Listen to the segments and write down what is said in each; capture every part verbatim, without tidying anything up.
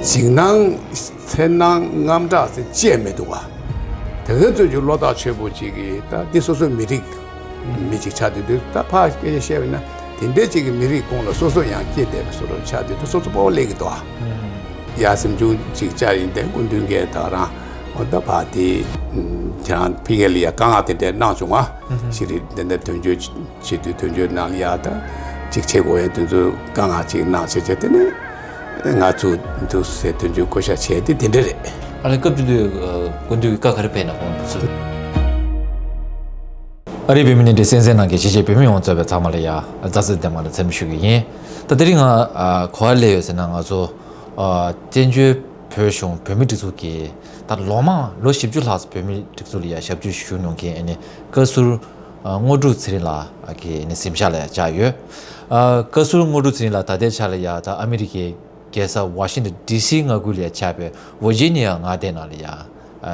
འཇིགས་སྣང་། འཚེར་སྣང་། དངངས་སྐྲག་ཟེར་བཅས་མི་འདུག་བ། དེ་ག་ཚོད་ཀྱི་བློ་ཐག་ཆོད་པོ་ཅིག་གིས་ད་འདི་སོ་སོའི་མི་རིགས་མི་ཅིག་ཆགས་དུས་དུས་ད་ཕར་སྐད་ཆ་བཤད་པ་ཡིན་ན། དེ་འདྲའི་ཅིག་གི་མི་རིགས་ཁོངས་ལ་སོ་སོ་ཡང་སྐྱེས་བསྡད་པའི་བཟོ་འདྲ་ཆགས་དུས་དུས་སོ་སོ་སྤོ་བོ་སླེབས་ཀྱི་འདུག་བ། ཡ་སེམས་ཆུང་ཅིག་བཅའ་ཡིན་ཏེ་སྐུ་མདུན་གྱིས་ད་རང་འོ་ད་ཕར་དེ་ཁྱེད་རང་ཕ་གི་ལ་ཡ་དཀའ་ངལ་དེ་འདྲ་གནང་བྱུང་བ། ཤི་རི་དེ་འདྲ་དོན་གཅོད་བྱེད་དུས་དོན་གཅོད་ནང་ལ་ཡ་ད་ཅིག་བྱེད་དགོས་ཡ་དེ་ཚོ་དཀའ་ངལ་ཅིག་གནང་བྱས་བྱས་དེ་ནས། ང་ཚོ་འདུག་སེ་དོན་གཅོད་བསྐོ་བཞག་བྱས་ཏེ་དེ་འདྲ་རེད། ཨ་ལེ་སྐབས་དེ་དུས་སྐུ་མདུན་གྱི་བཀའ་ག་རེ་ཕེབས་ན་ཁོང་ཚོ། ཨ་རིའི་བོད་མི་སྣེ་འདྲེན་གསན་གཟིགས་གནང་མཁན་གཞིས་བྱེས་བོད་མི་ཡོངས་གཙོས་པའི་ཚང་མ་ལ་ཡ་རྩ་ཚིག་ལྡན་པ་ལ་འཚམས་འདྲི་ཞུ་གི་ཡིན། ད་དེ་རིང་ང་ག་པར་སླེབས་ཡོད་ཟེར་ན་ང་ཚོ་བཙན་བྱོལ་བོད་གཞུང་བོད་མི་སྒྲིག་འཛུགས་ཀྱིས་ད་ལོ་མང་ལོ་བཞི་བཅུ་ལྷག་བོད་མི་སྒྲིག་འཛུགས་ལ་ཡ་ཞབས་ཕྱི་ཞུ་མྱོང་མཁན་ཨ་ནི་བཀའ་ཟུར་དངོས་གྲུབ་ཚེ་རིང་ལགས་ཀྱི་ཨ་ནི་གཟིམ་ཤག་ལ་ཡ་བཅར་ཡོད། བཀའ་ཟུར་དངོས་གྲུབ་ཚེ་རིང་ལགས་ད་ལྟའི་ཆ་ལ་ཡ་ད་ཨ་མི་རི་ཀའི་རྒྱལ་ས་ཝ་ཤིང་ཊོན་ཌི་སི་མངའ་ཁུལ་ལ་ཡ་ཆགས་པའི་ཝར་ཇི་ནི་ཡ་མངའ་སྡེ་ནང་ལ་ཡ་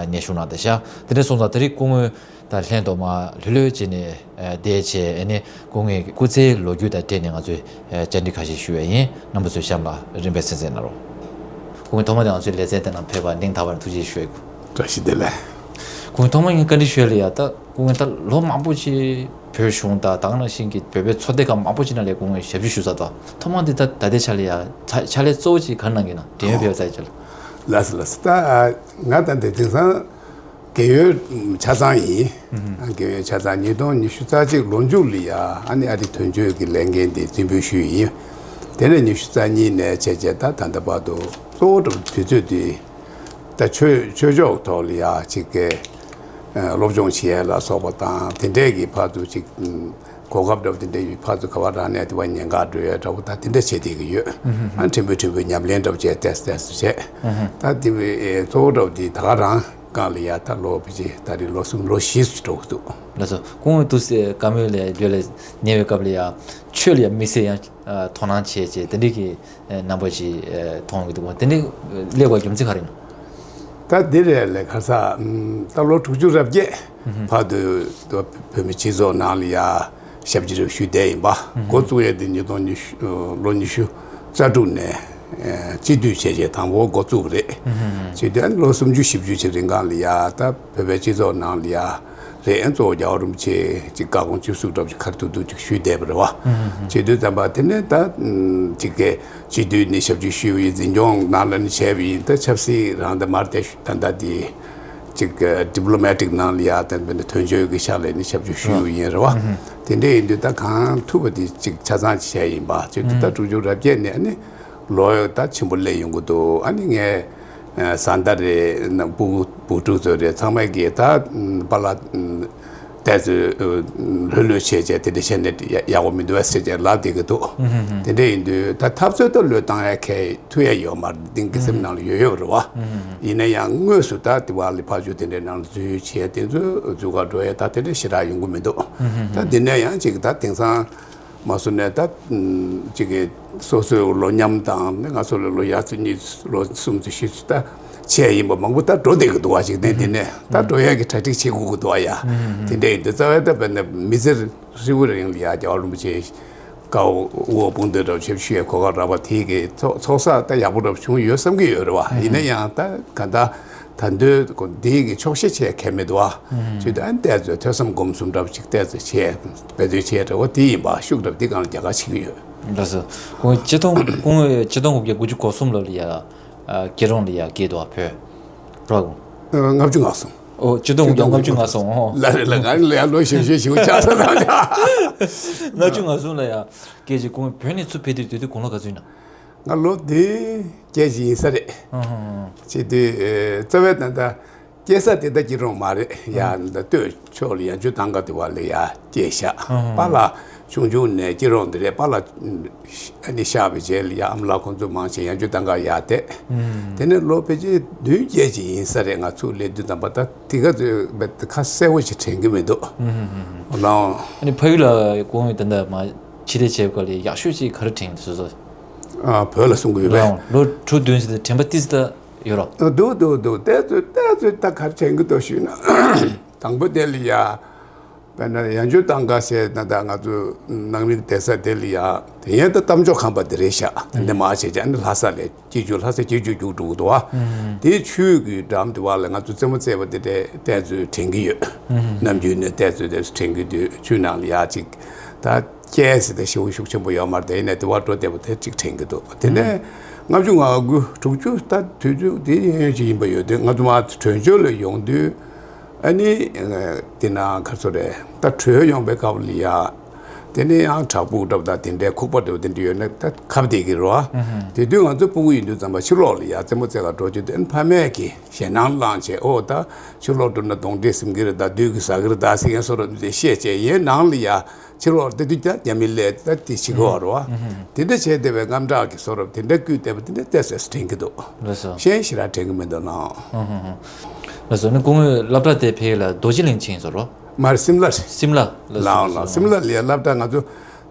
ཉེ་ཞུགས་གནང་བསྡད་ཤག་དེ་འདྲ་སོང་ཙང་དེ་རིང་སྐུ་ངོ་དང་ལྷན་དུ་མར་ལྷོད་ལྷོད་བྱས་ནས་བསྡད་བྱས་ཨ་ནི་སྐུ་ངོའི་སྐུ་ཚེའི་ལོ་རྒྱུས་དང་འབྲེལ་ནས་ང་ཚོས་བཅར་འདྲི་ཁ་ཤས་ཞུ་ཡས་ཡིན། རྣམ་པ་ཚོས་གཤམ་ལ་རིམ་པས་གསན་གཟིགས་གནང་རོགས། སྐུ་ངོ་ཐོག་མ་དེ་ང་ཚོའི་ལེ་ཚན་དེ་ནང་ཕེབས་པར་སྙིང་ཐག་པ་ནས་ཐུགས་རྗེ་ཆེ་ཞུ་ཡས། བཀྲ་ཤིས་བདེ་ལེགས། སྐུ་ངོ་ཐོག་མ་ངས་བཀའ་འདྲི་ཞུ་ཡས་ལ་ཡ་ད། སྐུ་ངོ་ད་ལོ་མང་པོ་ཅིག་བོད་གཞུང་དང་ད་ག་ནང་བཞིན་གྱི་བོད་པའི་ཚོགས་སྡེ་ཁག་མང་པོ་ཅིག་ནང་ལ་སྐུ་ངོས་ཞབས་ཞུ་ཞུས་ཚར་དང་། ཐོག་མ་འདི་ད་ད་ལྟའི་ཆ་ལ་ཡ་ཕྱག་ཕྱག་ལས་གཙོ་བོ་ཅིག་ག་རེ་གནང་གི་ན་འབྲེལ་ཡོད་བོད་ས་ཆ་ལ། ལགས་སོ་ལགས་སོ། ད་ང་ད་འདི་དེང་སང་རྒས་ཡོལ་ཆ་ཚང་ཡིན། རྒས་ཡོལ་ཆ་ཚང་ཉིས་སྟོང་ཉི་ཤུ་རྩ་གཅིག་ལོ་མཇུག་ལ་ཡ་ཨ་ནི་ཨ་རི་དོན་གཅོད་ཀྱི་ལས་འགན་དེ་རྩིས་འབུལ་ཞུས་ཡིན། དེ་ནས་ཉི་ཤུ་རྩ་གཉིས་ནས་བྱས་བྱས་ད་ད་ལྟ་བར་དུ་གཙོ་བོ་དུས་ཚོད་དེ། ད་ཆོས་ཆོས་ཕྱོགས་ཐོག་ལ་ཡ་གཅིག་གི་སློབ་སྦྱོང་བྱེད་ཡས་ལ་སོགས་པ་དང་དེ་འདྲས་ཀྱི་ཕར་ཚུར་གཅིག་གོ་སྐབས་འདྲ་པོ་དེ་འདྲས་ཡོད་ཕར་ཚུར་ག་བ་རང་ནས་དེ་བ་ཉེན་ཁ་འགྲོ་ཡས་འདྲ་པོ་ད་དེ་འདྲས་བྱེད་བསྡད་ཀྱི་ཡོད། ཨ་ཕྲན་བུ་ཕྲན་བུ་ཉམས་ལེན་འདྲ་པོ་བྱས་ཏེས་ཏེས་སུ་བྱས། ད་དེ་བའི་གཙོ་བོ་འདྲ་པོ་དེ་ད་ག་རང་སྒང་ལ་ཡ་ད་ལོ་བི་ཅི་ད་རེས་ལོ་གསུམ་ལོ་བཞི་སུ་འགྲོ་གི་འདུག་ལགས་སོ། སྐུ་ངོ་དུས་སྐར་མོའི་ལས་ལོས་ལས་ཉེ་བའི་སྐབས་ལ་ཡ་ཆོས་ལ་ཡ་དམིགས་བསལ་ཡང་དོ་སྣང་བྱས་བྱས་དེ་འདྲས་ཀྱི་རྣམ་པ་ཅིག་མཐོང་གི་འདུག་དེ་ནི་སླེབས་པའི་རྒྱུ་མཚན་ག་རེ་ཡིན་ནམ། ད་འདི་རེད་ལས་ཁ་ས་ད་ལོ་དྲུག་ཅུ་རེ་བརྒྱད་བར་དུ་བོད་མི་སྤྱི་ཚོགས་ནང་ལ་ཡ་ཞབས་ཕྱི་རེ་ཞུས་བསྡད་ཡིན་པ། འགོ་བཙུགས་ཡས་འདི་ཉིས་སྟོང་ཉི་ཤུ་ལོ་ཉི་ཤུ་རྩ་དྲུག་ནས་སྤྱི་འཐུས་བྱས་བྱས་དང་པོ་འགོ་བཙུགས་པ་རེད། སྤྱི་འཐུས་ཨ་ནི་ལོ་སུམ་ཅུ་བཞི་བཅུ་ཅིག་རིང་སྒང་ལ་ཡ་ད་བོད་པའི་སྤྱི་ཚོགས་ནང་ལ་ཡ། རེད། ཨ་གཙོ་བོ་རྒྱལ་བ་རིན་པོ་ཆེ་ཅིག་བཀའ་དགོངས་སྤྱི་གསུང་འདྲ་པོ་ཅིག་ཁ་ཐུག་ཐུག་ཅིག་ཞུས་བསྡད་པ་རེད་བ། བྱེད་དུས་ཙམ་པ་དེ་ནས་ད་ཅིག་གི་སྤྱི་འཐུས་ནས་ཞབས་ཕྱི་ཞུས་པ་ཡིན། འཛིན་སྐྱོང་ནང་ལ་ནི་བྱས་པ་ཡིན། ད་ཆབ་སྲིད་རང་ད་མར་དེ་ད་ད་དེ་ཅིག་ཌི་པི་ལོ་མེ་ཊིག་ནང་ལ་ཡ་ད་དོན་གཅོད་ཀྱི་ཕྱག་ལས་ནི་ཞབས་ཕྱི་ཞུས་པ་ཡིན་རེད་བ། དེ་འདྲ་ཡིན་དུས་ད་གང་ཐུབ་པ་དེ་ཅིག་ཆ་ཚང་ཅིག་བྱས་ཡིན་པ། བྱེད་དུས་ད་དྲུག་ཅུ་རེ་བརྒྱད་ནས་ཨ་ནི། ལོ་ཡོད་ད་ཆེན་པོ་སླེབས་ཡོང་གི་འདུག་ཨ་ནི་ངས་བཟའ་ཟླ་རེད་ན་བུ་བུ་ཕྲུག་ཚོ་རེད་ཚང་མས་ཀྱིས་ད་པཱ་ལགས་ཏོག་ཙམ་ལྷོད་ལྷོད་བྱས་བྱས་དེ་འདྲ་བྱས་ནས་ཡག་པོ་མི་འདུག་ཨ་ཟེར་བྱས་ལབ་བསྡད་ཀྱི་འདུག་དེ་འདྲ་ཡིན་དུས་ད་འཐབ་རྩོད་ད་བློས་བཏང་ཡ་གལ་ཐུབ་ཡ་ཡོད་མ་རེད། འདི་གི་སེམས་ནང་ལ་ཡོད་ཡོད་རེད་བ། ཡིན་ན་ཡང་དངོས་སུ་ད་དེ་བ་ལི་ཕ་ཇུ་དེ་འདྲའི་ནང་ལ་འཛུལ་བྱས་དེ་ཚོ་འཛུལ་ག་འགྲོ་ཡ་ད་དེ་འདྲ་ཞེ་དྲག་ཡོང་གི་མི་འདུག་ད་འདི་ནས་ཡང་ཅིག་ད་དེང་སང་། མ་སུ་ནས་ད་ཅིག་གི་སོ་སོའི་ལོ་མཉམ་དང་ནི་ང་ཚོ་ལ་ལོ་ཡར་ཚོད་གཉིས་ལོ་གསུམ་ཚོད་བཞི་ཚོད་ད་ཆེ་ཡིན་པ་མང་པོ་ད་འགྲོ་བསྡད་ཀྱི་འདུག་བ། ཅིག་ནས་དེ་ནས་ད་འགྲོ་ཡས་ཀྱི་གྲ་སྒྲིག་བྱེད་དགོས་ཀྱི་འདུག་བ་ཡ། དེ་འདྲ་ཡིན་དུས་རྩ་བའི་ད་བས་ན་མི་ཚེ་ཧྲིལ་བོ་རིང་ལ་ཡ་རྒྱལ་བ་རིན་པོ་ཆེ་བཀའ་འོག་དཔུང་འདེགས་འདྲ་བྱེད་ཞུ་ཡས་གོ་སྐབས་རག་པ་དེ་གི་ཚོགས་ཚོགས་བསགས་ད་ཡག་པོ་འདྲ་བྱུང་ཡོད་བསམ་གྱི་ཡོད་རེད་བ། ཡིན་ན་ཡང་ད་ག་ད། ད་འདོད་ཀོ་འདི་གི་ཆོག་ཤེས་བྱས་གལ་མི་འདུག་ཨ། ཅིག་ད་ཨ་ནི་ཏོག་ཙམ་ཐོས་བསམ་སྒོམ་གསུམ་འདྲ་པོ་ཅིག་ཏོག་ཙམ་བྱས་འབད་རྩོལ་བྱས་འདྲ་བོ་དེ་ཡིན་པ་ཤུགས་འདྲ་པོ་འདི་སྒང་ལ་རྒྱ་གར་བྱེད་ཀྱི་ཡོད། ལགས་སོ། ཁོང་ཆིག་སྟོང་ཁོང་ཆིག་སྟོང་དགུ་བརྒྱ་དགུ་བཅུ་གོ་གསུམ་ལོ་ལ་ཡ་སྐྱིད་རོང་ལ་ཡ་སྐྱེས་འདུག་ཨ་བོད་རོགས། ལྔ་བཅུ་ང་གསུམ། ཨོ་ཆིག་སྟོང་དགུ་བརྒྱ་ལྔ་བཅུ་ང་གསུམ་ཨོ། ལ་རེ་ལ་ང་ལ་ཡ་ལོ་ཞེ་ཞེ་ཞེ་ཆགས་ས་དང་། ལྔ་བཅུ་ང་གསུམ་ལ་ཡ་སྐད་ཅིག་ཁོང་བོད་ནས་ཚུར་ཕེབས་དུས་དུས་དུས་དགུང་ལོ་ག་ཚོད་ཡིན་ན། ང་ལོ་དེ་སྐྱེས་ཀྱི་ཡིན་ས་རེད། ཨ་ཧ་ཧ། ཅི་དེ་རྩ་བའི་ད་ལྟ་སྐྱེས་ས་དེ་ད་སྐྱིད་རོང་མ་རེད་ཡ། ད་སྟོད་ཕྱོགས་ལ་ཡང་ཆུ་དང་ག་དེ་བ་ལ་ཡ་སྐྱེས་ཤག་ཨ་ཧ་ཧ། པཱ་ལགས་ཆུང་ཆུང་ནས་སྐྱིད་རོང་དེ་རེད། པཱ་ལགས་ཨ་ནི་གཤགས་པའི་རྗེས་ལ་ཡ་ཨ་མ་ལགས་ཁོང་ཚོ་མང་ཆེ་ཡང་ཆུ་དང་ག་ཡ་དེ། དེ་ནས་ལོ་ཕལ་ཆེར་བདུན་བརྒྱད་ཅིག་ཡིན་ས་རེད། ང་ཚུར་སླེབས་དུས་ཙམ་པ་ད་དེ་ག་ཚོད་ཁ་གསལ་བོ་ཞིག་དྲན་གི་མི་འདུག་ཨ་ནི་ཕ་ཡུལ་ལ་དགོངས་ཡོད་ད་ལྟ་མ་ཕྱི་ལས་བྱེད་པ་ལས་ཡག་ཤོས་ཅིག་ག་རེ་དྲན་གི་འདུག་སོ་སོ། ཨ་བོད་ལ་གསུང་གི་ཡོད་པས། ལོ་དྲུག་བདུན་ཟེར་ཏེ་དྲན་པ་ཏི་སི་ད་ཡོད་རོ། འདུག་འདུག་འདུག་ཏོག་ཙམ་ཏོག་ཙམ་ད་ག་རེ་དྲན་གི་འདུག་ཞུས་ན། དང་པོ་དེ་ལ་ཡ། དཔེར་ན་ཡང་ཆོས་ཏང་ཀ་ཟེར་ན་ད་ང་ཚོ་ནང་མི་སྡོད་ས་དེ་ལ་ཡ་དེ་ཡན་ད་གཏམ་མཆོག་ཁང་པ་དེ་རེད་ཤག་དེ་འདྲ་མ་བྱས་ཀྱང་ནི་ལྷ་ས་ལས་སྐྱིད་ཆུ་ལྷ་ས་སྐྱིད་ཆུ་རྒྱུགས་འགྲོ་གི་འདུག་བ། དེའི་ཆུ་གི་འགྲམ་དེ་བ་ལ་ང་ཚོ་རྩེད་མོ་རྩེ་བ་དེ་འདྲ་ཏོག་ཙམ་དྲན་གི་ཡོད། ནམ་རྒྱུན་ནས་ཏོག་ཙམ་དེ་དྲན་གི་འདུག་ཆུ་ནང་ལ་ཡ་ཅིག་ད་སྐྱེས་ཟེར་ད་ཞེ་པོ་ཤུགས་ཆེན་པོ་ཡོད་མ་རེད། དེ་ནས་དེ་བ་འགྲོ་བདེ་པོ་དེ་ཅིག་དྲན་གི་འདུག་དེ་ནས་ལྔ་བཅུ་ང་དགུ་དྲུག་ཅུ་ད་དུས་ཚོད་དེ་ཡོན་ཡོན་ཅིག་ཡིན་པ་ཡོད་དུས་ང་ཚོ་མར་བྲོས་བྱོལ་ལ་ཡོང་དུས། ཨ་ནི་དེ་ན་ག་ཚོད་རེད། ད་བྲོས་ཡོང་པའི་སྐབས་ལ་ཡ། དེ་ནས་ཡང་བྲག་ཕུག་འདྲ་པོ་དང་དེ་འདྲའི་ཁུག་པ་འདྲ་པོ་དེ་འདྲ་ཡོད་ན་ད་ཁ་བདེ་གི་རེད་བ། དེ་དུས་ང་ཚོ་སྤུ་གུ་ཡིན་དུས་ཙམ་པ་ཕྱི་ལོགས་ལ་ཡ་རྩེད་མོ་རྩེ་ག་འགྲོ་རྒྱུ་དེ་ཕ་མས་ཀྱིས་ཞེད་སྣང་བསླངས་བྱས། ཨོ་ད་ཕྱི་ལོགས་འགྲོ་ན་གདོན་འདྲེ་ཟིན་གི་རེད། ད་བདུད་ཀྱིས་ཟ་གི་རེད། ད་ཟེར་མཁན་བཟོ་འདྲ་དེ་བཤད་བྱས། ཡིན་ནའང་ལ་ཡ་ཕྱི་ལོགས་དེ་དུས་ཀྱང་རྒྱ་མི་ལས་ད་དེ་བྱེད་ཀྱི་ཡོད་རེད་བ། དེ་འདྲ་བྱས་བསྡད་པའི་དངངས་སྐྲག་གི་བཟོ་འདྲ་དེ་འདྲ་བརྐུས་བསྡད་པ་དེ་འདྲ་ཏོག་ཙམ་དྲན་གྱི་འདུག་ལགས་སོ། གཞན་ཞེ་དྲག་དྲན་གྱི་མི་འདུག་ནའང་། ལགས་སོ། ནི་སྐུ་ངོས་སློབ་གྲྭ་དེ་ཕེབས་ལ་རྡོ་རྗེ་གླིང་ཕྱིན་ཡོད་རོ། མ་རེད། སིམ་ལ། སིམ་ལ། ལགས་སོ། ལགས་ལགས། སིམ་ལ་ལ་ཡ་སློབ་གྲྭ་ང་ཚོ་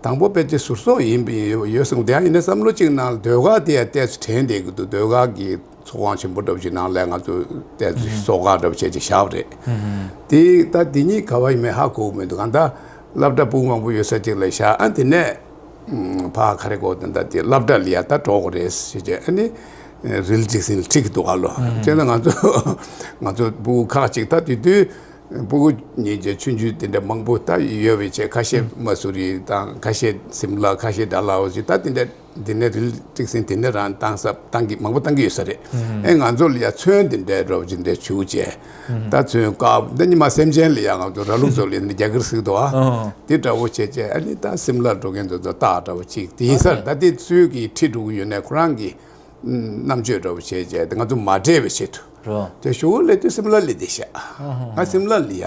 དང་པོ་དཔེ་ཆ་ཟུར་གསོག་ཡིན་པ་ཡོད་གསུངས། དེ་ཡང་ཡིན་ན་བསམ་བློ་གཅིག་ནང་ལ་ཟློས་གར་དེ་ཡང་ཏོག་ཙམ་དྲན་བསྡད་ཀྱི་འདུག་ཟློས་གར་གྱི་ཚོགས་ཁང་ཆེན་པོ་འདྲ་པོ་ཅིག་ནང་ལ་ང་ཚོ་ཏོག་ཙམ་གསོལ་ཁ་འདྲ་པོ་བྱས་ཅིག་བཞག་པ་རེད། དེ་ད་དེ་གཉིས་ག་བ་ཡིན་མིན་ཧ་གོ་གི་མི་འདུག་གང་ལྟར་སློབ་གྲྭ་སྤུ་གུ་མང་པོ་ཡོད་ས་ཅིག་ལ་བཞག་ཨ་དེ་ནས་ཕ་ག་རེ་གོ་དེ་འདྲ་དེ་སློབ་གྲྭ་ལ་ཡ་ད་འགྲོ་དགོས་རེད་ཟེར་བྱས། ཨ་ནི་རིལ་ཅིག་ཟིན་ཁྲིད་ཀྱི་འདུག་ག་ལོ། བྱས་ན་ང་ཚོ་ང་ཚོ་སྤུ་གུ་ཁག་ཅིག་ད་དེ་དུས་སྤུ་གུ་ཉིད་ཀྱི་ཆུང་ཆུང་དེ་འདྲ་མང་པོ་ད་ཡོད་པའི་ཆེད་ཁ་ཤས་མ་སུ་རི་དང་ཁ་ཤས་སིམ་ལ་ཁ་ཤས་ཌལ་ཧོ་སི་ད་དེ་འདྲ་དེ་ནས་རིལ་ཅིག་ཟིན་དེ་ནས་རང་བཏང་ས་བཏང་གི་མང་པོ་བཏང་གི་ཡོད་ས་རེད། ཨེ་ང་ཚོ་ལ་ཡ་ཚོན་དེ་འདྲ་འདྲ་པོ་ཅིག་འདྲ་བྱུགས་བྱས། ད་ཚོན་དཀར་འདི་ཉི་མ་སེམས་ཅན་ལ་ཡ་ང་ཚོ་ར་ལུག་ཚོ་ལ་ཡ་རྒྱ་གར་ཟིག་འདུག་ཨ། དེ་འདྲ་པོ་བྱས་བྱས་ཨ་ནི་ད་སིམ་ལ་འགྲོ་མཁན་ཚོ་ཚོ་རྟགས་འདྲ་པོ་ཅིག་དེ་ཡིན་ས་རེད། ད་དེ་ཚོས་ཀྱིས་ཁྲིད་འགྲོ་གི་ཡོད་ནས་ཁོ་རང་གི་རྣམ་དཔྱོད་འདྲ་པོ་བྱས་བྱས་དེ་ང་ཚོ་མ་བྲེལ་བའི་ཆེད་དུ། རོ། དེ་ཞོགས་ཀས་སླེབས་དུས་སིམ་ལ་སླེབས་བསྡད་ཤག་ང་སིམ་ལ་ལ་ཡ་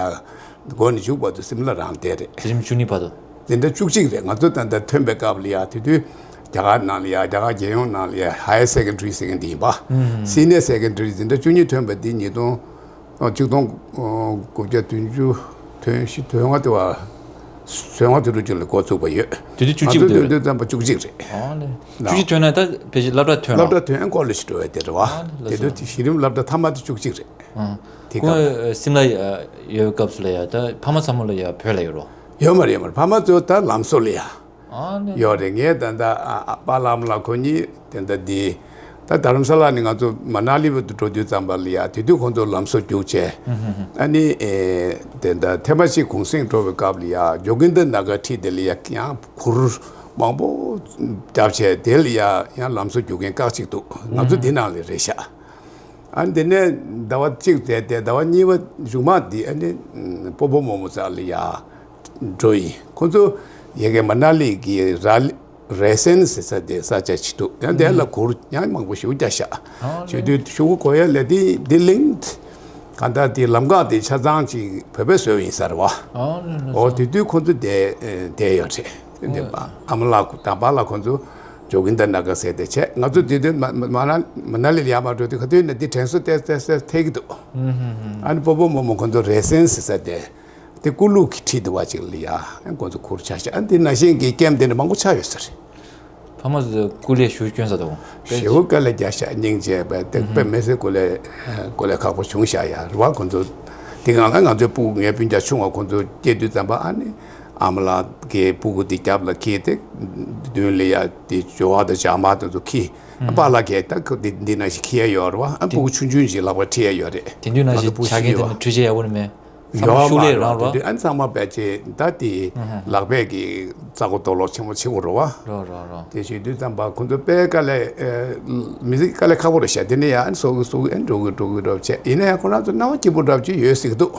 འགོ་ནས་མཇུག་བར་དུ་སིམ་ལ་རང་བསྡད་རེད། དེ་རིང་བཅུ་གཉིས་བར་དུ། དེ་འདྲ་བཅུ་གཅིག་རེད། ང་ཚོ་ད་ལྟ་ཐོན་པའི་སྐབས་ལ་ཡ་དེ་དུས་རྒྱ་གར་ནང་ལ་ཡ་རྒྱ་གར་རྒྱལ་ཡོངས་ནང་ལ་ཡ་ཧའེ་ཡར་སེ་ཀན་ཌ་རི་ཟེར་མཁན་དེ་ཡིན་པ། སི་ནི་ཡར་སེ་ཀན་ཌ་རི་དེ་འདྲ་བཅུ་གཉིས་ཐོན་པ་དེ་ཉིས་སྟོང་ཆིག་སྟོང་དགུ་བརྒྱ་བདུན་ཅུ་དོན་བཞི་དོན་ལྔ་དེ་བ། དོན་ལྔ་དོན་དྲུག་ཅིག་ལ་འགོ་བཙུགས་པ་ཡོད། དེ་དུས་བཅུ་གཅིག་ང་ཚོ་འདུག་དེ་དུས་ཙམ་པ་བཅུ་གཅིག་རེད། ཨ་ལེ། བཅུ་གཅིག་ཐོན་ན་ད་ཕལ་ཆེར་སློབ་གྲྭ་ཐོན་ལ། སློབ་གྲྭ་ཐོན་ཀོ་ལེཇ་འགྲོ་བའི་དེ་རེད་བ། ཨ་ལེ། དེ་དུས་དེ་གཞི་རིམ་སློབ་གྲྭ་མཐའ་མ་དེ་བཅུ་གཅིག་རེད། ཨ། དེ་ཁོང་སྐབས་སིམ་ལ་ཡོད་སྐབས་སུ་ལ་ཡ་ད་ཕ་མ་ཚང་མ་ལ་ཡ་བོད་ལ་ཡོད་རོ། ཡོད་མ་རེད་ཡོད་མ་རེད། ཕ་མ་ཚོ་ད་ལམ་བཟོ་ལ་ཡ། ཨ་ནི། ཡོད་རེད། ངས་ད་ལྟ་ཨ་ཨ་པཱ་ལགས་ཨ་མ་ལགས་ཁོ་གཉིས་དེ་འདྲ་འདི། ད་རྡ་རམ་ས་ལ་ནས་ང་ཚོ་མ་ན་ལི་བར་དུ་འགྲོ་དུས་ཙམ་པ་ལ་ཡ་དེ་དུས་ཁོང་ཚོ་ལམ་བཟོ་རྒྱུགས་བྱས། ཨ་ནི་ཨེ་དེ་འདྲ་ཐེ་མ་ཤི་གུང་སེང་འགྲོ་བའི་སྐབས་ལ་ཡ་ཇོ་གིན་དར་ན་གར་ཁྲིད་དེ་ལ་ཡ་ཡང་གུར་མང་པོ་བརྒྱབ་བྱས་དེ་ལ་ཡ་ཡང་ལམ་བཟོ་རྒྱུགས་མཁན་ཁག་ཅིག་འདུག་ང་ཚོ་འདི་ནང་ལ་རེད་ཤག་ཨ་ནི་དེ་ནས་ཟླ་བ་གཅིག་བསྡད་དེ་ཟླ་བ་གཉིས་པ་མཇུག་མ་འདི་ཨ་ནི་སྤོ་བོ་རྨོ་མོ་རྩ་ལ་ཡ་འགྲོ་ཡིན། ཁོ་ཚོ་ཡ་གི་མ་ན་ལི་གི་ར་རེ་སན་ཟེར་ས་དེ་ས་ཆ་ཅིག་འདུག་ཡང་དེ་ལ་གུར་ཡང་མང་པོ་ཞིག་བརྒྱབ་ཤག་ཨ་བྱེད་དུས་ཤོག་གུ་གོ་ཡ་ལས་དེ་དེ་གླིང་གང་ལྟར་དེ་ལམ་ཁ་དེ་ཆ་ཚང་ཅིག་བོད་པས་བཟོས་ཡིན་ས་རེད་བ། ཨོ་དེ་དུས་ཁོ་ཚོ་དེ་དེ་ཡོད་རེད། དེ་ཨ་མ་ལགས་དང་པཱ་ལགས་ཁོ་ཚོ་ཇོ་གིན་དར་ན་གར་ཟེར་དེ་བྱས། ང་ཚོ་དེ་དུས་མ་མ་མ་ན་མ་ན་ལི་ལ་ཡར་མར་འགྲོ་དུས་ག་དུས་ནས་དེ་དྲན་གསོ་ཏོག་ཙམ་ཏོག་ཙམ་ཐེབས་ཀྱི་འདུག་ཨ་ནི་སྤོ་བོ་རྨོ་མོ་ཁོ་ཚོ་རེ་སན་ཟེར་ས་དེ། དེ་ཀུ་ལུ་གི་ཁྲིད་དུ་བ་ཅིག་ལ་ཡ་ཁོ་ཚོ་གུར་ཆགས་ཤག་ཨ་འདི་ནང་བཞིན་གྱི་ཀེམ་དེ་འདྲ་མང་པོ་ཆགས་ཡོད་ས་རེད། ཕ་མ་ཚོས་སྐུ་ལས་ཞུ་སྐྱོན་ས་དང་། ཞེ་པོ་དཀའ་ལས་རྒྱག་ཤག་སྙིང་རྗེ་བས་དེ་དཔེ་མི་སྲིད་སྐུ་ལས་སྐུ་ལས་ཁག་པོ་བྱུང་ཤག་ཡ་རེད་བ། ཁོ་ཚོ་དེ་སྒང་ལ་ང་ཚོའི་སྤུ་གུ་ངའི་སྤུན་ཀྱག་ཆུང་བ་ཁོ་ཚོ་སྐྱེས་དུས་ཙམ་པ་ཨ་ནི་ཨ་མ་ལགས་ཀྱི་སྤུ་གུ་དེ་རྒྱབ་ལ་འཁྱེར་ཏེ་མདུན་ལ་ཡ་དེ་ཇོ་བ་དང་ཇག་མ་དེ་ཚོ་འཁྱེར། པཱ་ལགས་ཀྱིས་ད་ཁོ་དེ་འདི་ནང་བཞིན་འཁྱེར་ཡ་ཡོད་རེད་བ། ཨ་སྤུ་གུ་ཆུང་ཆུང་ཞིག་ལག་པ་ཁྲིད་ཡ་ཡོད་རེད། དེ་དུས་ནང་ང་ཚོ་བཞིན་སྤུ་གུ་ཆ་རྐྱེན་ཤི་དེ་ཡོད་ནི་འཕྲུལ་ཆས་ཡག་པོ་ནི་མེད། ཚང་མ་ཡོད་ཤུགས་ལས་མ་རང་རེད་རོ། དེ་དུས་ཨ་ཚང་མ་བས་ཅེ་ད་དེ་ལག་པས་ཀྱི་རྩ་མགོ་རྡོ་ལོག་ཆེན་མོ་ཆེ་བོ་རེད་བ། རོ་རོ་རོ། དེ་བྱེད་དུས་ཙམ་པ་ཁོ་ཚོ་དཔེ་དཀའ་ལས་ཨེ་མི་ཚེ་དཀའ་ལས་ཁག་པོ་རེད་ཤག་དེ་ནས་ཡང་སོ་གི་སོ་གི་ཨེ་འགྲོ་གི་འགྲོ་གི་འགྲོ་བྱས་ཡིན་ན་ཡང་ཁོ་རང་ཚོ་སྣང་བ་སྐྱིད་པོ་འདྲ་བྱས་ཡོད་སྲིད་ཀྱི་འདུག་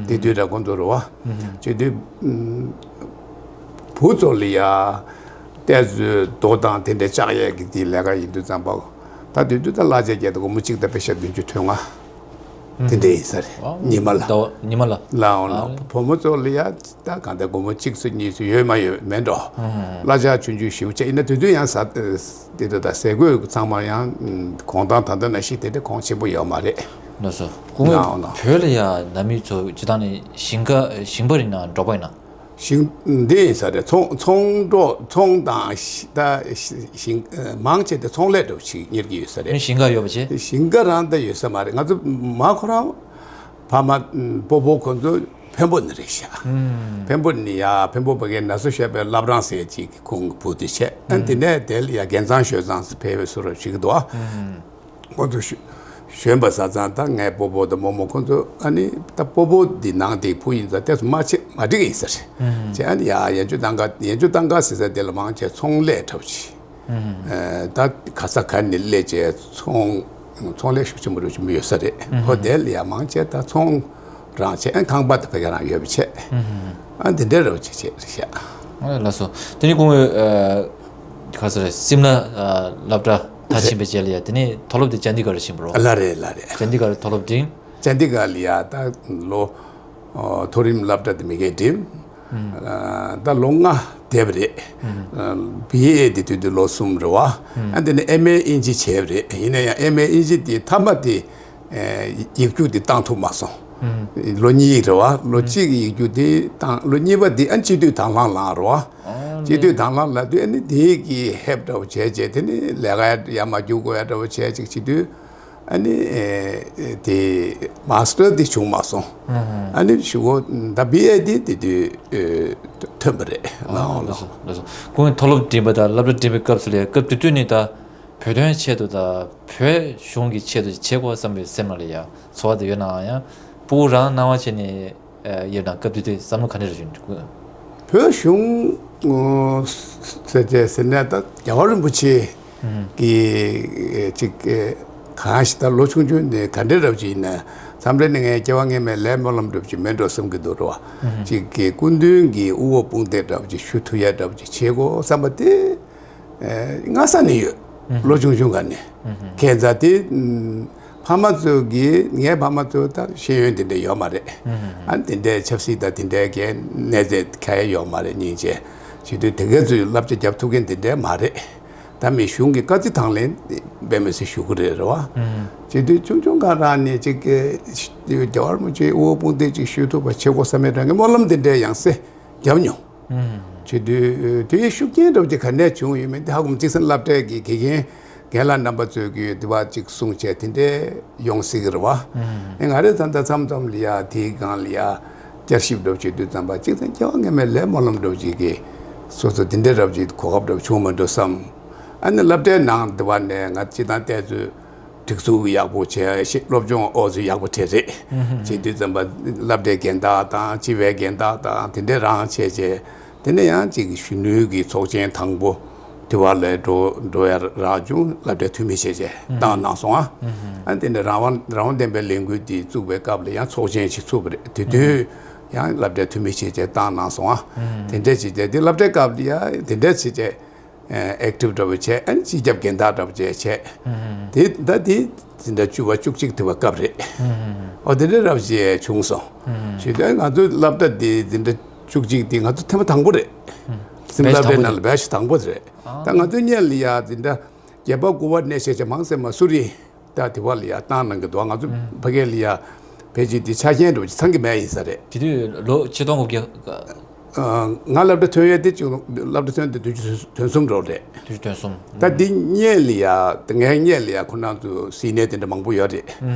དེ་དུས་ད་ཁོ་ཚོ་རེད་བ། བྱེད་དུས་བུ་ཚོ་ལ་ཡ་ཏོག་ཙམ་རྡོ་དང་དེ་འདྲའི་ལྕགས་ཡས་ཀྱི་དེའི་ལས་ཀ་ཡིན་དུས་ཙམ་པ་ད་དུས་དུས་ད་གླ་ཆ་བརྒྱད་དང་སྒོར་མོ་གཅིག་དང་པེ་ཤ་བདུན་ཅུ་དོན་ལྔ། དེ་འདྲ་ཡིན་ས་རེད། ཨ་ཉི་མ་ལ། ཟླ་བ་ཉི་མ་ལ། ལའང་ལ་ཨ་བུ་མོ་ཚོ་ལ་ཡ་ད་གང་ལྟར་སྒོར་མོ་གཅིག་ཚོ་གཉིས་ཚོ་ཡོད་མ་ཡོད་མེད་འགྲོ། གླ་ཆ་ཆུང་ཆུང་ཞེ་པོ་ཅིག་ཡིན་ན་དེ་དུས་ཡང་ཟ་དེ་དུས་ད་ཟས་གོས་ཚང་མ་ཡང་གོང་ཐང་ད་ལྟ་ནང་བཞིན་དེ་འདྲ་གོང་ཆེན་པོ་ཡོད་མ་རེད། ལགས་སོ། སྐུ་ངོ་ལའང་ལ། བོད་ལ་ཡ་ནང་མི་ཚོ་སྤྱི་བཏང་ནས་ཞིང་ཁ་ཞིང་པ་རེད་ན་འབྲོག་པ་ཡིན་ན། ཞིང་འདི་ཡིན་ས་རེད། ཚོང་ཚོང་འབྲོག་ཚོང་དང་ཤ་ད་ཤ་ཞིང་མང་ཆེ་དེ་ཚོང་ལས་འདྲ་བོ་ཞིག་གཉེར་གྱི་ཡོད་ས་རེད། ཞིང་ཁ་ཡོད་པ་བྱས། ཞིང་ཁ་རང་ད་ཡོད་ས་མ་རེད། ང་ཚོ་མ་ཁོ་རང་ཕ་མ་སྤོ་བོ་ཁོ་ཚོ་ འཕན་པོ་ནི་རེད་ཤག་འཕན་པོ་ནི་ཡ་འཕན་པོ་ཕ་གིའི་ན་སོ་ཤོད་པའི་བླ་བྲང་ཟེར་ཅིག་གི་ཁོང་གི་བུ་དེ་བྱས། ཨ་དེ་ནས་དེ་ལ་ཡ་རྒན་ཚང་ཞོལ་ཚང་ཟེར་ཕེབས་པའི་བཟོ་འདྲ་ཞིག་འདུག་ཁོང་ཚོ་ཞོ་ཞོན་པ་ཟ་ཙང་ད་ངའི་སྤོ་བོ་དང་རྨོ་མོ་ཁོང་ཚོ་ཨ་ནི་ད་སྤོ་བོ་འདི་ནང་དེ་བུ་ཡིན་ཙང་ཏོག་ཙམ་མ་ཆེ་མ་འགྲིག་ཡིན་ཟེར། བྱས་ཨ་ནི་ཡ་ཡན་ཆོད་བཏང་ག་ཡན་ཆོད་བཏང་ག་ཟེར་ས་དེ་ལ་མང་ཆེ་ཚོང་ལས་འདྲ་བོ་ཅིག་ཨ་ད་ག་ས་ག་ནས་སླེབས་བྱས་ཚོང་ཚོང་ལས་ཤུགས་ཆེན་པོ་རུ་ཆེན་པོ་ཡོད་ས་རེད། ཁོ་དེ་ལ་ཡ་མང་ཆེ་ད་ཚོང་རང་བྱས་ཨ་ཁང་པ་དེ་ཕ་གི་རང་ཡོད་པ་བྱས། ཨ་འདི་འདྲ་རུ་ཅིག་བྱས་རེད་ཤག་ཨ་ལགས་སོ། དེ་ནི་ཁོང་ཨ་ག་ས་རེད། སིམ་ལ་ཨ་སློབ་གྲྭ་མཐར་ཕྱིན་པའི་རྗེས་ལ་ཡ་དེ་ནི་མཐོ་སློབ་དེ་ཅན་དི་གར་ཕྱིན་པ་རོ། ལ་རེད་ལ་རེད། ཅན་དི་གར་མཐོ་སློབ་འགྲིམས། ཅན་དི་གར་ལ་ཡ་ད་ལོ་ཨོ་མཐོ་རིམ་སློབ་གྲྭ་དེ་མ་གིར་འགྲིམས། ཨ་ད་ལོ་ལྔ་བསྡད་པ་རེད། ཨ་བི་ཨེ་དེ་དུས་དུས་ལོ་གསུམ་རེད་བ། ཨ་དེ་ནས་ཨེམ་ཨེ་དབྱིན་ཇི་བྱས་པ་རེད། ཡིན་ན་ཡང་ཨེམ་ཨེ་དབྱིན་ཇི་དེ་མཐའ་མ་དེ་ཨེ་ཡིག་རྒྱུགས་དེ་བཏང་ཐུབ་མ་སོང་། ལོ་གཉིས་རེད་བ། ལོ་གཅིག་གི་ཡིག་རྒྱུགས་དེ་བཏང་། ལོ་གཉིས་པ་དེ་ཨ་སྤྱི་འཐུས་དང་བླངས་ལངས་རེད་བ། སྤྱི་འཐུས་དང་བླངས་ལངས་དུས་ཨ་ནི་དེ་གི་ཧེབ་འདྲ་བོ་བྱས་བྱས་དེ་ནི་ལས་ཀ་ཡར་མར་རྒྱུག་དགོས་ཡ་འདྲ་བོ་བྱས་ཅིག་བྱེད་དུས། ཨ་ནི་ཨེ་དེ་མཱ་སི་ཊར་དེ་བྱུང་མ་སོང་། ཨ་ནི་གཞུག་གུ་ད་བི་ཨེ་དེ་དེ་དུས་ཨེ་ཐོན་པ་རེད། ཨ་ལགས་སོ་ལགས་སོ། ཁོང་མཐོ་སློབ་འགྲིམས་པ་དང་སློབ་གྲྭ་འགྲིམས་པའི་སྐབས་སུ་ལ་སྐབས་དེ་དུས་ནི་ད་བོད་དོན་ཆེད་དུ་དང་བོད་གཞུང་གི་ཆེད་དུ་བྱེད་དགོས་བསམ་པའི་སེམས་ལ་ཡ་ཚོར་བ་དེ་ཡོད་ནའང་ཡང་སྤུ་གུ་རང་སྣང་བ་བྱས་ནས་ཡོད་ན་སྐབས་དེ་དུས་བསམ་བློ་ག་འདྲ་རེ་བྱུང་། བོད་གཞུང་ཟེར་བྱས་ཟེར་ནས་ད་རྒྱལ་བ་རིན་པོ་ཆེ་གི་ཅིག་གང་ཞིག་ད་ལོ་ཆུང་ཆུང་ནས་ག་འདྲ་འདྲ་བོ་ཅིག་ཡིན་ན་མཚམས་རེ་ནས་ངས་སྐྱེ་བ་སྔོན་མའི་ལས་སྨོན་ལམ་འདྲ་བོ་ཅིག་མེད་འགྲོ་བསམ་གྱི་འདུག་རོ། ཅིག་གི་སྐུ་མདུན་གྱི་དབུ་འོག་དཔུང་འདེགས་འདྲ་བོ་ཅིག་ཞུ་ཐུབ་ཡ་འདྲ་བོ་ཅིག་བྱེད་དགོས་བསམ་པ་དེ་སྔ་ས་ནས་ཡོད། ལོ་ཆུང་ཆུང་ག་ནས་ཁྱད་མཚར་དེ། ཕ་མ་ཚོ་གིས་ངའི་ཕ་མ་ཚོ་ད་ཤེས་ཡོན་དེ་འདྲ་ཡོད་མ་རེད། ཨ་ནི་དེ་འདྲའི་ཆབ་སྲིད་དང་དེ་འདྲའི་གི་གནས་ཚད་ཁ་ཡ་ཡོད་མ་རེད། སྙིང་རྗེ་བྱེད་དུས་དེ་ག་ཚོས་བསླབ་བྱ་རྒྱབ་ཐུབ་མཁན་དེ་འདྲའི་མ་རེད། ད་མི་གཞུང་གི་བཀའ་བརྩི་དང་ལེན་དཔེ་མི་སྲིད་ཞུ་གི་རེད་རེད་བ། བྱེད་དུས་ཆུང་ཆུང་སྒང་རང་ནས་ཅིག་གི་རྒྱལ་བ་རིན་པོ་ཆེའི་དབུ་འོག་དཔུང་འདེགས་ཅིག་ཞུ་ཐུབ་པ་བྱེད་དགོས་བསམ་པའི་རང་གི་སྨོན་ལམ་དེ་འདྲའི་ཡང་སེ་རྒྱབ་མྱོང་། བྱེད་དུས་དེའི་ཤུགས་རྐྱེན་འདྲ་བོ་ཅིག་ག་ནས་བྱུང་ཡོད་མེད་དེ་ཧ་གོ་མི་འདུག་གཅིག་སེམས་སློབ་གྲྭའི་གི་དགེ་རྒན་རྒན་ལགས་རྣམ་པ་ཚོས་གི་དེ་བ་ཅིག་གསུངས་བྱས་དེ་འདྲའི་ཡོང་སྲིད་གི་རེད་བ། ཨེ་ང་རེ་ད་ལྟ་མཚམས་མཚམས་ལ་ཡ་དེའི་སྒང་ལ་ཡ་བསྐྱར་ཞིབ་འདྲ་བོ་བྱེད་དུས་ཙམ་པ་གཅིག་སེམས་སྐྱེ་བ་སྔོན་མའི་ལས་སྨོན་ལམ་འདྲ་བོ་ཅིག་གི་སོ་སོ་དེ་འདྲའི་འདྲ་བོ་ཅིག་གོ་སྐབས་འདྲ་བོ་བྱུང་མ་འགྲོ་བསམ། ཨ་ནི་སློབ་གྲྭའི་ནང་དེ་བ་ནས་ང་སྤྱི་བཏང་བལྟས་ཚོད། སྒྲིག་འཛུགས་ཡག་པོ་བྱས་ཤེས། སློབ་སྦྱོང་ཨོ་ཚོད་ཡག་པོ་བྱས་རེད། བྱེད་དུས་ཙམ་པ་སློབ་གྲྭའི་རྒན་བདག་དང་སྤྱི་པའི་རྒན་བདག་དང་དེ་འདྲས་རང་བྱས་བྱས། དེ་ནས་ཡང་ཅིག་གཞོན་ནུའི་གི་ཚོགས་ཆེན་དང་པོ་དེ་བ་ལ་འགྲོ་འགྲོ་ཡ་རག་བྱུང་། སློབ་གྲྭའི་འཐུས་མི་བྱས་བྱས་བཏང་གནང་སོང་ཨ། ཨ་དེ་ནས་རང་དབང་རང་དབང་ལྡན་པའི་ལས་འགུལ་དེ་བཙུགས་པའི་སྐབས་ལ་ཡང་ཚོགས་ཆེན་ཞིག་ཚུགས་པ་རེད། དེ་དུས་ཡང་སློབ་གྲྭའི་འཐུས་མི་བྱས་བྱས་བཏང་གནང་སོང་ཨ། དེ་འདྲས་བྱས་བྱས་དེ་སློབ་གྲྭའི་སྐབས་ལ་ཡང་དེ་འདྲས་བྱས་བྱས། ཨེག་ཊིབ་འདྲ་བོ་བྱས། ཨ་ནི་སྤྱི་ཁྱབ་རྒན་བདག་འདྲ་བོ་བྱས་བྱས། དེ་ད་དེ་འཛིན་གྲྭ་བཅུ་པ་བཅུ་གཅིག་དེ་བ་སྐབས་རེད། ཨོ་དེ་འདྲ་འདྲ་བོ་བྱས་བྱུང་སོང་། བྱས་དུས་ང་ཚོའི་སློབ་གྲྭ་དེ་འཛིན་གྲྭ་བཅུ་གཅིག་དེ་ང་ཚོ་ཐེངས་མ་དང་པོ་རེད། སིམ་སློབ་གྲྭའི་ནང་ལ་བེ་ཆི་དང་པོ་དེ་རེད། ད་ང་ཚོའི་སྔོན་ལ་ཡ་འཛིན་གྲྭ་བརྒྱད་པ་དགུ་པ་ནས་བྱས་བྱས་མང་ཚད་མ་སུ་རི། ད་དེ་བ་ལ་ཡ་བཏང་གནང་གི་འདུག་ང་ཚོ་ཕ་གི་ལ་ཡ་ཕལ་ཆེར་དེ་ཆ་རྐྱེན་འདྲ་བོ་ཅིག་ཚང་གི་མེད་ཡིན་ས་རེད། དེ་དུས་ལོ་ཆིག་སྟོང་དགུ་བརྒྱ། ང་སློབ་གྲྭ་ཐོན་ཡས་དེ་ཅིག་སློབ་གྲྭ་ཐོན་དེ་བདུན་ཅུ་དོན་གསུམ་འགྲོ་རེད། བདུན་ཅུ་དོན་གསུམ། ད་འདི་སྔོན་ལ་ཡ་ད་ངའི་སྔོན་ལ་ཡ་ཁོ་རང་ཚོ་སི་ནི་ཡར་དེ་འདྲ་མང་པོ་ཡོད་རེད།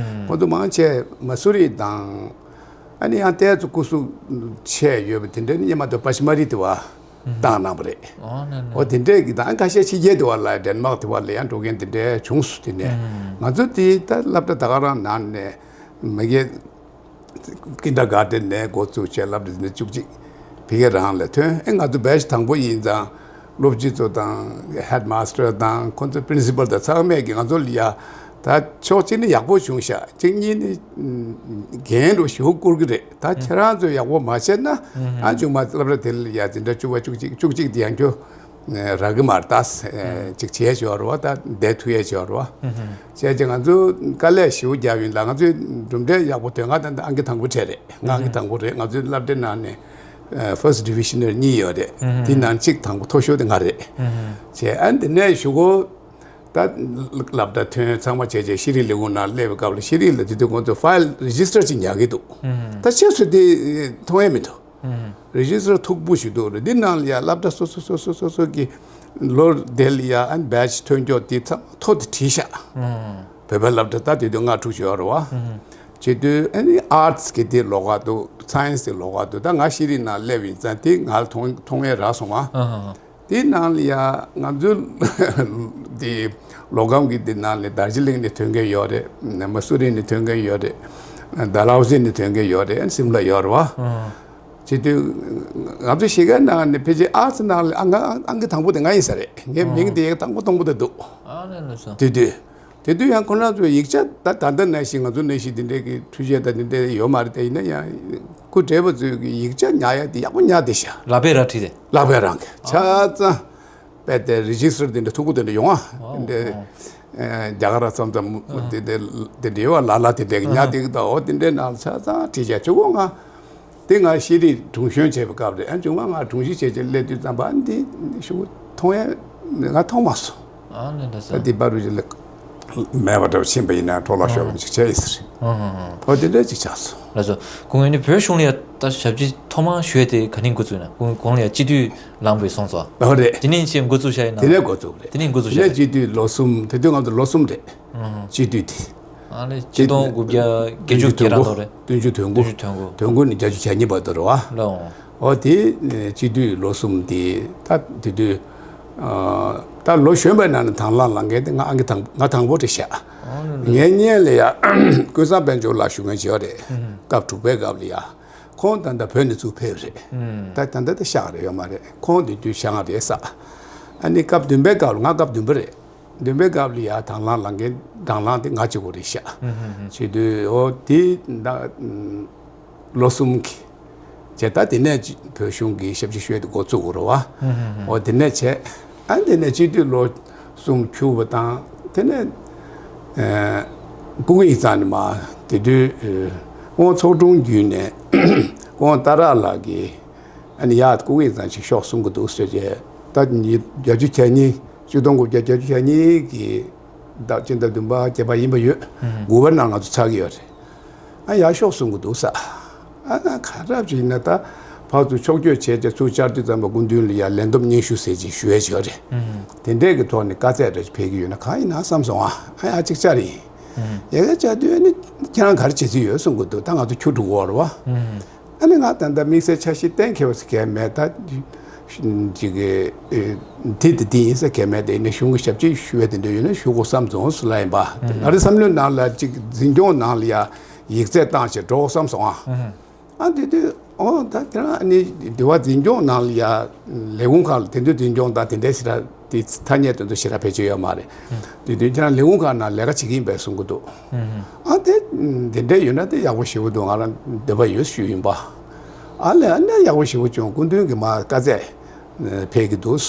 ཁོ་ཚོ་མང་ཆེ་མ་སུ་རི་དང་། ཨ་ནི་ཡང་ཏོག་ཙམ་སྐུ་གཟུགས་ཆེ་ཡོད་པ་དེ་འདྲ་ནི་སྔོན་མ་དུ་པ་ཤི་མ་རི་དེ་བ་བཏང་གནང་བ་རེད། ཨོ་ནས་ནས། ཨོ་དེ་འདྲས་ཀྱི་དང་ཁ་ཤས་ཕྱི་རྒྱལ་དུ་བ་ལ་ཌེན་མག་དུ་བ་ལ་ཡང་འགྲོ་མཁན་དེ་འདྲས་བྱུང་སོང་། དེ་ནས་ང་ཚོ་དེ་ད་སློབ་གྲྭ་ད་ག་རང་ནང་ནས་མ་གི་ཀིན་ཌར་གྷར་ཌེན་ནས་འགོ་བཙུགས་བྱས་སློབ་གྲྭ་དེ་འདྲ་བཅུ་གཅིག་ཕ་གི་རང་ལ་ཐོན། ཨེ་ང་ཚོ་བེ་ཆི་དང་པོ་ཡིན་ཙང་སློབ་སྤྱི་ཚོ་དང་ཧེཌ་མཱ་སི་ཊར་དང་ཁོང་ཚོ་པི་རིན་སི་པལ་དང་ཚང་མས་ཀྱི་ང་ཚོ་ལ་ཡ་ད་ཕྱོགས་གཅིག་ནས་ཡག་པོ་བྱུང་ཤག་གཅིག་གཉིས་ནས་འགན་རུ་ཞུ་བསྐུར་གི་རེད། ད་ཁྱེད་རང་ཚོས་ཡག་པོ་མ་བྱས་ན་ཨ་མཇུག་མ་སློབ་གྲྭ་དེ་ལ་ཡ་འཛིན་གྲྭ་བཅུ་པ་བཅུ་གཅིག་བཅུ་གཅིག་དེ་ཡང་ཁྱོད་རག་གི་མ་རེད། ད་ཅིག་བྱས་ཞོར་བ་ད་བསྡད་ཐུབ་ཡས་ཞོར་བ་བྱས་ཀྱི་ང་ཚོ་དཀའ་ལས་ཞེ་པོ་བརྒྱབ་ཡིན་ལ། ང་ཚོའི་གྲུབ་འབྲས་ཡག་པོ་ཐོན། ང་ད་ལྟ་ཨང་ཀི་དང་པོ་བྲིས་རེད། ང་ཨང་ཀི་དང་པོ་རེད། ང་ཚོའི་སློབ་གྲྭའི་ནང་ནས་ཕར་སི་ཊི་ཌི་བི་ཤན་ནར་གཉིས་ཡོད་རེད། དེ་ནང་གཅིག་དང་པོ་མཐོ་ཤོས་དེ་ང་རེད། བྱས་ཨ་འདི་ནས་གཞུག་གུ་ད་སློབ་གྲྭ་ཐོན་ཚང་མ་བྱས་བྱས་ཤེས་རིག་ལས་ཁུངས་ནང་སླེབས་པའི་སྐབས་ལ་ཤེས་རིག་ལ་དེ་དུས་ཁོང་ཚོས་ཕའིལ་རི་ཇི་སི་ཊར་ཅིག་ཉར་གི་འདུག་ད་ཕྱིས་སུ་དེ་མཐོང་ཡས་མི་འདུག་རི་ཇི་སི་ཊར་མཐུག་པོ་ཞིག་འདུག་རེད། འདི་ནང་ལ་ཡ་སློབ་གྲྭ་སོ་སོ་སོ་སོ་སོ་སོ་གི་ལོ་དེ་ལ་ཡ་ཨན་བེ་ཆི་ཐོན་སྐྱོད་དེ་ཚང་མ་ཐོ་དེ་བྲིས་ཤག་བོད་པའི་སློབ་གྲྭ་ད་དེ་དུས་ལྔ་དྲུག་ཅིག་ཡོད་རེད་བ། བྱེད་དུས་ཨ་ནི་ཨར་ཊི་གི་དེ་ལོགས་ཀ་འདུག་སའེན་སི་དེ་ལོགས་ཀ་འདུག་ད་ང་ཤེས་རིག་ནང་སླེབས་ཡིན་ཙང་དེ་ང་ལ་མཐོང་མཐོང་ཡས་རག་སོང་བ། ཨ་ཧ་ཧ། དེའི་ནང་ལ་ཡ་ང་ཚོའི་དེ་ལོ་སྒམ་གི་དེ་ནང་ལ་དར་ཇི་ལིང་ནས་ཐོན་མཁན་ཡོད་རེད། མ་སུ་རི་ནས་ཐོན་མཁན་ཡོད་རེད། ཌལ་ཧོ་སི་ནས་ཐོན་མཁན་ཡོད་རེད། སིམ་ལ་ཡོད་རེད་བ། ཨ་ཧ། བྱེད་དུས་ང་ཚོ་གཞིས་ཀ་ནང་ནས་ཕལ་ཆེར་ཨར་ཊི་ནང་ལ་ཨང་ཨང་གི་དང་པོ་དེ་ང་ཡིན་ས་རེད། ངའི་མིང་དེ་ཡང་དང་པོ་དང་པོ་དེ་འདུག་ཨ་ནི་ལགས་སོ། དེ་དུས་དེ་དུས་ཡང་ཁོ་རང་ཚོས་ཡིག་ཆ་ད་ད་ལྟ་ནང་བཞིན་ང་ཚོ་ནང་བཞིན་དེ་འདྲའི་གི་འཕྲུལ་ཆས་དང་དེ་འདྲའི་ཡོད་མ་རེད། དེ་ཡིན་ན་ཡང་སྐུ་བགྲེས་པ་ཚོས་གི་ཡིག་ཆ་ཉར་ཡ་དེ་ཡག་པོ་ཉར་བསྡད་ཤག་ལག་པས་ར་བྲིས་ཏེ། ལག་པས་རང་གི་ཆ་ཚང་དཔེ་དེ་རི་ཇི་སི་ཊར་དེ་འདྲ་མཐུག་པོ་དེ་འདྲ་ཡོང་ཨ། ཨོ་དེ་འདྲའི་ཨོ། ཨེ་རྒྱ་གར་ཚོམ་ཚོམ་ཨ་དེ་དེ་དེ་འདྲའི་བ་ལ་ལ་དེ་འདྲའི་གི་ཉར་ཨ་དེ་གི་ད་འོ་དེ་འདྲའི་ནང་ཆ་ཚང་བྲིས་བྱས་ཆུ་བོ་ང་། དེ་ང་ཤེས་རིག་དྲུང་གཞོན་བྱས་པའི་སྐབས་རེད། ཨ་ཆུང་མ་ང་དྲུང་ཆེ་བྱས་བྱས་སླེབས་དུས་ཙམ་པ་ཨ་འདི་ཤུགས་མཐོང་ཡས་ང་མཐོང་མ་སོང་། ཨ་ནི་ད་ད་ས་དེ་པ་རུ་ཅི་ལ་མེད་པ་འདྲ་བ་ཕྱིན་པ་ཡིན་ན་འཕྲོ་བརླག་ཤོར་བ་ཅིག་བྱས་ཡིན་ཟེར། ཨ་ཨ་ཨ། འོ་དེ་འདྲ་ཅིག་ཆགས་སོང་། ལགས་སོ། ཁོང་ཡིན་ནི་བོད་གཞུང་ལ་ཡ་ད་ཞབས་ཕྱི་ཐོག་མར་ཞུས་ཏེ་ག་ནས་འགོ་བཙུགས་ན། ཁོང་ཁོང་ལ་ཡ་སྤྱི་འཐུས་ལངས་པའི་སོང་ཙང་། ཨོ་རེད། དེ་ནས་ཅིག་འགོ་བཙུགས་བཞག་ཡིན་ན། དེ་ནས་འགོ་བཙུགས་རེད། དེ་ནས་འགོ་བཙུགས་བཞག་ཡིན། དེ་ནས་སྤྱི་འཐུས་ལོ་གསུམ། དེ་དུས་ང་ཚོ་ལོ་གསུམ་རེད། ཨ་སྤྱི་འཐུས་དེ། ཨ་ནི་ཆིག་སྟོང་དགུ་བརྒྱ་བརྒྱད་ཅུ་གྱ་གྲངས་ཐོག་རེད། བདུན་ཅུ་དོན་དགུ། བདུན་ཅུ་དོན་དགུ། དོན་དགུ་ནས་བརྒྱད་ཅུ་གྱ་གཉིས་བར་དུ་རེད་བ། ལགས་འོང་། འོ་དེ་སྤྱི་འཐུས་ལོ་གསུམ་དེ་ད་དེ་དུས་ད་ལོ་གཞོན་པའི་ནང་ནས་དང་བླངས་ལངས་མཁན་དེ་ང་ཨང་ཀི་དང་ང་དང་པོ་རེད་ཤག་ཨ་ནི་ངའི་སྔོན་ལ་ཡ་ཀུན་བཟང་དཔལ་འབྱོར་ལགས་ཞུ་མཁན་ཅིག་ཡོད་རེད། སྐབས་དྲུག་པའི་སྐབས་ལ་ཡ། ཁོང་ད་ལྟ་བོད་ནས་ཚུར་ཕེབས་རེད། ད་ད་ལྟ་ད་ཤག་རེད་ཡོད་མ་རེད། ཁོང་དེ་དུས་ཤག་རེད་ས། ཨ་ནི་སྐབས་བདུན་པའི་སྐབས་ལ་ང་སྐབས་བདུན་པ་རེད། བདུན་པའི་སྐབས་ལ་ཡ་དང་བླངས་ལངས་མཁན་དང་བླངས་དེ་ང་གཅིག་པོ་རེད་ཤག་བྱེད་དུས་འོ་དེ་ད་ལོ་གསུམ་གྱི་བྱས། ད་དེ་ནས་བོད་གཞུང་གི་ཞབས་ཕྱི་ཞུ་ཡ་དེ་འགོ་བཙུགས་རེད་བ། འོ་དེ་ནས་བྱས། ཨ་དེ་ནས་སྤྱི་འཐུས་ལོ་གསུམ་འཁྱུར་བ་དང་དེ་ནས་ཨ་སྐུ་ངོ་ཡིག་ཚང་ནས་མ་དེ་དུས་ཨ་སྐུ་ངོ་ཚོགས་དྲུང་བརྒྱུད་ནས་སྐུ་ངོ་ཏཱ་ར་ལགས་ཀྱིས། ཨ་ནི་ཡ་སྐུ་ངོ་ཡིག་ཚང་ཅིག་ཤོག་གསུང་གི་འདུག་ཟེར་བྱས། ད་ཉིས་བརྒྱད་ཅུ་གྱ་གཉིས། ཆིག་སྟོང་དགུ་བརྒྱ་བརྒྱད་ཅུ་གྱ་གཉིས་ཀྱི་ཟླ་སྤྱི་ཟླ་བདུན་པ་བརྒྱད་པ་ཡིན་པ་ཡོད། དགུ་པ་ནང་ང་ཚོ་ཚར་གི་ཡོད་རེད། ཨ་ཡ་ཤོག་གསུང་གི་འདུག་ས། ཨ་ང་ག་རབ་ཅིག་ཡིན་ན་ད་ཕར་ཚུར་ཕྱོགས་བསྐྱོད་བྱས་བྱས་ཚུར་བཅར་དུས་ཙམ་པ་སྐུ་མདུན་ལ་ཡ་ལན་འདེབས་སྙན་ཞུ་ཟེར་ཅིག་ཞུ་ཡས་ཅིག་ཡོད་རེད། དེ་འདྲས་ཀྱི་ཐོག་ནས་བཀའ་སྩལ་རེ་ཅིག་ཕེབས་ཀྱི་ཡོད་ན་གང་ཡིན་ན་བསམ་སོང་ཨ། ཨ་ཡ་གཅིག་བཅར་ཡིན། ཡ་ག་བཅར་དུས་ཨ་ནི་ཁྱེད་རང་ག་རེ་བྱེད་རྩིས་ཡོད་གསུང་གི་འདུག་ད་ང་ཚོ་ཁྱུ་དྲུག་འོག་རེད་བ། ཨ་ནི་ང་ད་ལྟ་དམིགས་བསལ་འཆར་གཞི་གཏན་འཁེལ་བ་ཟེར་གང་ཡང་མེད། ད་ཅིག་གི་དེ་དེ་དེ་ཡིན་ཟེར་གང་ཡང་མེད། དེ་ནས་གཞུང་གི་ཞབས་ཕྱི་ཞུ་བའི་དེ་འདྲ་ཡོད་ན་ཞུ་དགོས་བསམ་སོང་ཟེར་ལབ་ཡིན་པ། ང་རའི་བསམ་བློའི་ནང་ལ་ཅིག་འཛིན་སྐྱོང་ནང་ལ་ཡ་ཡིག་ཚད་བཏང་བྱས་འགྲོ་དགོས་བསམ་སོང་ཨ། ཨ་དེ་དུས་ཨོ་ད་ཁྱེད་རང་ཨ་ནི་དེ་བ་འཛིན་སྐྱོང་ནང་ལ་ཡ་ལས་ཁུངས་ཁག་ལ་དེ་འདྲ་འཛིན་སྐྱོང་དང་དེ་འདྲའི་ཞེ་དྲག་དེ་ཐ་སྙད་དེ་ཚོ་ཞེ་དྲག་བེད་སྤྱོད་ཡོད་མ་རེད། དེ་དུས་ཁྱེད་རང་ལས་ཁུངས་ཁག་ནང་ལས་ཀ་བྱེད་ཀྱི་ཡིན་པས་གསུང་གི་འདུག་ཨ་དེ་དེ་འདྲ་ཡོད་ན་དེ་ཡག་པོ་ཞེ་པོ་འདུག་ང་རང་འདོད་པ་ཡོད་ཞུ་ཡིན་པ། ཨ་ལས་ཨ་ནི་ཡག་པོ་ཞེ་པོ་བྱུང་། སྐུ་མདུན་གྱིས་མར་བཀའ་སྩལ་ཕེབས་ཀྱི་འདུག་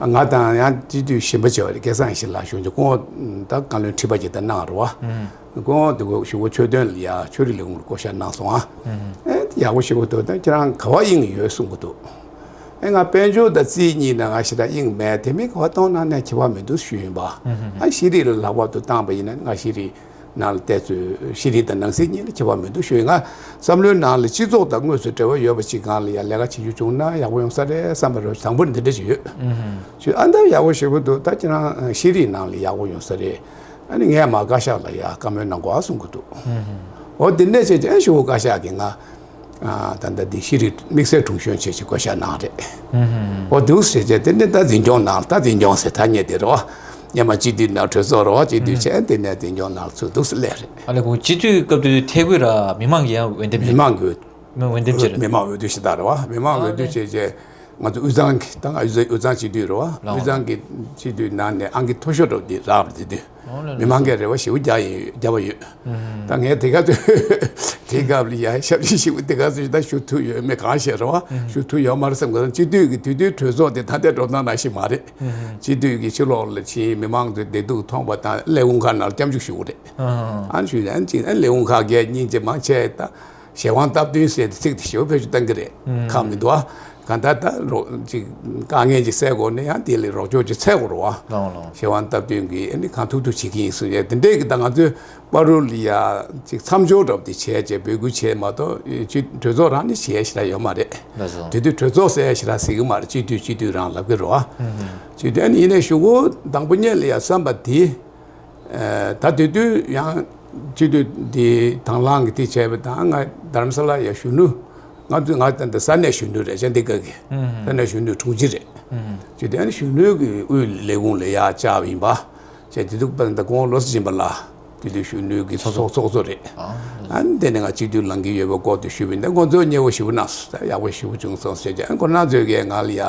ང་དང་ཡང་སྤྱི་འཐུས་གཞན་པ་བྱས་པ་རེད། སྐལ་བཟང་ཡེ་ཤེས་ལགས་གཞུང་ཆེན་སྐུ་ངོ་ད་བཀའ་བློན་ཁྲི་པ་ཅིག་ད་གནང་རེད་བ། སྐུ་ངོ་དེ་གོ་ཞུ་གོ་ཆོས་དོན་ལ་ཡ་ཆོས་རིག་ལས་ཁུངས་ལ་བསྐོ་བཞག་གནང་སོང་ཨ། ཨེ་ཡག་པོ་ཞེ་པོ་འདུག་ད་ཁྱེད་རང་ག་པར་དབྱིངས་ཡོད་གསུང་གི་འདུག་ཨེ་ང་དཔལ་འབྱོར་དང་རྩིས་གཉིས་ན་ང་ཞེ་དྲག་དབྱིངས་མེད། དེ་མིན་ག་པར་གཏོང་གནང་ན་ཁྱད་པར་མི་འདུག་ཞུས་ཡིན་པ། ཨ་ཤེས་རིག་ལ་ལྷག་པར་དུ་བཏང་པ་ཡིན་ན་ང་ཤེས་རིག་ནང་ལ་བལྟས་ཚོད་ཤེས་རིག་དང་ནང་གསེས་གཉིས་ལ་ཁྱད་པར་མི་འདུག་ཞུས་ཡིན། ང་བསམ་བློའི་ནང་ལ་སྤྱི་ཚོགས་དང་དངོས་སུ་འབྲེལ་བ་ཡོད་པ་ཅིག་སྒང་ལ་ཡ་ལས་ཀ་བྱེད་རྒྱུ་བྱུང་ན་ཡག་པོ་ཡོང་ས་རེད་བསམ་པ་རེད། དང་པོ་ནས་འདི་འདྲ་ཞིག་ཡོད། ཞུས་ཨ་ད་ཡག་པོ་ཞེ་པོ་འདུག་ད་ཁྱེད་རང་ཤེས་རིག་ནང་ལ་ཡག་པོ་ཡོང་ས་རེད། ཨ་ནི་ངས་མ་བཀའ་ཤག་ལ་ཡ་བཀའ་མོལ་གནང་དགོས་ཨ་གསུང་གི་འདུག་འོ་དེ་འདྲ་བྱས་ཀྱང་ཞུ་བོ་བཀའ་ཤག་གིས་ང་ད་ལྟ་འདི་ཤེས་རིག་དམིགས་བསལ་དྲུང་གཞོན་བྱས་ཀྱི་བསྐོ་བཞག་གནང་རེད། འོ་འདུག་ཟེར་བྱས་དེ་ནི་ད་འཛིན་སྐྱོང་ནང་ད་འཛིན་སྐྱོང་ཟེར་ཐ་སྙད་དེ་རེད་བ། སྔོན་མ་སྤྱི་འཐུས་ནང་གྲོས་ཚོགས་རེད་བ། སྤྱི་འཐུས་བྱས་དེ་ནས་འཛིན་སྐྱོང་ནང་ཚུར་འདུག་སེ་སླེབས་རེད། ཨ་ལས་ཁོང་སྤྱི་འཐུས་སྐབས་དེ་དུས་ཐད་ཀོས་ར་མི་མང་གི་ཡང་འོས་འདེམས་མི་མང་གི་མི་འོས་འདེམས་བྱས་རེད། མི་མང་འོས་བསྡུ་ཞེ་དྲག་རེད་བ། མི་མང་འོས་བསྡུ་བྱས་རྗེས་ང་ཚོ་དབུས་གཙང་གི་ད་ང་དབུས་གཙང་སྤྱི་འཐུས་རེད་བ། ལགས་དབུས་གཙང་གི་སྤྱི་འཐུས་ནང་ནས་ཨང་ཀི་མཐོ་ཤོས་འདྲ་བོ་དེ་རག་པ་རེད། དེ་དུས་ཨོ་ལགས་མི་མང་གིས་རེ་བ་ཞེ་པོ་རྒྱག་ཡིན་རྒྱབ་པ་ཡོད། ད་ངས་དེ་ག་ཚོད་དེ་སྐབས་ལ་ཡ་ཞབས་ཕྱི་ཞེ་པོ་དེ་ག་ཚོད་ད་ཞུ་ཐུབ་ཡོད་མེད་གང་ཤེས་རེད་བ། ཞུ་ཐུབ་ཡོད་མ་རེད་བསམ་གི། སྤྱི་འཐུས་ཀྱི་དུས་དུས་གྲོས་ཚོགས་དེ་ད་ལྟའི་འགྲོ་སྟངས་ནང་བཞིན་མ་རེད། སྤྱི་འཐུས་ཀྱི་ཕྱི་ལོགས་ལ་ཕྱིན་མི་མང་ཚོའི་བདེ་སྡུག་མཐོང་བ་དང་ལས་ཁུངས་ཁག་ནང་ལ་སྐྱབས་འཇུག་ཞུ་གི་རེད། ཨ་ནི་ཞུས་ནས་ཨ་ནི་ཅིག་ཨ་ནི་ལས་ཁུངས་ཁག་བརྒྱད་གཉིས་ཅིག་མང་ཆེ་ད་གཞན་དབང་སྟབས་བསྟུན་ཟེར་ཏེ་ཚིག་དེ་ཞེ་པོ་བེད་སྤྱོད་གཏང་གི་རེད། ཁག་མི་འདུག་ཨ། གང་ལྟར་ད་རོགས་ཅིག་དཀའ་ངལ་ཅིག་སེལ་དགོས་ན་ཡང་དེ་ལ་རོགས་སྐྱོར་ཅིག་འཚོལ་དགོས་རེད་བ། ལགས་ལགས། གཞན་དབང་སྟབས་བསྟུན་གྱིས་ཨ་ནི་གང་ཐུབ་ཐུབ་བྱེད་ཀྱི་ཡིན་གསུངས་ཡས་དེ་འདྲས་ཀྱི་ད་ང་ཚོའི་བར་དུ་ལ་ཡ་ཅིག་མཚམས་སྦྱོར་འདྲ་པོ་དེ་བྱས་བྱས་འབོད་སྐུལ་བྱས་མ་གཏོགས་ཅིག་གྲོས་ཚོགས་རང་ནས་བྱས་ཞེ་དྲག་ཡོད་མ་རེད། ལགས་སོ། དེ་དུས་གྲོས་ཚོགས་ཟེར་ཡས་ཞེ་དྲག་ཟེར་གི་མ་རེད། སྤྱི་འཐུས་སྤྱི་འཐུས་རང་ལབ་ཀྱི་རེད་བ། སྤྱི་འཐུས་ཨ་ནི་ཡིན་ནའི་གཞུག་གུ་དང་པོ་ཉིད་ལ་ཡ་བསམ་པ་དེ། ཨ་ད་དེ་དུས་ཡང་ སྤྱི་འཐུས་དེ་དང་བླངས་ཀྱིས་དེ་བྱས་པ་དང་། ང་དྷ་རམ་ས་ལ་ཡ་གཞོན་ནུ། ང་ཚོ་ང་ད་ལྟ་ས་གནས་གཞོན་ནུ་རེད། ཅན་དི་གྷར་གི་ས་གནས་གཞོན་ནུ་དྲུང་ཆེ་རེད། སྤྱི་འཐུས་ཨ་ནི་གཞོན་ནུ་གི་དབུས་ལས་ཁུངས་ལ་ཡ་བཅར་བ་ཡིན་པ། བྱས་དེ་དུས་པ་ད་ཁོང་བློ་བཟང་སྦྱིན་པ་ལགས་དེ་དུས་གཞོན་ནུ་གི་ཚོགས་ཚོགས་གཙོ་རེད། ཨ་ནི་དེ་ནས་ང་སྤྱི་འཐུས་ལངས་ཀྱི་ཡོད་པའི་སྐོར་དུ་ཞུས་པ་ཡིན། ད་ཁོང་ཚོས་མཉེས་པོ་ཞེ་པོ་གནང་སོང་། ད་ཡག་པོ་ཞེ་པོ་བྱུང་སོང་ཟེར་བྱས། ཨ་ཁོང་རྣམ་ཚོས་ཀྱིས་ང་ལ་ཡ་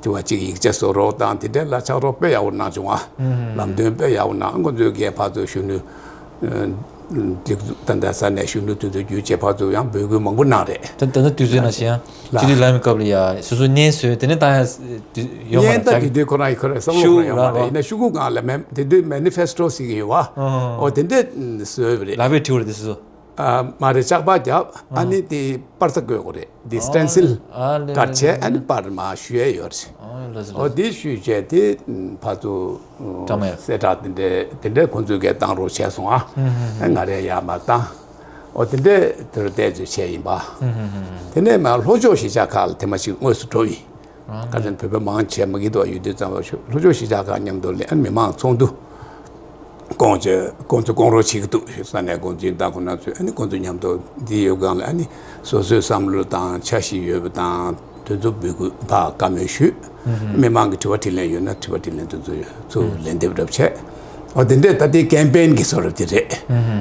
དེ་བ་གཅིག་ཡིག་ཆ་བཟོ་རོགས་དང་དེ་འདྲ་ལ་ཕྱག་རོགས་དཔེ་ཡག་པོ་གནང་བྱུང་བ། ལམ་སྟོན་དཔེ་ཡག་པོ་གནང་། ཁོང་ཚོས་ཀྱིས་ཕར་ཚུར་གཞོན་ནུ་སྒྲིག་འཛུགས་ད་ལྟ་ས་གནས་གཞོན་ནུ་དེ་ཚོ་བརྒྱུད་བྱས་ཕར་ཚུར་ཡང་འབོད་སྐུལ་མང་པོ་གནང་རེད། ད་ད་ལྟ་དུས་ཚོད་ནང་བཞིན་ཡང་ལ་སྤྱི་འཐུས་ལངས་པའི་སྐབས་ལ་ཡ་སོ་སོ་བརྙན་བཟོས་དེ་ནས་བཏང་ཡ་ཡོད་མ་བརྙན་རེད། ད་ཆ་གི་དུས་ཁོ་རང་གི་ཁོ་རང་བསམ་བློ་ཁོ་རང་ཡོད་མ་རེད། ཡིན་ན་ཤོག་གུ་སྒང་ལ་མེ་དེ་དུས་མེ་ནི་ཕེ་སི་ཊོ་ཟེར་གྱི་ཡོད་བ། ཨོ་དེ་འདྲས་བཟོས་པ་རེད། ལག་པས་བྲིས་པ་རེད་དེ་སོ་སོ། ཨ་མ་རེད། ལྕགས་པར་བརྒྱབ། ཨ་ནི་དེ་པར་ས་བཀོད་དགོས་རེད། དེ་སི་ཊེན་སིལ་ཨ་ལེ་ཀཊ་བྱས། ཨ་ནི་པར་མར་བཤུས་ཡས་ཡོད་རེད། ཨོ་ལེ་ལེ། ཨོ་དེ་བཤུས་བྱས་དེ་ཕར་ཚུར་བཀྲམ་ཡས། གསལ་བསྒྲགས་དེ་འདྲས་དེ་འདྲས་ཁོང་ཚོས་གས་བཏང་རོགས་བྱས་སོང་ཨ། ཨ་ང་རས་ཡར་མར་བཏང་། ཨོ་དེ་འདྲས་དེར་བལྟས་ཚོད་བྱས་ཡིན་པ། དེ་ནས་མར་ལྷོ་ཕྱོགས་གཞིས་ཆགས་ཁག་ལ་ཐེངས་མ་གཅིག་དངོས་སུ་འགྲོ་ཡིན། ཁ་སང་བོད་པ་མང་ཆེ་མ་གི་དོ་ཡོད་དུས་ཙམ་པ་ལྷོ་ཕྱོགས་གཞིས་ཆགས་ཁག་མཉམ་དུ་ལ་ཨ་ནི་མི་མང་ཚོགས་འདུ་སྐོང་བྱས། ཁོང་ཚོ་སྐོང་རོགས་བྱེད་ཀྱི་འདུག་ས་གནས་འགོ་འཛིན་དང་ཁོང་རྣམ་ཚོས་ཨ་ནི་ཁོང་ཚོ་མཉམ་དུ་འདི་ཡོད་སྒང་ལ་ཨ་ནི་སོ་སོའི་བསམ་བློ་དང་འཆར་གཞི་ཡོད་པ་དང་དེ་ཚོ་འབོད་སྐུལ་ཕར་བཀའ་མོལ་ཞུས། མི་མང་གི་དྲི་བ་དྲིས་ལན་ཡོད་ན་དྲི་བ་དྲིས་ལན་དེ་ཚོ་ཚུར་ལན་འདེབས་རོགས་བྱས། འོ་དེ་འདྲས་ད་ལྟའི་ཀེམ་པེན་གྱི་བཟོ་འདྲ་དེ་རེད།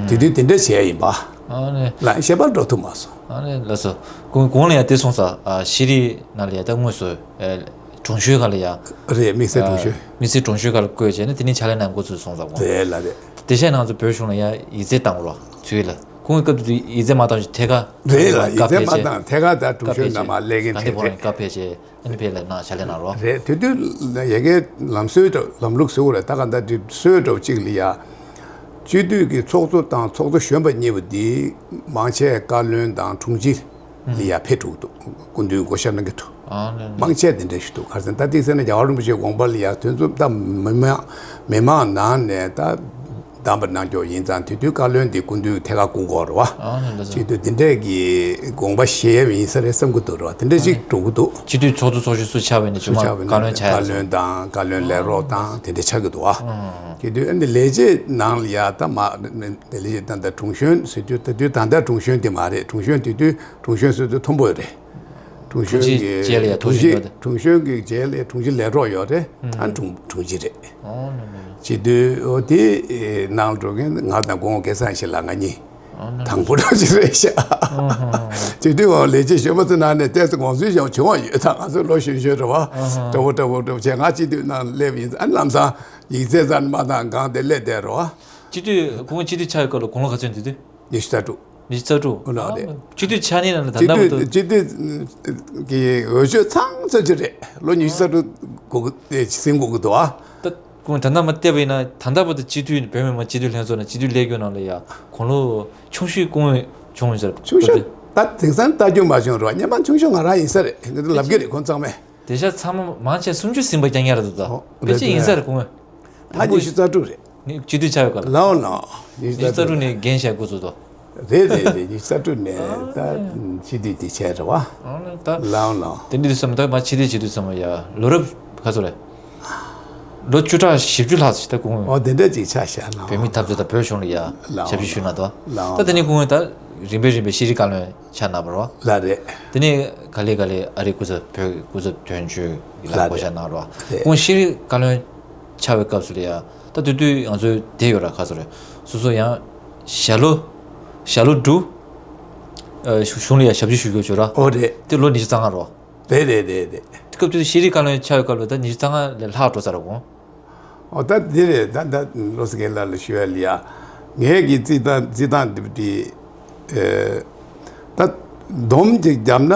དེ་དུས་དེ་འདྲས་བྱས་ཡིན་པ། ཨ་ནི་ལ་ཞལ་པར་འགྲོ་ཐུབ་མ་སོང་། ཨ་ནི་ལགས་སོ། གོང་གོང་ལ་ཡང་དེ་སོང་ཙང་ཨ་ཤེས་རིག་ནང་ལ་ཡང་ད་དངོས་སུ་ཨ་དྲུང་གཞོན་ཁག་ལ་ཡང་རེད། དམིགས་བསལ་དྲུང་གཞོན། དམིགས་བསལ་དྲུང་གཞོན་ཁག་ལ་བསྐོས་བྱས་ནས་དེ་ནས་ཕྱག་ལས་གནང་འགོ་ཚུགས་སོང་ཙང་གོང་རེད་ལ་རེད། དེ་བཞིན་ང་ཚོ་བོད་གཞུང་ལ་ཡང་ཡིག་ཚད་བཏང་རོགས་ཚུལ་ལ་གོང་གི་སྐབས་དུ་ཡིག་ཚད་མ་བཏང་ཞིག་ཐད་ཀར་རེད་ལ། ཡིག་ཚད་མ་བཏང་ཐད་ཀར་ད་དྲུང་གཞོན་ནང་མ་སླེབས་མཁན་ག་དེ་བྱས་བོ་རེད། ཀ་ཕེ་བྱས། ཨ་ནི་ཕེ་ལ་ན་ཕྱག་ལས་གནང་རོགས། རེད། དེ་དུས་ཡ་གི་ལམ་སྲོལ་འདྲ་ལམ་ལུགས་ཟེར་བ་རེད། ད་ག་ད་དེ་སྲོལ་འདྲ་བོ་གཅིག་ལ་ཡ། སྤྱི་འཐུས་ཀྱི་ཚོགས་གཙོ་དང་ཚོགས་གཙོ་གཞོན་པ་གཉིས་པོ་འདི་མང་ཆེ་བཀའ་བློན་དང་དྲུང་ཆེ་ལ་ཡ་ཕེབས་འགྲོ་གི་འདུག་སྐུ་མདུན་བགོ་བཤའ་གནང་གི་འདུག་ཨ་ནི་ནི། མང་ཆེ་དེ་འདྲ་ཞིག་འདུག་ག་རེ་ཟེར་ན་ད་ཏིག་ཟེར་ན་རྒྱལ་བ་རིན་པོ་ཆེའི་དགོངས་པ་ལ་ཡ་དེ་ཚོ་ད་མི་མང་མི་མང་ནང་ནས་ད། བདམས་པ་གནང་རྒྱུ་ཡིན་ཙང་དེ་དུས་བཀའ་བློན་དེ་སྐུ་མདུན་ཐད་ཀར་བསྐོ་དགོས་རེད་བ། ཨ་ནི་ལགས་སོ། བྱེད་དུས་དེ་འདྲས་ཀྱི་དགོངས་པ་བཞེས་ཡས་ཡིན་ས་རེད་བསམ་གྱི་འདུག་རེད་བ། དེ་འདྲས་ཅིག་འགྲོ་གི་འདུག་སྤྱི་འཐུས་ཚོགས་གཙོ་ཚོགས་གཞོན་སུ་ཆགས་པ་ཡིན་ན་སུ་རྒྱུན་མ་ཆགས་པ་ཡིན་ན་བཀའ་བློན་ཆགས་ཡ་བཀའ་བློན་དང་བཀའ་བློན་ལས་རོགས་དང་དེ་འདྲས་ཆགས་ཀྱི་འདུག་བ། ཨ་ནི་བྱེད་དུས་ཨ་ནི་ལས་བྱེད་ནང་ལ་ཡ་ད་མ་ལས་བྱེད་ད་ལྟ་དྲུང་གཞོན་ཟེར་དུས་ད་དུས་ད་ལྟ་དྲུང་གཞོན་དེ་མ་རེད། དྲུང་གཞོན་དེ་དུས་དྲུང་གཞོན་ཟེར་དུས་མཐོན་པོ་རེད། དྲུང་གཞོན་གྱི་དྲུང་ཆེ་རྗེས་ལ་ཡ་དྲུང་ཆེ་དྲུང་གཞོན་གྱི་རྗེས་ལ་དྲུང་ཆེ་ལས་རོགས་ཡོད་རེད། ཨ་དྲུང་དྲུང་ཆེ་རེད། ཨོ་ནོ་ནོ། བྱེད་དུས་ཨོ་དེ་ནང་འགྲོ་མཁན་ང་དང་གོང་སྐལ་བཟང་ཞིག་ལ་ང་གཉིས་ཨོ་ནོ་དང་པོ་འགྲོ་གི་རེད་ཤག་བྱེད་དུས་ཨོ་ལས་བྱེད་གཞོན་པ་ཚོ་ནང་ནས་ཏོག་ཙམ་དགོངས་ཚུལ་ཡང་བྱུང་བ་ཡོད། ད་ང་ཚོ་ལོ་གཞོན་གཞོན་རེད་བ། འདྲ་བོ་འདྲ་བོ་འདྲ་བོ་བྱས་ང་སྤྱི་འཐུས་ནང་སླེབས་ཡིན། ཨ་ལམ་སང་ཡིག་ཚད་ཙམ་མ་བཏང་གང་དེ་སླེབས་བསྡད་རེད་བ། སྤྱི་འཐུས་གོང་སྤྱི་འཐུས་ཆགས་ཡོད་སྐབས་ལ་དགུང་ལོ་ག་ཚོད་འདུག་དུས། ཉི་ཤུ་རྩ་དྲུག་ཉི་ཤུ་རྩ་དྲུག་ཨོ་ལགས་རེད། སྤྱི་འཐུས་ཆགས་ནས་ན་ད་སྤྱི་ལྟ་བུ་འཐུས་དུ། སྤྱི་འཐུས་ཀྱི་འོས་ཆོས་ཚང་ཚོད་ཅིག་རེད། ལོ་ཉི་ཤུ་རྩ་དྲུག་འགོར་གི་ཟིན་འགོར་གི་འདུག་ཨ། ད་ཁོང་ད་ལྟ་མ་བལྟས་པ་ཡིན་ན་ད་ལྟ་བར་དུ་སྤྱི་འཐུས་བོད་མི་མང་སྤྱི་འཐུས་ལྷན་ཚོགས་ནང་སྤྱི་འཐུས་ལས་ཁུངས་ནང་ལ་ཡ་དགུང་ལོ་ཆུང་ཤོས་སྐུ་ངོ་བྱུང་ཡོད་ཟེར། ཆུང་ཤོས་ད་དེང་སང་ལྟ་རྒྱུ་མ་བྱུང་རོགས། སྔན་མ་ཆུང་ཤོས་ང་རང་ཡིན་ས་རེད། འདི་ལབ་ཀྱི་རེད་ཁོང་ཚང་མས། དེང་སང་ཚང་མ་མང་ཆེ་སུམ་ཅུ་ཟིན་པ་རྐྱང་རྐྱང་རེད་འདུག་ད། ཨོ་དཔེ་ཅིག་ཡིན་ས་རེད་སྐུ་ངོ། ང་ཉི་ཤུ་རྩ་དྲུག་རེད། ནི་སྤྱི་འཐུས་ཆགས་ཡོད་ག་ལ། ལའོ་ལའོ། ཉི་ཤུ་རྩ་དྲུག་ནས་འགན་བཞེས་འགོ་ཚུགས་དོ། རེད་རེད་རེད། ཉི་ཤུ་རྩ་དྲུག་ནས་ད་སྤྱི་འཐུས་དེ་བྱས་རེད་བ། ཨ་ནི་ད། ལའོ་ལའོ། དེ་འདྲ་དུས་ཙམ་ད་མ་སྤྱི་འཐུས་བྱེད་དུས་ཙམ་ཡ་ལོ་རབས་ག་ཚོད་རེད། ལོ་བཅུ་ཕྲག་བཞི་བཅུ་ལྷག་ཙམ་ད་སྐུ་ངོ། ཨོ་དེ་འདྲ་ཅིག་ཆགས་ཤག་ལའོ། བོད་མིའི་འཐབ་རྩོད་དང་བོད་གཞུང་ལ་ཡ་ལའོ་ཞབས་ཕྱི་ཞུས་གནང་དོ། ལའོ། ད་དེ་ནས་སྐུ་ངོ་ད་རིམ་པས་རིམ་པས་ཤེས་རིག་བཀའ་བློན་ཆགས་གནང་བ་རེད་བ། ལ་རེད། དེ་ནས་ག་ལེ་ག་ལེ་ཨ་རིའི་སྐུ་ཚབ་བོད་སྐུ་ཚབ་དོན་གཅོད་ལ་ལ་བསྐོ་བཞག་གནང་རོགས། རེད། ཁོང་ཤེས་རིག་བཀའ་བློན་ཆགས་པའི་སྐབས་སུ་ལ་ཡ་ད་དུས་དུས་ང་ཚོའི་དེ་ཡོད་ར་ག་ཚོད་རེད། སོ་སོ་ཡང་ཞྭ་ལོ་ཞྭ་ལོ་འབྲུ་ཨ་གཞུང་ལ་ཡ་ཞབས་ཕྱི་ཞུ་རྒྱུ་བྱོས་ར། ཨོ་རེད། དེ་ལོ་ཉི་ཤུ་རྩ་ལྔ་རོ། རེད་རེད་རེད་རེད། དེ་སྐབས་དུས་ཤེས་རིག་བཀའ་བློན་ཆགས་པའི་སྐབས་ལ་ད་ཉི་ཤུ་རྩ་ལྔ་ལས་ལྷག་འགྲོ་ས་ར་གོང་། ཨོ་ད་འདི་རེད། ད་ད་བློ་སེང་གེ་ལགས་ལ་ཞུ་ཡ་ལ་ཡ། ངས་ཀྱི་རྩིས་སྟངས་རྩིས་སྟངས་འདི་འདི་ཨེ་ད་སྡོམ་ཅིག་བརྒྱབ་ན་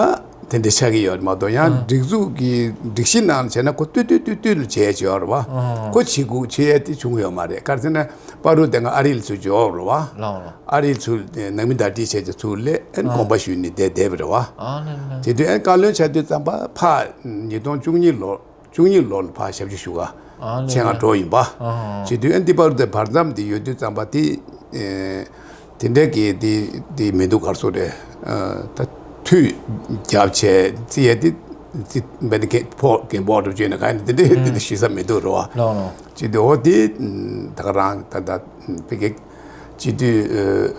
དེ་འདྲ་ཆགས་ཀྱི་ཡོད་མ་གཏོགས་ཡང་ཨ་སྒྲིག་འཛུགས་ཀྱི་སྒྲིག་གཞི་ནང་བྱས་ན་ཁོ་ཏུས་ཏུས་ཏུས་ཏུས་ལ་བྱས་བྱས་ཡོད་རེད་བ། ཨ་ཁོ་བྱེད་དགོས་བྱེད་ཡ་དེ་བྱུང་ཡོད་མ་རེད། ག་རེ་ཟེར་ན་བར་དུ་དེ་སྔ་ཨ་རི་ལ་ཚུར་འབྱོར་རེད་བ། ལའོ་ལའོ། ཨ་རི་ལ་ཚུར་ནང་མི་བརྡ་སྤྲོད་བྱས་ཀྱི་ཚུར་སླེབས་ཨ་ཨ་དགོངས་པ་ཞུས་ནས་བསྡད་བསྡད་པ་རེད་བ། ཨ་ལེ་ལེ། དེ་དུས་ཨ་བཀའ་བློན་ཆགས་དུས་ཙམ་པ་ཕ་ཉིས་སྟོང་བཅུ་གཉིས་ལོར། བཅུ་གཉིས་ལོར་ཕར་ཞབས་ཕྱི་ཞུ་ག་ཨ་ཆེད་མངགས་འགྲོ་ཡིན་པ། ཨ་བྱེད་དུས་ཨ་འདི་བར་དུ་བར་མཚམས་འདི་ཡོད་དུས་ཙམ་པ་དེ་ཨེ་དེ་འདྲ་གི་དེ་དེ་མི་འདུག་ག་རེ་ཟེར་རེད། ཨ་ད་མཐུད་རྒྱབ་བྱས་རྩིས་ཡས་དེ་རྩིས་འབད་ནི་གན་ཕོག་གན་ཕོག་འགྲུབ་བྱས་ནས་ག་ནས་དེ་འདྲ་དེ་འདྲ་ཞུ་ས་མི་འདུག་རེད་བ། ལའོ་ལའོ། བྱེད་དུས་འོ་དེ་ད་ག་རང་ད་ད་ཕ་གི་ སྤྱི་འཐུས་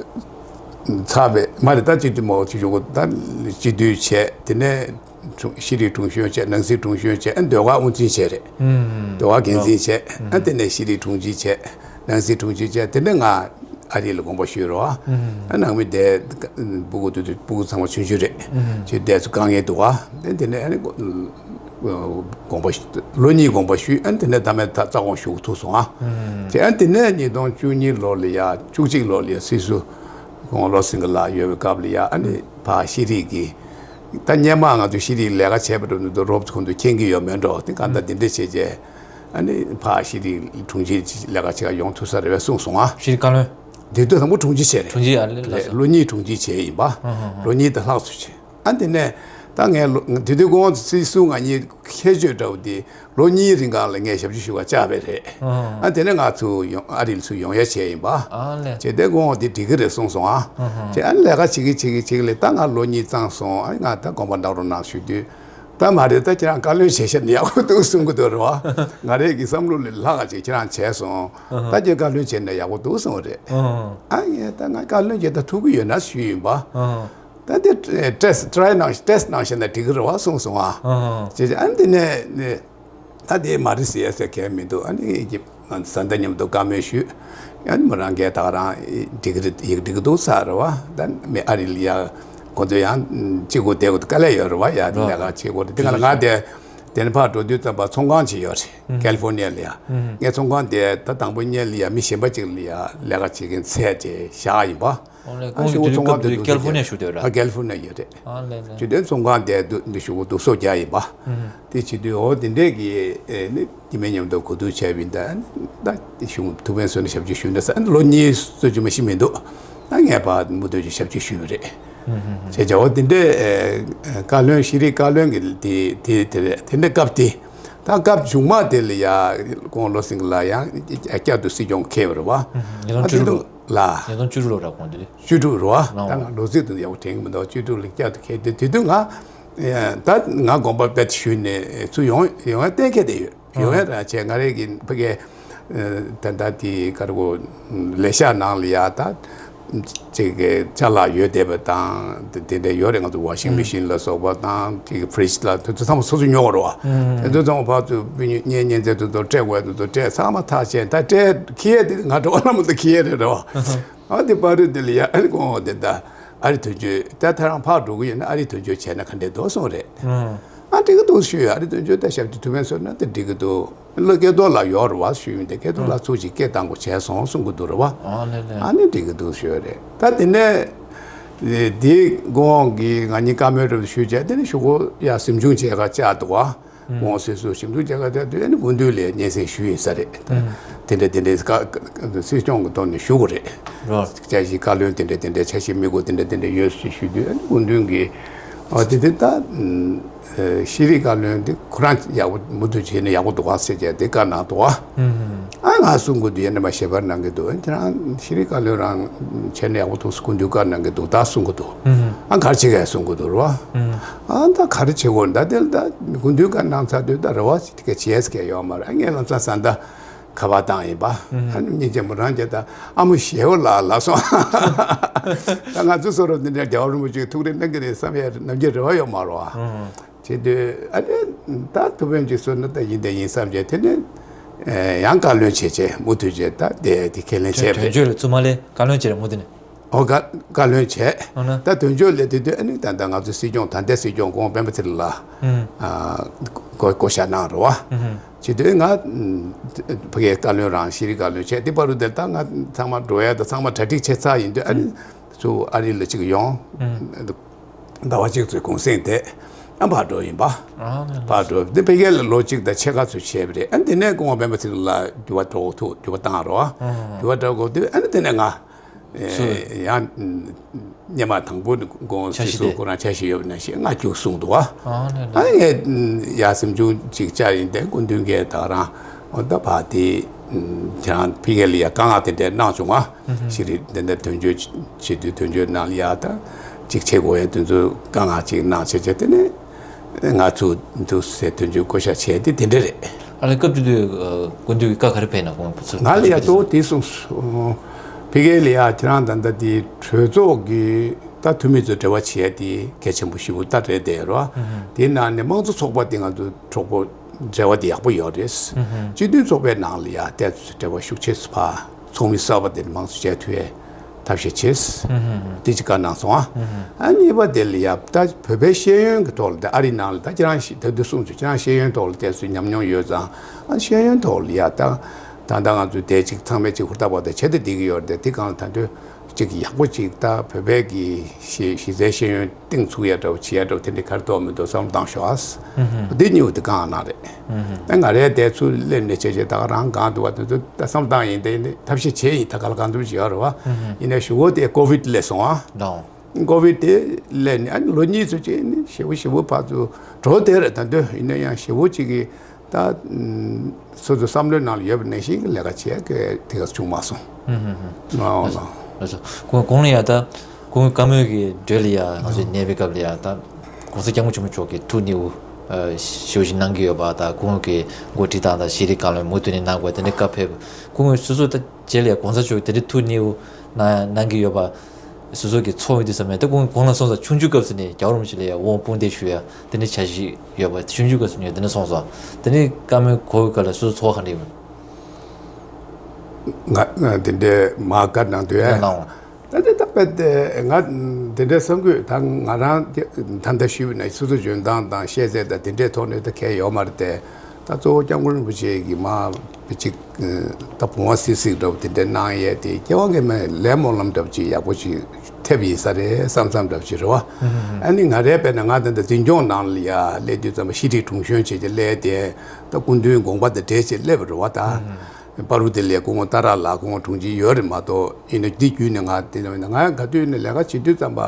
ཚར་བས་མ་རེད། ད་སྤྱི་འཐུས་མང་པོ་ཅིག་ཞུ་དགོས། ད་སྤྱི་འཐུས་བྱས། དེ་ནས་དྲུང་ཤེས་རིག་དྲུང་གཞོན་བྱས། ནང་སྲིད་དྲུང་གཞོན་བྱས། ཨ་ནི་ཟློས་གར་དབུ་འཛིན་བྱས་རེད། ཟློས་གར་འགན་འཛིན་བྱས། ཨ་དེ་ནས་ཤེས་རིག་དྲུང་ཆེ་བྱས། ནང་སྲིད་དྲུང་ཆེ་བྱས། དེ་ནས་ང་ཨ་རི་ལ་དགོངས་པ་ཞུས་རེད་བ། ཨ་ནང་མི་དེ་སྤུ་གུ་དེ་དུས་སྤུ་གུ་ཚང་མ་ཆུང་ཆུང་རེད། ཅིག་དེ་ཚོ་དཀའ་ངལ་འདུག་བ། དེ་དེ་ནས་ཨ་ནི་དགོངས་པ་ཞུ། ལོ་གཉིས་དགོངས་པ་ཞུས། ཨ་ནི་དེ་ནས་ད་མེད་ད་རྩ་དགོངས་ཞུ་ཐུབ་སོང་ཨ། དེ་ཨ་ནི་དེ་ནས་ཉིས་སྟོང་བཅུ་གཉིས་ལོ་ལ་ཡ་བཅུ་གཅིག་ལོ་ལ་ཡ་སྲིད་ཟུར་ཁོང་བློ་སེང་གེ་ལགས་ཡོད་པའི་སྐབས་ལ་ཡ། ཨ་ནི་ཕར་ཤེས་རིག་གི་ད་སྔོན་མ་ང་ཚོ་ཤེས་རིག་ལས་ཀ་བྱས་པ་འགྲོ་འདུག་རོབ་ཁོང་ཚོ་མཁྱེན་གྱི་ཡོད་མེད་འགྲོ། དེ་གང་ལྟར་འདི་འདྲ་བྱས་རྗེས། ཨ་ནི་ཕར་ཤེས་རིག་དྲུང་ཆེ་ལས་ཀ་བྱེད་ག་ཡོང་ཐུབ་ས་རེད་པས་གསུངས་སོང་ཨ། ཤེས་རིག་བཀའ་བློན། དེ་དུས་དང་པོ་དྲུང་ཆེ་བྱས་རེད། དྲུང་ཆེ་ཨ་ལེ་ལགས་སོ། ལོ་གཉིས་དྲུང་ཆེ་བྱས་ཡིན་པ། ལོ་གཉིས་དང་ལྷག་ཙམ་བྱས། ཨ་དེ་ནས་ད་ངས་ལོ་དེ་དུས་ཁོང་སྲིད་ཟུར་ང་གཉིས་ཁྱད་ཆོས་འདྲ་བོ་དེ་ལོ་གཉིས་རིང་གང་ལ་ངས་ཞབས་ཕྱི་ཞུ་བར་བཅར་བས་རེད། ཨ་དེ་ནས་ང་ཚུར་ཡོང་ཨ་རི་ལ་ཚུར་ཡོང་ཡ་བྱས་ཡིན་པ། ཨ་ལེ། བྱས་དེ་ཁོང་དེ་འགྲིག་གི་རེད་གསུངས་སོང་ཨ། བྱས་ཨ་ནི་ལས་ཀ་བྱེད་ཀྱི་བྱེད་ཀྱི་བྱེད་ཀྱི་ལས་ད་ང་ལོ་གཉིས་ཚང་སོང་། ཨ་ང་ད་དགོངས་པ་འདྲ་རོགས་གནང་ཞུ་དུས། ད་མ་རེད། ད་ཁྱེད་རང་བཀའ་བློན་བྱས་ཤག་ན་ཡག་པོ་འདུག་གསུང་གི་འདུག་རེད་བ། ང་རའི་གི་བསམ་བློ་ལས་ལྷག་ག་ཅིག་ཁྱེད་རང་བྱས་སོང་། ད་ཁྱེད་བཀའ་བློན་བྱས་ན་ཡག་པོ་འདུག་གསུངས་རེད། ཨ་ངས་ད་ང་བཀའ་བློན་བྱས་ད་ཐུབ་ཀྱི་ཡོད་ན་ཞུས་ཡིན་པ། ད་དེ་ཊེ་སི་ཊི་ཊ་རའི་གནང་ཊེ་སི་ཊི་གནང་ཤེས་ན་འགྲིག་གི་རེད་བ་གསུངས་སོང་ཨ། བྱས་བྱས་ཨ་ནི་དེ་ནས་ནས། ད་དེ་མ་རེད་ཟེར་ཡ་ཟེར་མཁན་མི་འདུག་ཨ་ནི་ཀྱི་བཟའ་ཟླ་མཉམ་དུ་བཀའ་མོལ་ཞུས། ཨ་ནི་མོ་རང་གིས་ད་རང་འགྲིག་གི་རེད། ཡག་འགྲིག་གི་འདུག་ཟེར་རེད་བ། ད་མི་ཨ་རི་ལ་ཡ་ཁོ་ཚོ་ཡང་གཅིག་པོ་བསྡད་དགོས་དཀའ་ལས་ཡོད་རེད་བ། ཡ་དེ་ལས་ཀ་བྱེད་དགོས་རེད། དེ་ག་ལ་ང་དེ་དེ་ནས་ཕར་འགྲོ་དུས་ཙམ་པ་ཚོང་ཁང་ཅིག་ཡོད་རེད། ཀེ་ལི་ཧྥོར་ནི་ཡ་ལ་ཡ། ངས་ཚོང་ཁང་དེ་ད་དང་པོ་ཉལ་ལ་ཡ་མི་གཞན་པ་ཅིག་ལ་ཡ་ལས་ཀ་བྱེད་མཁན་ཚད་དེ་བཞག་ཡིན་པ། ཨོ་ལེ། ཨ་ཁོང་གཞུག་གུ་གི་ཚོང་ཁང་དེ་དུས་འདུག་ཀེ་ལི་ཧྥོར་ནི་ཡ་བཞུགས་བསྡད་རེད། ཨ་ཀེ་ལི་ཧྥོར་ནི་ཡ་ཡོད་རེད། ཨ་ལེ་ལེ། དུས་དེ་ཚོང་ཁང་དེ་འདུག་འདུག་གཞུག་གུ་འདུག་སོ་རྒྱག་ཡིན་པ། དེ་བྱེད་དུས་འོ་དེ་འདྲས་ཀྱི་ཨེ་ནི་ཉི་མ་མཉམ་དུ་གོ་བསྡུར་བྱས་པ་ཡིན། ད་ད་གཞུང་ཐུགས་ཕན་གསོས་ན་ཞབས་ཕྱི་ཞུས་ན་ཟེར། ཨ་ནི་ལོ་གཉིས་སོ་བཅུ་མ་ཤི་མི་འདུག་ད་ངས་ཕར་མུ་མཐུད་ཀྱི་ཞབས་ཕྱི་ཞུས་པ་རེད། བྱས་བྱས་འོ་དེ་འདྲས་ཨེ་བཀའ་བློན་ཤེས་རིག་བཀའ་བློན་གྱི་དེ་དེ་དེ་རེད། དེ་འདྲས་སྐབས་དེ་ད་སྐབས་བྱུང་མ་དེ་ལ་ཡ་ཁོང་བློ་སེང་གེ་ལགས་ཡང་བསྐྱར་དུ་སྲིད་སྐྱོང་འཁེལ་བ་རེད་བ། ཉིས་སྟོང་བཅུ་དྲུག་ལ། ལ། ཉིས་སྟོང་བཅུ་དྲུག་ལོ་ར་ཁོང་དེ། བཅུ་དྲུག་རེད་བ། ད་ང་ལོ་ཚིགས་དེ་ཡག་པོ་དྲན་གྱི་མི་འདུག་བཅུ་དྲུག་ལ་བསྐྱར་དུ་འཁེལ་དུས་དེ་དུས་ང་ད་ང་དགོངས་པ་རྦད་ཞུས་ནས་ཚུར་ཡོང་ཡོང་ཡ་གཏན་འཁེལ་དེ་ཡོད། ཡོང་ཡ་ར་བྱས་ང་རའི་གི་ཕ་གི་ད་ལྟ་དེ་ག་རེ་གོ་ལས་ཤག་ནང་ལ་ཡ་ད་ཅིག་གི་ཅ་ལག་ཡོད་བསྡད་པ་དང་དེ་དེ་འདྲ་ཡོད་རེད། ང་ཚོ་ཝ་ཤིང་མེ་ཤིན་ལ་སོགས་པ་དང་ཅིག་ཕི་རིཇ་ལ་དེ་ཚོ་ཚང་མ་སོ་སོ་ཉོ་དགོས་རེད་བ། དེ་ཚོ་ཚང་མ་ཕར་ཚུར་སྤུན་ཉེ་གཉེན་ཉེ་ཚན་དེ་ཚོ་སྤྲད་དགོས་ཡ་དེ་ཚོ་སྤྲད་ཚང་མ་ཐག་བཅད། ད་སྤྲད་ཁེ་ཡ་དེ་ང་འགྲོ་བ་ལ་མ་གཏོགས་ཁེ་ཡ་རེད་རེད་བ། ཨ་དེ་བར་དུ་དེ་ལ་ཡ་ཨ་ནི་དགོངས་པ་དེ་ད་ཨ་རི་དོན་གཅོད་ད་ཐ་རང་ཕར་འགྲོ་གི་ཡོད་ན་ཨ་རི་དོན་གཅོད་བྱས་ན་ག་འདྲས་འདུག་གསུངས་རེད། ཨ་འགྲིག་གི་འདུག་ཞུས། ཨ་རི་དོན་གཅོད་ད་ཞབས་ཀྱི་ཐུགས་ཕན་གསོས་ན་དེ་འགྲིག་གི་འདུག་ལོ་སྐལ་རྡོར་ལགས་ཡོད་རེད་བ་ཞུས་ཡིན། དེ་སྐལ་རྡོར་ལགས་ཚུར་ཅིག་སྐད་བཏང་དགོས་བྱས་སོང་གསུང་གི་འདུག་རེད་བ། ཨ་ལེ་ལེ། ཨ་ནི་འགྲིག་གི་འདུག་ཞུས་རེད། ད་དེ་ནས་དེའི་དགོངས་ཀྱི་ང་གཉིས་བཀའ་མོལ་རེ་ཞུས་བྱས་དེ་ནས་གཞུག་གུ་ཡ་གཟིམ་ཆུང་བྱས་ཁ་བཅར་འདུག་བ། ཁོང་སོ་སོ་ཞིབ་འཇུག་བྱེད་ག་དེ་དུས་ཨ་ནི་སྐུ་མདུན་ལ་སྙན་སེང་ཞུས་ཡིན་ས་རེད། དེ་འདྲ་དེ་འདྲའི་བཀའ་སྲིད་སྐྱོང་གི་ཐོག་ནས་ཞུ་དགོས་རེད། འཆར་གཞི་བཀའ་བློན་དེ་འདྲ་དེ་འདྲ་འཆར་གཞི་དམིགས་སྒོ་དེ་འདྲ་དེ་འདྲ་ཡོད་ཞེས་ཞུས་དུས་ཨ་ནི་སྐུ་མདུན་གྱིས་ཨ་དེ་དེ་ད་ཤེས་རིག་བཀའ་བློན་དེ་ཁོ་རང་ཡག་པོ་མུ་མཐུད་བྱས་ན་ཡག་པོ་འདུག་ག་ཟེར་བྱས་དེ་བཀའ་གནང་འདུག་ག་ཨ་ང་གསུང་གི་འདུག་ཡིན་ནའི་མ་ཞལ་པར་གནང་གི་འདུག་ཁྱེད་རང་ཤེས་རིག་བཀའ་བློན་རང་བྱས་ན་ཡག་པོ་འདུག་སྐུ་མདུན་བཀའ་གནང་གི་འདུག་ད་གསུང་གི་འདུག་ཨ་ག་རེ་བྱེད་ག་གསུང་གི་འདུག་རེད་བ། ཨ་ད་ག་རེ་བྱེད་དགོས་ད་དེ་ལ་ད་སྐུ་མདུན་བཀའ་གནང་ཚར་དུས་ད་རེ་བ་དེ་ག་བྱས་ཀྱི་ཡོད་མ་རེད། ཨ་ངས་ལམ་སང་བཟའ་ཟླ་ཁ་པར་བཏང་ཡིན་པ། ཨ་ནི་སྙིང་རྗེ་མོ་རང་རྒྱལ་ད་ཨ་མོ་ཞེ་བོ་ལ་ལབ་སོང་། ད་ང་ཚོ་བཟོ་རོགས་འདི་འདྲའི་རྒྱལ་བ་རིན་པོ་ཆེ་ཐུགས་རེ་གནང་གི་རེད་བསམ་ཡ་ནམ་རྒྱུན་རེ་བ་ཡོད་མ་རེད་བ། བྱེད་དུས་ཨ་ནི་ད་ཐུགས་ཕན་ཅིག་གསོས་ན་ད་ཡིན་དེ་ཡིན་བསམ་བྱས་དེ་ནས་ཡང་བཀའ་བློན་བྱས་བྱས་མུ་མཐུད་བྱས་ད་དེ་དེ་ཁས་ལེན་བྱས་པ་དོན་རེད། གཅོད་ལ་བཙུན་མ་ལས་བཀའ་བློན་བྱས་རེད་མུ་མཐུད་ནས། ཨོ་བཀའ་བཀའ་བློན་བྱས། ཨོ་ན། ད་དོན་གཅོད་ལས་དེ་དུས་ཨ་ནི་ད་ལྟ་ང་ཚོ་སྲིད་སྐྱོང་ད་ལྟའི་སྲིད་སྐྱོང་ཁོང་སྤེན་པ་ཚེ་རིང་ལགས་ཨ་བསྐོ་བསྐོ་བཞག་གནང་རེད་བ། བྱེད་དུས་ང་ཕ་གིའི་བཀའ་བློན་རང་ཤེས་རིག་བཀའ་བློན་བྱས་དེ་བར་དུ་དེ་ལྟར་ང་ཚང་མ་འགྲོ་ཡ་ད་ཚང་མ་གྲ་སྒྲིག་བྱས་ཚར་ཡིན་དུས་ཨ་ནི་ཚུར་ཨ་རི་ལ་གཅིག་ཡོང་། ཟླ་བ་གཅིག་ཚོའི་གུང་སེང་དེ་ཨ་ཕར་འགྲོ་ཡིན་པ། ཕར་འགྲོ་དེ་ཕ་གིའི་ལ་ལོ་གཅིག་དང་ཕྱེད་ཀ་ཚོད་བྱས་པ་རེད། ཨ་ནི་དེ་ནས་སྐུ་ངོ་སྤེན་པ་ཚེ་རིང་ལགས་འགྱུར་བ་འགྲོ་དགོས་ཐུག་འགྱུར་བ་བཏང་རེད་བ། འགྱུར་བ་འགྲོ་དགོས་དུས་ཨ་ནི་དེ་ནས་ང་། ཡང་སྔོན་མ་དང་པོ་ནས་དགོངས་འཆར་གཞི་སྲིད་ཟུར་དེ་ཁོ་རང་འཆར་གཞི་ཡོད་པ་ནང་བཞིན་ང་མཇུག་གསུངས་འདུག་བ། ཨ་ནི་ཡ་གཟིམ་ཆུང་ཅིག་བཅར་ཡིན་དེ་སྐུ་མདུན་གྱིས་ད་རང་འོ་ད་བ་དེ་ཁྱེད་རང་ཕ་གི་ལ་ཡ་དཀའ་ངལ་དེ་འདྲ་གནང་བྱུང་ང་། ཤེས་རིག་འདི་འདྲ་དོན་གཅོད་བྱེད་དུས་དོན་གཅོད་ནང་ལ་ཡ་ད་ཅིག་བྱེད་དགོས་ཡ་དེ་ཚོ་དཀའ་ངལ་ཅིག་གནང་བྱས་བྱས་དེ་ནས། ང་ཚོ་འདུག་སེ་དོན་གཅོད་བསྐོ་བཞག་བྱས་ཏེ་དེ་འདྲ་རེད། ཨ་ལས་སྐབས་དེ་དུས་སྐུ་མདུན་གྱི་བཀའ་ག་རེ་ཕེབས་ན་དགོངས་པ་ཚོ། ང་ལ་ཡ་གཙོ་བོ་དེ་གསུངས་སོང་ ཕ་གི་ལ་ཡ་ཁྱེད་རང་ད་ལྟ་དེ་གྲོས་ཚོགས་ཀྱི་ད་འཐུས་མི་ཚོ་འབྲེལ་བ་བྱས་དེ་གལ་ཆེན་པོ་ཞེ་པོ་ད་རེད་དེ་རོ། དེའི་ནང་ནས་དམངས་གཙོ་ཚོགས་པ་དེ་ང་ཚོ་གྲོགས་པོ་འབྲེལ་བ་དེ་ཡག་པོ་ཡོད་རེད། སྤྱི་མཐུན་ཚོགས་པའི་ནང་ལ་ཡ་ཏོག་ཙམ་འབྲེལ་བ་ཤུགས་ཆེ་ཕ་ཚོགས་མི་གསར་པ་དེ་དམངས་གཙོ་བྱས་ཐུབ་ཡས་ཐབས་ཤེས་བྱས། དེ་གཅིག་བཀའ་གནང་སོང་ཨ། ཨ་གཉིས་པ་དེ་ལ་ཡ་ད་བོད་པའི་ཤེས་ཡོན་གྱི་ཐོག་ལ་ད་ཨ་རི་ནང་ལ་ད་ཁྱེད་རང་ཞིག་ད་དུང་གསུངས་ཚུལ་ཁྱེད་རང་ཤེས་ཡོན་ཐོག་ལ་ཏོག་ཙམ་ཉམས་མྱོང་ཡོད་ཙང་ཨ་ཤེས་ཡོན་ཐོག་ལ་ཡ་ད་ད་ལྟ་ང་ཚོ་དེ་གཅིག་ཚང་མས་གཅིག་ཧུར་ཐག་པ་ད་བྱེད་དེ་བསྡད་ཀྱི་ཡོད་རེད་དེ་དེ་གང་ལ་ད་དུང་གཅིག་ཡག་པོ་གཅིག་ད་བོད་པའི་གི་ཤེས་གཞི་རྩའི་ཤེས་ཡོན་གཏིང་ཚུགས་ཡ་འདྲ་བོ་བྱེད་ཡ་འདྲ་བོ་དེ་འདྲའི་ག་རེ་ཐོག་མི་འདུག་བསམ་བློ་བཏང་ཤོག་ཨ། འདི་གཉིས་པོ་དེ་གང་གནང་རེད། ད་ང་རའི་དེ་ཚུར་སླེབས་ནས་བྱས་བྱས་ད་ག་རང་གང་འདུག་བ་དེ་ཚོ་ད་བསམ་བློ་བཏང་ཡིན་དེ་ཡིན་དེ་ཐབས་ཤེས་བྱས་ཡིན་ད་ག་ལ་གང་འདུག་བྱེད་ཡ་རེད་བ། ཡིན་ནའི་གཞུག་གུ་དེ་ཀོ་བིད་སླེབས་སོང་ཨ། ཀོ་བིད་དེ་སླེབས་ནས་ཨ་ནི་ལོ་གཉིས་ཚོ་བྱས་ནས་ཞེ་པོ་ཞེ་པོ་ཕར་ཚུར་འགྲོ་དེ་རེད་ད་འདོད་ཡིན་ན་ཡང་ཞེ་པོ་གཅིག་གིས། ད་སོ་སོ་བསམ་བློའི་ནང་ལ་ཡོད་པ་ནང་བཞིན་གྱི་ལས་ཀ་བྱེད་མཁན་དེ་ག་བྱུང་མ་སོང་། ཨོ་ལགས་སོ། ལགས་སོ། གོང་གོང་ལ་ཡ་ད་གོང་བཀའ་མོལ་གྱི་འགྲོས་ལ་ཡ་ང་ཚོའི་གནས་པའི་སྐབས་ལ་ཡ་ད་༸གོང་ས་༸སྐྱབས་མགོན་ཆེན་པོ་མཆོག་གིས་ཐུགས་མཉེས་པོ་ཞེ་པོ་ཞིག་གནང་གི་ཡོད་པ་ད་གོང་གི་འགོ་ཁྲིད་དང་ད་ཤེས་རིག་བཀའ་བློན་མུ་མཐུད་ནས་གནང་དགོས་དེ་འདྲའི་བཀའ་ཕེབས་གོང་གི་སོ་སོ་ད་རྗེས་ལ་ཡ་༸གོང་ས་མཆོག་གིས་དེ་འདྲའི་ཐུགས་མཉེས་པོ་གནང་གནང་གི་ཡོད་པ། སོ་སོ་གི་ཚོར་བ་འདི་ཙམ་མེད་ད་ཁོང་ཁོང་རང་སོང་ཙང་ཆུང་ཆུང་སྐབས་སུ་ནས་རྒྱལ་བ་རིན་པོ་ཆེ་ལ་ཡང་དབང་དཔུང་འདེགས་ཞུ་ཡ་དེ་འདྲའི་འཆར་གཞི་ཡོད་པ་ཆུང་ཆུང་སྐབས་སུ་ནས་དེ་འདྲ་སོང་ཙང་དེ་ནས་བཀའ་མོལ་གོ་བའི་སྐབས་ལ་སོ་སོ་ཚོར་བ་ག་འདྲ་ཡོད། ང་ང་དེ་འདྲའི་མ་བཀའ་གནང་དུས་ཡ་གནང་བ། ད་དེ་ད་དཔེ་དེ་ང་དེ་འདྲའི་བསམ་གྱི་ད་ང་རང་ད་ལྟ་ཞུས་པ་ན་སོ་སོ་འཇོན་ཐང་དང་ཤེས་ཚད་དང་དེ་འདྲའི་ཐོག་ནས་ད་གལ་ཡོད་མ་རེད་དེ། ད་གཙོ་བོ་སྐྱབས་མགོན་རིན་པོ་ཆེ་གིས་མ་པ་ཅིག་ད་བུང་བ་སིག་སིག་འདྲ་བོ་དེ་འདྲ་གནང་ཡས་དེ་སྐྱེ་བ་སྔོན་མའི་ལས་སྨོན་ལམ་འདྲ་བོ་ཅིག་ཡག་པོ་ཅིག་ཐེབས་ཡིན་ས་རེད་བསམ་བསམ་འདྲ་བོ་ཅིག་རེད་བ། ཨ་ནི་ང་རའི་དཔེར་ན་ང་ད་ལྟ་འཛིན་སྐྱོང་ནང་ལ་ཡ་སླེབས་དུས་ཙམ་པ་ཤེས་རིག་དྲུང་གཞོན་བྱས་ཀྱི་སླེབས་ཏེ་ད་སྐུ་མདུན་དགོངས་པ་དང་འབྲེལ་བྱས་སླེབས་པ་རེད་བ་ད། པ་རུ་དེ་ལས་སྐུ་ངོ་ཏཱ་ར་ལགས་སྐུ་ངོ་དྲུང་ཆེ་ཡོད་རེད་མ་གཏོགས་ཡིན་ན་འདི་བརྒྱུད་ནས་ང་དེ་ལ་ང་ག་དུས་ནས་ལས་ཀ་བྱེད་དུས་ཙམ་པ་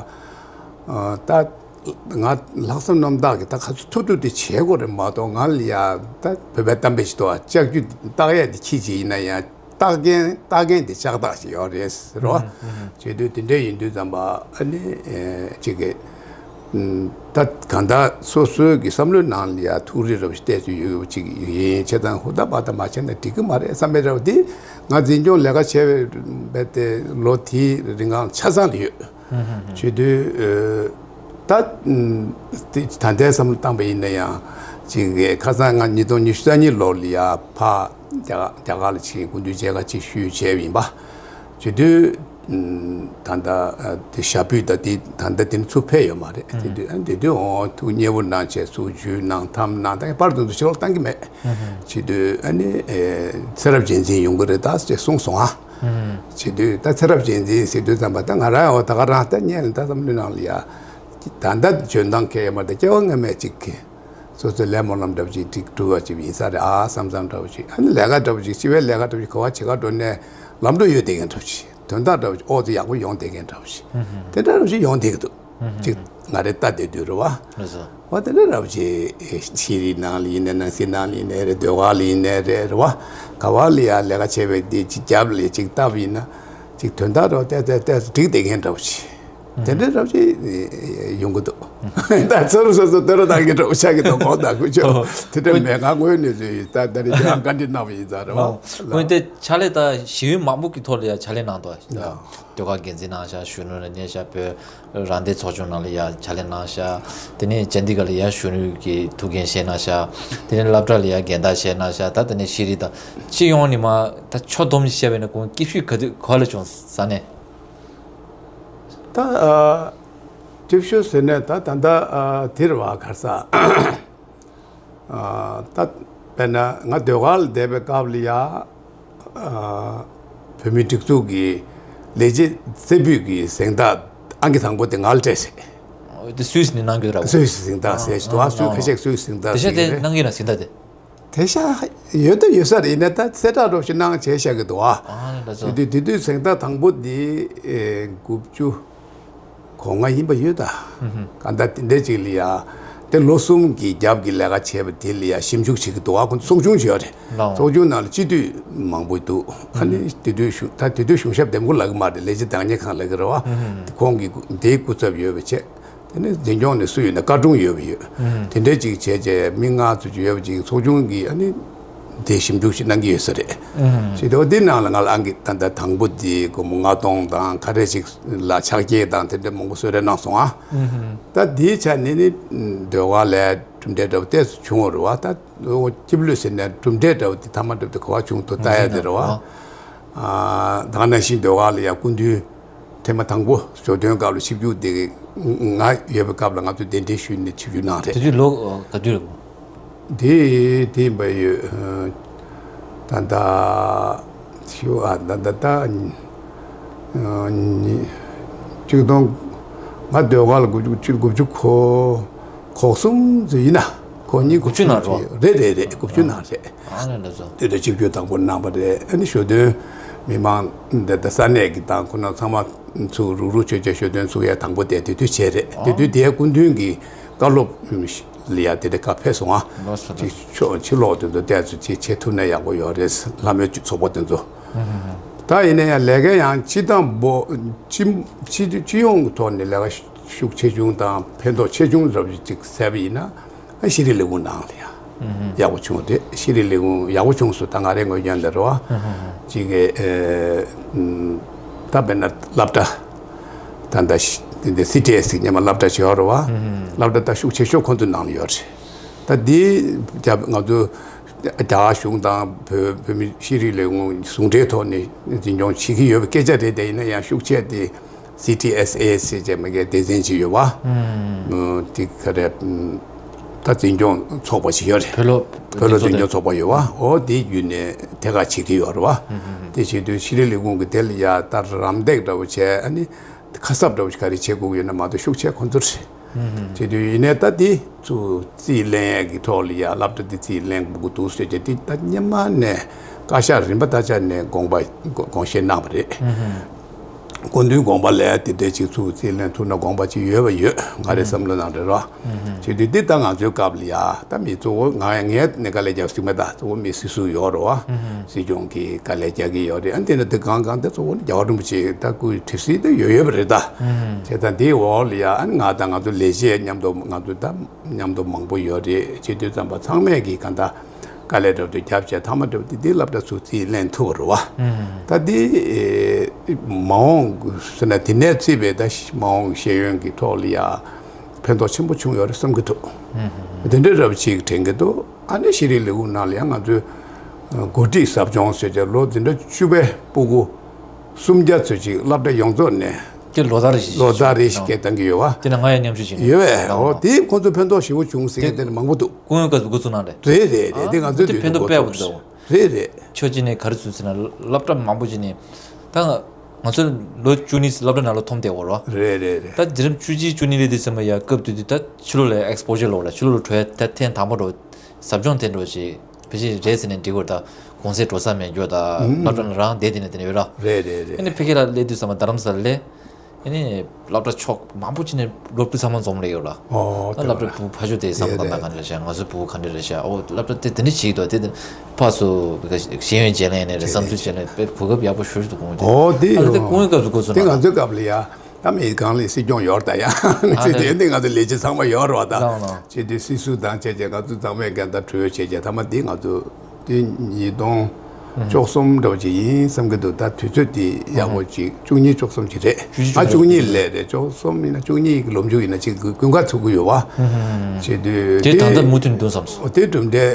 ད། ང་ལྷག་བསམ་རྣམ་དག་གིས་ད་ག་ཚོད་ཐུབ་ཐུབ་དེ་བྱེད་དགོས་རེད་མ་གཏོགས་ང་ལ་ཡ་ད་བོད་པའི་གཏམ་དཔེ་ཞིག་འདུག་ཨ། ལྕགས་ཀྱུ་བཏགས་ཡས་དེ་ཁྱི་ཅིག་ཡིན་ན་ཡང་བཏགས་མཁན་བཏགས་མཁན་དེ་ལྕགས་བཏགས་ཤིག་ཡོད་རེད་ཟེར་རོ། བྱེད་དུས་དེ་འདྲ་ཡིན་དུས་ཙམ་པ་ཨ་ནི་ཅིག་གི་ད་གང་ལྟར་སོ་སོའི་གི་བསམ་བློའི་ནང་ལ་ཡ་ཐུགས་རེ་རབ་ཞིག་གཏད་ཚུལ་ཡོད་ཅིག་ཡིན་བྱས་ཙང་ཧུར་ཐག་བར་ཐག་མ་བྱས་ན་འགྲིག་གི་མ་རེད་བསམ་པའི་རབ་དེ་ང་འཛིན་སྐྱོང་ལས་ཀ་བྱས་པའི་དེ་ལོ་དེའི་རིང་གང་ཆ་ཚང་ལ་ཡོད། བྱེད་དུས་ད་ད་ལྟའི་བསམ་བློ་བཏང་པ་ཡིན་ན་ཡང་ཅིག་ཁ་སང་ང་ཉིས་སྟོང་ཉི་ཤུ་རྩ་གཉིས་ལོར་ལ་ཡ་ཕ་རྒྱ་རྒྱ་གར་ལ་ཕྱིན་སྐུ་མདུན་མཇལ་ཁ་ཅིག་ཞུས་བྱས་ཡིན་པ། བྱེད་དུས་ད་ལྟ་དེ་ཞབས་པུས་ད་དེ་ད་ལྟ་དེ་ནི་ཚུར་ཕེབས་ཡོད་མ་རེད། དེ་དུས་དེ་དུས་འོང་ཐུགས་མཉེས་པོ་གནང་བྱས་ཚུར་ཇུས་གནང་ཐམ་གནང་ད་པར་དུ་འདུ་ཕྱི་ལོགས་བཏང་གི་མེད། བྱེད་དུས་ཨ་ནི་ཚེ་རབས་རྗེས་འཛིན་ཡོང་གི་རེད་ད་ཅེས་གསུངས་སོང་ཨ། བྱེད་དུས་ད་ཚེ་རབས་རྗེས་འཛིན་ཟེར་དུས་ཙམ་པ་ད་ང་རང་ཡང་ད་ག་རང་ད་བརྙན་ལ་ད་བསམ་བློའི་ནང་ལ་ཡ། ད་ལྟ་འཇོན་ཐང་གལ་ཡོད་མ་རེད་སྐྱེ་བ་སྔ་མའི་ཅིག་གི་སོ་སོའི་ལས་སྨོན་ལམ་འདྲ་པོ་ཅིག་ཅིག་སྒྲུབ་པ་ཅིག་ཡིན་ས་རེད་ཨ་བསམ་བསམ་འདྲ་པོ་ཅིག་ཨ་ནི་ལས་ཀ་འདྲ་པོ་ཅིག་སྤྱི་པའི་ལས་ཀ་འདྲ་པོ་ཅིག་ག་བ་བྱེད་ག་འགྲོ་ནས་ལམ་འགྲོ་ཡོད་བསྡད་མཁན་འདྲ་པོ་ཅིག་དོན་དག་འདྲ་པོ་ཅིག་ཨོ་ཙི་ཡག་པོ་ཡོང་བསྡད་མཁན་འདྲ་པོ་ཅིག་དེ་འདྲ་འདྲ་པོ་ཅིག་ཡོང་བསྡད་ཀྱི་འདུག་ཅིག་ང་རེ་ལྟ་བསྡད་དུས་རེད་བ། ལགས་སོ། འོ་དེ་འདྲ་འདྲ་པོ་ཅིག་ཤེས་རིག་ནང་ལ་ཡིན་ནའི་ནང་སྲིད་ནང་ལ་ཡིན་ནའི་རེད་ཟློས་གར་ལ་ཡིན་ནའི་རེད་རེད་བ། ག་བ་ལ་ཡ་ལས་ཀ་བྱས་པའི་དེ་ཅིག་རྒྱབ་ལ་ཅིག་ལྟ་བ་ཡིན་ན་ཅིག་དོན་དག་འདྲ་པོ་ཏོག་ཙམ་ཏོག་ཙམ་འགྲིག་བསྡད་མཁན་འདྲ་པོ་ཅིག་དེ་འདྲའི་རབ་ཅིག་ཡོང་གི་འདུག་ད་ཚུར་སོ་སོ་དོ་ར་བཏང་གི་འདྲ་པོ་ཆགས་ཀྱི་འདུག་གོ་ད་ཁུ་ཆོ་དེ་འདྲ་མེད་ང་དངོས་གནས་ཚོས་ད་ད་རེས་ཀྱང་བཀའ་འདྲི་གནང་བ་ཡིན་ཙང་རེད་བ། འོན་ཏེ་ཕྱག་ལས་ད་ཞི་བའི་མང་པོ་གི་ཐོག་ལ་ཡང་ཕྱག་ལས་གནང་འདུག་ཟློས་གར་འགན་འཛིན་གནང་ཤག་གཞོན་ནུ་ལ་གནས་ཤག་བོད་རང་བདེན་ཚོགས་ཆུང་ནང་ལ་ཡང་ཕྱག་ལས་གནང་ཤག་དེ་ནས་ཅན་དི་གྷར་ལ་ཡང་གཞོན་ནུ་གི་ཐུགས་འགན་བཞེས་གནང་ཤག་དེ་ནས་སློབ་གྲྭ་ལ་ཡང་འགན་བདག་བཞེས་གནང་ཤག་ད་དེ་ནས་ཤེས་རིག་དང་སྤྱི་ཡོངས་ནས་མ་ད་ཕྱོགས་བསྡོམས་ནས་བཤད་པ་ཡིན་ན་ཁོང་སྐྱིད་ཤོས་ག་དུས་ག་ལ་བྱུང་ས་ནས། ད་ཨ་སྐྱིད་ཤོས་ཟེར་ནས་ད་ད་ད་ཨ་དེ་རེད་བ་ག་རེ་ཟ། ཨ་ད་དཔེར་ན་ང་ཟློས་གར་ལ་བསྡད་པའི་སྐབས་ལ་ཡ། ཨ་བོད་མིའི་སྒྲིག་འཛུགས་ཀྱི་ལས་བྱེད་རྩེ་ཕུད་ཀྱི་གཟེངས་རྟགས་ཨང་ཀི་དང་པོ་དེ་ང་ལ་སྤྲད་ཟེར། འོ་དེ་སུད་སི་ནས་གནང་གི་རེད་བ། སུད་སི་གཟེངས་རྟགས་ཟེར་ཞིག་འདུག་ཨ། སུད་ཁ་ཤས་སུད་སི་གཟེངས་རྟགས་ཟེར་གི་རེད། དེ་གནང་གི་ན་གཟེངས་རྟགས་དེ། དེ་ཤ་ཡོད་དུ་ཡོད་ས་རེད་ཡིན་ན་ད་གསལ་བསྒྲགས་རོབ་ཞིག་གནང་བྱས་བཞག་གི་འདུག་ཨ། ཨ་ལགས་སོ། དེ་དུས་དེ་དུས་གཟེངས་རྟགས་དང་པོ་འདི་ཨེ་དགུ་བཅུ་གོ་ལྔ་ཡིན་པ་ཡོད་ད། ཧུམ་ཧུམ། གང་ལྟར་དེ་འདྲ་ཅིག་ལ་ཡ། དེ་ལོ་གསུམ་གྱི་རྒྱབ་ཀྱི་ལས་ཀ་བྱས་པ་དེ་ལ་ཡ་ཞིབ་འཇུག་བྱེད་ཀྱི་འདུག་ཨ། ཁོང་ཚོ་ཚོགས་ཆུང་ཞིག་ཡོད་རེད། ལགས། ཚོགས་ཆུང་ནང་ལ་སྤྱི་འཐུས་མང་པོ་འདུག་ཨ་ནི་དེ་དུས་གཞུང་ད་དེ་དུས་གཞུང་ཞབས་འདེམས་བསྐོ་ལབ་ཀྱི་མ་རེད་ལས་བྱེད་བདག་གཉེར་ཁང་ལབ་ཀྱི་རེད་བ། ཧུམ་ཧུམ། དེ་ཁོང་གི་དེའི་སྐུ་ཚབ་ཡོད་པ་བྱས། དེ་ནས་འཛིན་སྐྱོང་ནས་སུ་ཡོད་ན་བཀའ་དྲུང་ཡོད་པ་ཡོད། ཨུམ། དེ་འདྲས་ཅིག་བྱས་བྱས་མི་ལྔ་ཙམ་ཅིག་ཡོད་པ་ཅིག་ཚོགས་ཆུང་གིས་ཨ་ནི་ དེ་ཞིབ་འཇུག་ཅིག་གནང་གི་ཡོད་ས་རེད། ཞེས་དེ་འོ་དེའི་ནང་ལ་ང་ལ་ཨང་ཀི་ད་ལྟ་དང་པོ་དེ་སྒོར་མོ་ལྔ་སྟོང་དང་ཁ་རེ་ཅིག་ལ་ཕྱག་འཁྱེར་དང་དེ་འདྲ་མང་པོ་གསོལ་རས་གནང་སོང་ཨ། ད་དེའི་ཆ་ནས་ནི་ཟློས་གར་ལ་གྲུབ་འབྲས་འདྲ་བོ་ཏོག་ཙམ་བྱུང་བ་རེད་བ། ད་སྐྱིད་པོ་ལོས་ཟེར་ནས་གྲུབ་འབྲས་འདྲ་བོ་དེ་ཐ་མ་འདྲ་བོ་དེ་ག་བ་བྱུང་འདུག་ལྟ་ཡ་དེ་རེད་བ། ད་ག་ནང་བཞིན་ཟློས་གར་ལ་ཡང་སྐུ་མདུན་ཐེངས་མ་དང་པོ་ཞོ་སྟོན་སྐབས་ལ་ཆིབས་བསྒྱུར་དེ་ང་ཡོད་པའི་སྐབས་ལ་ང་ཚོ་གདན་འདྲེན་ཞུས་ནས་ཆིབས་བསྒྱུར་གནང་རེད། དེ་དུས་ལོ་ག་དུས་རེད། དེ་དེ་ཡིན་པ་ཡོད། ད་ལྟ་ཞུ་ཨ་ད་ད་ད་ཉི་ཆིག་སྟོང་ང་ཟློས་གར་ལ་དགུ་བཅུ་དགུ་བཅུ་གོ་གོ་གསུམ་ཙམ་ཡིན་ན་གོ་གཉིས་དགུ་བཅུ་ནང་རེད། རེད་རེད་རེད། དགུ་བཅུ་ནང་རེད། ཨ་ནི་ལ་སོ། དེ་དུས་ཆིབས་བསྒྱུར་དང་པོ་གནང་པ་རེད། ཨ་ནི་ཞོ་སྟོན་མི་མང་འདི་ད་ས་གནས་ཀྱི་དང་ཁོ་ན་ཚང་མ་ཚུགས་རུག་རུག་ཆོས་རྒྱལ་ཞོ་སྟོན་ཚུགས་ཡ་དང་པོ་དེ་དེ་དུས་བྱས་རེད། དེ་དུས་དེའི་སྐུ་མདུན་གྱི་བཀའ་སློབ་ལ་ཡ་དེ་འདྲ་ཁ་ཕེབས་སོང་ཨ། ལགས་སོ། ཅིག་ཕྱོགས་ཕྱི་ལོགས་དེ་ཚོ་བལྟས་ཚོ་ཅིག་བྱེད་ཐུབ་ན་ཡག་པོ་ཡོད་རེད། ལྷ་མོའི་ཚོགས་པ་དེ་ཚོ། ད་ཡིན་ན་ཡང་ལས་ཀ་ཡང་སྤྱི་བཏང་པོ་སྤྱི་སྤྱི་སྤྱི་ཡོངས་ཀྱི་ཐོག་ནས་ལས་ཀ་ཤུགས་ཆེ་ཆུང་དང་ཕན་ཐོགས་ཆེ་ཆུང་འདྲ་པོ་ཅིག་གསལ་པ་ཡིན་ན། ཤེས་རིག་ལས་ཁུངས་ནང་ལ་ཡང་ཡག་པོ་བྱུང་རེད། ཤེས་རིག་ལས་ཁུངས་ཡག་པོ་བྱུང་སོང་། ད་ང་རའི་ངོས་ཀྱང་འདི་རེད་བ། ཅིག་གི་ད་དཔེར་ན་སློབ་གྲྭ་ད་ལྟ་འདི་སི་ཊི་ཨེ་སི་སྙེ་མ་སློབ་གྲྭ་ཞིག་ཡོད་རེད་བ། སློབ་གྲྭ་ད་ཤུགས་ཆེ་ཤོས་ཁོང་ཚོའི་ནང་ལ་ཡོད་རེད། ད་འདི་རྒྱ་ང་ཚོ་རྒྱ་གཞུང་དང་བོད་བོད་མི་ཤེས་རིག་ལས་ཁུངས་ཟུང་འབྲེལ་ཐོག་ནས་འཛིན་སྐྱོང་བྱེད་ཀྱི་ཡོད་པའི་སྐད་ཆ་རེད། དེ་ཡིན་ན་ཡང་ཤུགས་ཆེ་དེ། སི་ཊི་ཨེས་ཨེ་ཟེར་བྱས་མ་གི་སྡེ་ཚན་ཅིག་ཡོད་པ། དེ་ག་རེ། ད་འཛིན་སྐྱོང་ཚོགས་པ་ཞིག་ཡོད་རེད། བོད་ལ་བོད་ལ་འཛིན་སྐྱོང་ཚོགས་པ་ཡོད་པ། འོ་དེའི་བརྒྱུད་ནས་ཐད་ཀར་བྱེད་ཀྱི་ཡོད་རེད་བ། དེ་བྱེད་དུས་ཤེས་རིག་ལས་ཁུངས་ཀྱི་དེ་ལ་ཡ་ད་རམ་འདེགས་འདྲ་བོ་བྱས། ཨ་ནི་ཁ་གསབ་འདྲ་བོ་ཞིག་ག་རེ་བྱེད་དགོས་ཀྱི་ཡོད་ན་མ་གཏོགས་ཤུགས་ཆེ་ཁོ་ཚོ་རེད། བྱེད་དུས་ཡིན་ནའི་ད་དེ་ཚུར་རྩིས་ལེན་ཡས་ཀྱི་ཐོག་ལ་ཡ་སློབ་གྲྭ་དེ་རྩིས་ལེན་དགོས་ཀྱི་འདུག་ཟེར་གྱི་དེ་ད་སྔོན་མ་ནས་བཀའ་ཤག་རིམ་པ་ད་ཆ་ནས་དགོངས་པ་དགོངས་བཞེས་གནང་བ་རེད། སྐུ་མདུན་དགོངས་པ་ལ་དེ་འདྲའི་ཅིག་ཚུར་རྩིས་ལེན་ཐུབ་ན་དགོངས་པ་ཅིག་ཡོད་པ་ཡོད། ང་རའི་བསམ་བློ་ནང་རེད་རོ། བྱེད་དུས་འདི་ལྟ་ང་ཚོའི་སྐབས་ལ་ཡ་ད་མི་གཙོ་བོ་ང་ངས་ནས་དཀའ་ལས་རྒྱབ་སྲིད་མེད། ད་གཙོ་བོ་མི་སྲིད་ཟུར་ཡོད་རོ་བ། སྲིད་སྐྱོང་གིས་དཀའ་ལས་རྒྱག་གི་ཡོད་རེད། ཨ་འདི་ནི་འདི་གང་གང་དེ་གཙོ་བོ་ནི་རྒྱལ་བ་རིན་པོ་ཆེ་ད་སྐུའི་གྲིབ་བསིལ་དེ་ཡོད་ཡོད་པ་རེད་ད། བྱས་ཙང་འདིའི་འོག་ལ་ཡ་ཨ་ནི་ང་དང་ང་ཚོ་ལས་བྱེད་མཉམ་དུ་ང་ཚོ་ད་མཉམ་དུ་མང་པོ་ཡོད་རེད། བྱེད་དུས་ཙམ་པ་ཚང་མས་ཀྱིས་གང་ལྟར། དཀའ་ལས་འགྲོ་དུས་རྒྱབ་བྱས་ཐ་མ་འགྲོ་དུས་འདི་སློབ་གྲྭ་ཚུར་རྩིས་ལེན་ཐུབ་པ་རེད་བ། ད་འདི་མ་འོངས་ཟེར་ན་དེ་ནས་བརྩིས་པའི་ད་མ་འོངས་ཤེས་ཡོན་གྱི་ཐོག་ལ་ཡ་ཕན་ཐོགས་ཆེན་པོ་བྱུང་ཡོད་རེད་བསམ་གྱི་འདུག་དེ་འདྲའི་རབ་ཅིག་དྲན་གྱི་འདུག་ཨ་ནི་ཤེས་རིག་ལས་ཁུངས་ནང་ལ་ཡང་ང་ཚོས་འགོ་ཁྲིད་ཟབ་སྦྱོང་ཟེར་བྱས་ལོ་འདི་འདྲ་བཅུ་པའི་སྤུ་གུ་སུམ་བརྒྱ་ཚོད་ཅིག་སློབ་གྲྭ་ཡོངས་རྫོགས་ནས་དེ་ལོ་ལྟར་རེ་བཞིན་ལོ་ལྟར་རེ་བཞིན་སྐད་བཏང་གི་ཡོད་བ། དེ་ནས་ང་ཡང་མཉམ་ཞུགས་བྱེད་ཀྱི་ཡོད་པས། འོ་དེས་ཁོང་ཚོ་ཕན་ཐོགས་ཞེ་པོ་བྱུང་ཟེར་མཁན་དེ་ནི་མང་པོ་འདུག་སྐུ་ངོ་སྐབས་སུ་འགོ་ཚུགས་གནང་རེད། རེད་རེད་རེད། དེ་ང་ཚོའི་དུས་དེ་ཕན་ཐོགས་དཔེ་ཡག་པོ་འདུག་རེད་རེད། ཆོས་ཅིག་ནས་ག་རེ་ཚུལ་ཟེར་ན་སློབ་གྲྭ་མང་པོ་ཅིག་ནས་ད་ང་ཚོ་ལོ་བཅུ་གཉིས་སློབ་གྲྭ་ནང་ལ་འཐོམ་བསྡད་ཡོད་རེད། རེད་རེད་རེད། ད་འཛིན་རིམ་བཅུ་གཅིག་བཅུ་གཉིས་སླེབས་དུས་ཙམ་པ་ཡ་སྐབས་དེ་དུས་ད་ཕྱི་ལོགས་ལ་ཨེགས་སི་པོ་ཇར་ལོག་ལ་ཕྱི་ལོགས་ལ་འགྲོ་ཡ་ད་ཐེངས་དང་པོ་འགྲོ་ཟབ་སྦྱོང་དེ་འགྲོ་ཞིག་ཕལ་ཆེར་རེད་ཟེར་ནས་འགྲིག་གི་རེད། ད་གུང་སེང་འགྲོ་ས་མེད་རྒྱུ་ད་སློབ་གྲྭ་ནང་རང་བསྡད་དེ་ནས་དེ་ནས་ཡོད་ར། རེད་རེད་རེད། ཨ་ནི་ཕ་གི་ལ་སླེབས་དུས་ཙམ་པ་རྡ་རམ་ས་ལ་སླེབས། ཨ་ནི་སློབ་གྲྭ་ཕྱོགས་མང་པོ་ཅིག་ནས་སློབ་ཕྲུག་ཚང་མ་འཛོམས་ལེ་ཡོད་ལ། ཨོ་ད་སློབ་གྲྭ་བུ་ཕ་ཤུལ་དེ་བསམ་གཏན་དང་ག་འདྲ་བྱ། ང་ཚོའི་བུ་ག་འདྲ་རེད་བྱ། ཨོ་སློབ་གྲྭ་དེ་དེ་འདྲ་བྱེད་ཀྱི་འདུག་དེ་དེ་ཕར་ཚུར་ཤེས་ཡོན་བརྗེ་ལེན་ནས་རེད། བསམ་ཚུལ་བརྗེ་ལེན་དཔེ་གོ་སྐབས་ཡག་པོ་ཞེ་པོ་ཞིག་འདུག་གོང་དེ། ཨོ་དེ་ཨ་ནི་དེ་ཡོད། སྐུ་ངོའི་སྐབས་སུ་འགོ་ཚུགས་དེ་ན་ང་ཚོའི་སྐབས་ལ་ཡ་ད་མི་གང་ལ་སྲིད་སྐྱོང་ཡོད་ད་ཡ། ཨ་ཚེ་དེ་འདི་ང་ཚོ་ལས་བྱེད་ཚང་མ་ཡོད་རེད་བ་ད། ལགས་ལགས། བྱས་དུས་སྲིད་ཟུར་དང་བྱས་བྱས་ང་ཚོ་ཚང་མས་འགན་ད་གྲོས་བྱས་བྱས་ཐ་མ་འདི་ང་ཚོ། དེ་ཉིས་སྟོང་བཅུ་གསུམ་འདྲ་བོ་ཅིག་ཡིན་བསམ་གྱི་འདུག་ད་དུས་ཚོད་དེ་ཡག་པོ་ཅིག་བཅུ་གཉིས་བཅུ་གསུམ་ཅིག་རེད། བཅུ་གཅིག་ཨ་བཅུ་གཉིས་ལས་རེད། བཅུ་གསུམ་ཡིན་ན་བཅུ་གཉིས་ཀྱི་ལོ་མཇུག་ཡིན་ན་ཅིག་དགུན་ཁ་ཚུགས་ཀྱི་ཡོད་བ། བྱེད་དུས་དེ་ད་ལྟ་མུ་མཐུད་འདུག་བསམ་སོང་། དེ་གྲུབ་འབྲས་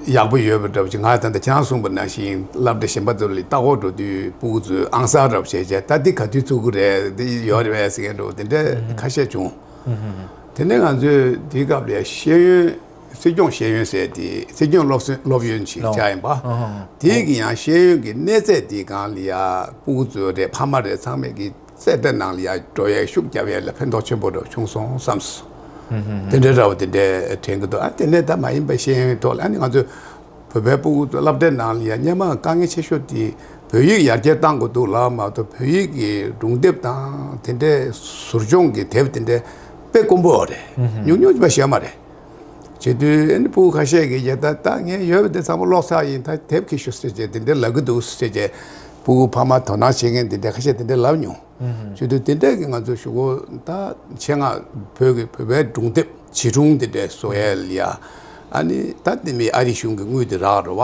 ཡག་པོ་ཡོད་པ་འདྲ་བོ་ཅིག་ང་ད་ལྟ་ཁྱེད་རང་གསུངས་པ་ནང་བཞིན་སློབ་གྲྭ་གཞན་པ་ཚོ་ལ་ལྟ་སྐོར་འགྲོ་དུས་སྤུ་གུ་ཚོས་ཨང་གསར་འདྲ་བོ་བྱས་བྱས་ད་འདི་ག་དུས་ཚུགས་ཀྱི་རེད། འདི་ཡོད་རེད་པས་ཟེར་མཁན་འདྲ་བོ་དེ་འདྲ་ཁ་ཤས་བྱུང་། དེ་ནས་ང་ཚོས་དེའི་སྐབས་ལ་ཤེས་ཡོན། སྲིད་སྐྱོང་ཤེས་ཡོན་ཟེར་དེ་སྲིད་སྐྱོང་སློབ་སློབ་ཡོན་ཞིག་ལོ་ཆགས་ཡིན་པ། ཨ་ཧ་ཧ། དེའི་གི་ཡང་ཤེས་ཡོན་གྱི་གནས་ཚད་དེ་སྒང་ལ་ཡ་སྤུ་གུ་ཚོ་རེད་ཕ་མ་རེད་ཚང་མས་ཀྱི་རྩེ་གྲས་ནང་ལ་ཡ་འགྲོ་ཡའི་ཤུགས་རྒྱབ་ཡས་ལ་ཕན་ཐོགས་ཆེན་པོ་འདྲ་བྱུང་སོང་བསམ་སོང་། དེ་འདྲའི་འདྲ་བོ་དེ་འདྲའི་དྲན་གྱི་འདུག་ཨ་དེ་ནས་ད་མ་ཡིན་པའི་ཤེས་ཡོན་ཐོག་ལ་ཨ་ནི་ང་ཚོས་བོད་པའི་སྤུ་གུ་ཚོ་སློབ་གྲྭའི་ནང་ལ་ཡ་སྔོན་མ་དཀའ་ངལ་ཆེ་ཤོས་དེ་བོད་ཡིག་ཡར་རྒྱས་གཏང་དགོས་འདུག་ལབ་མ་གཏོགས་བོད་ཡིག་གི་སྒྲུང་དེབ་དང་དེ་འདྲའི་ཟུར་སྦྱོང་གི་དེབ་དེ་འདྲའི་དཔེ་དཀོན་པོ་རེད། ཉུང་ཉུང་ཅིག་པ་ཞེ་མ་རེད། བྱེད་དུས་ཨ་ནི་སྤུ་གུ་ཁ་ཤས་ཀྱིས་ཡ་ད་ད་ངས་ཡོད་པ་དེ་ཚང་མ་ཀློག་ཚར་ཡིན། ད་དེབ་ཁྱེར་ཤོག་ཟེར་བྱས་དེ་འདྲ་ལབ་ཀྱི་འདུག་ཟེར་བྱས་སྤུ་གུ་ཕ་མ་དོ་སྣང་བྱེད་མཁན་དེ་འདྲ་ཁ་ཤས་དེ་འདྲ་ལབ་མྱོང་། བྱེད་དུས་དེ་འདྲ་གི་ང་ཚོ་གཞུག་གུ་ད་ཆེད་མངགས་བོད་ཀྱི་བོད་པའི་སྒྲུང་དེབ་བྱིས་སྒྲུང་དེ་འདྲ་བཟོ་ཡས་ལ་ཡ་ ཨ་ནི་ད་དེ་མིན་ཨ་རི་གཞུང་གི་དངུལ་དེ་རག་རེད་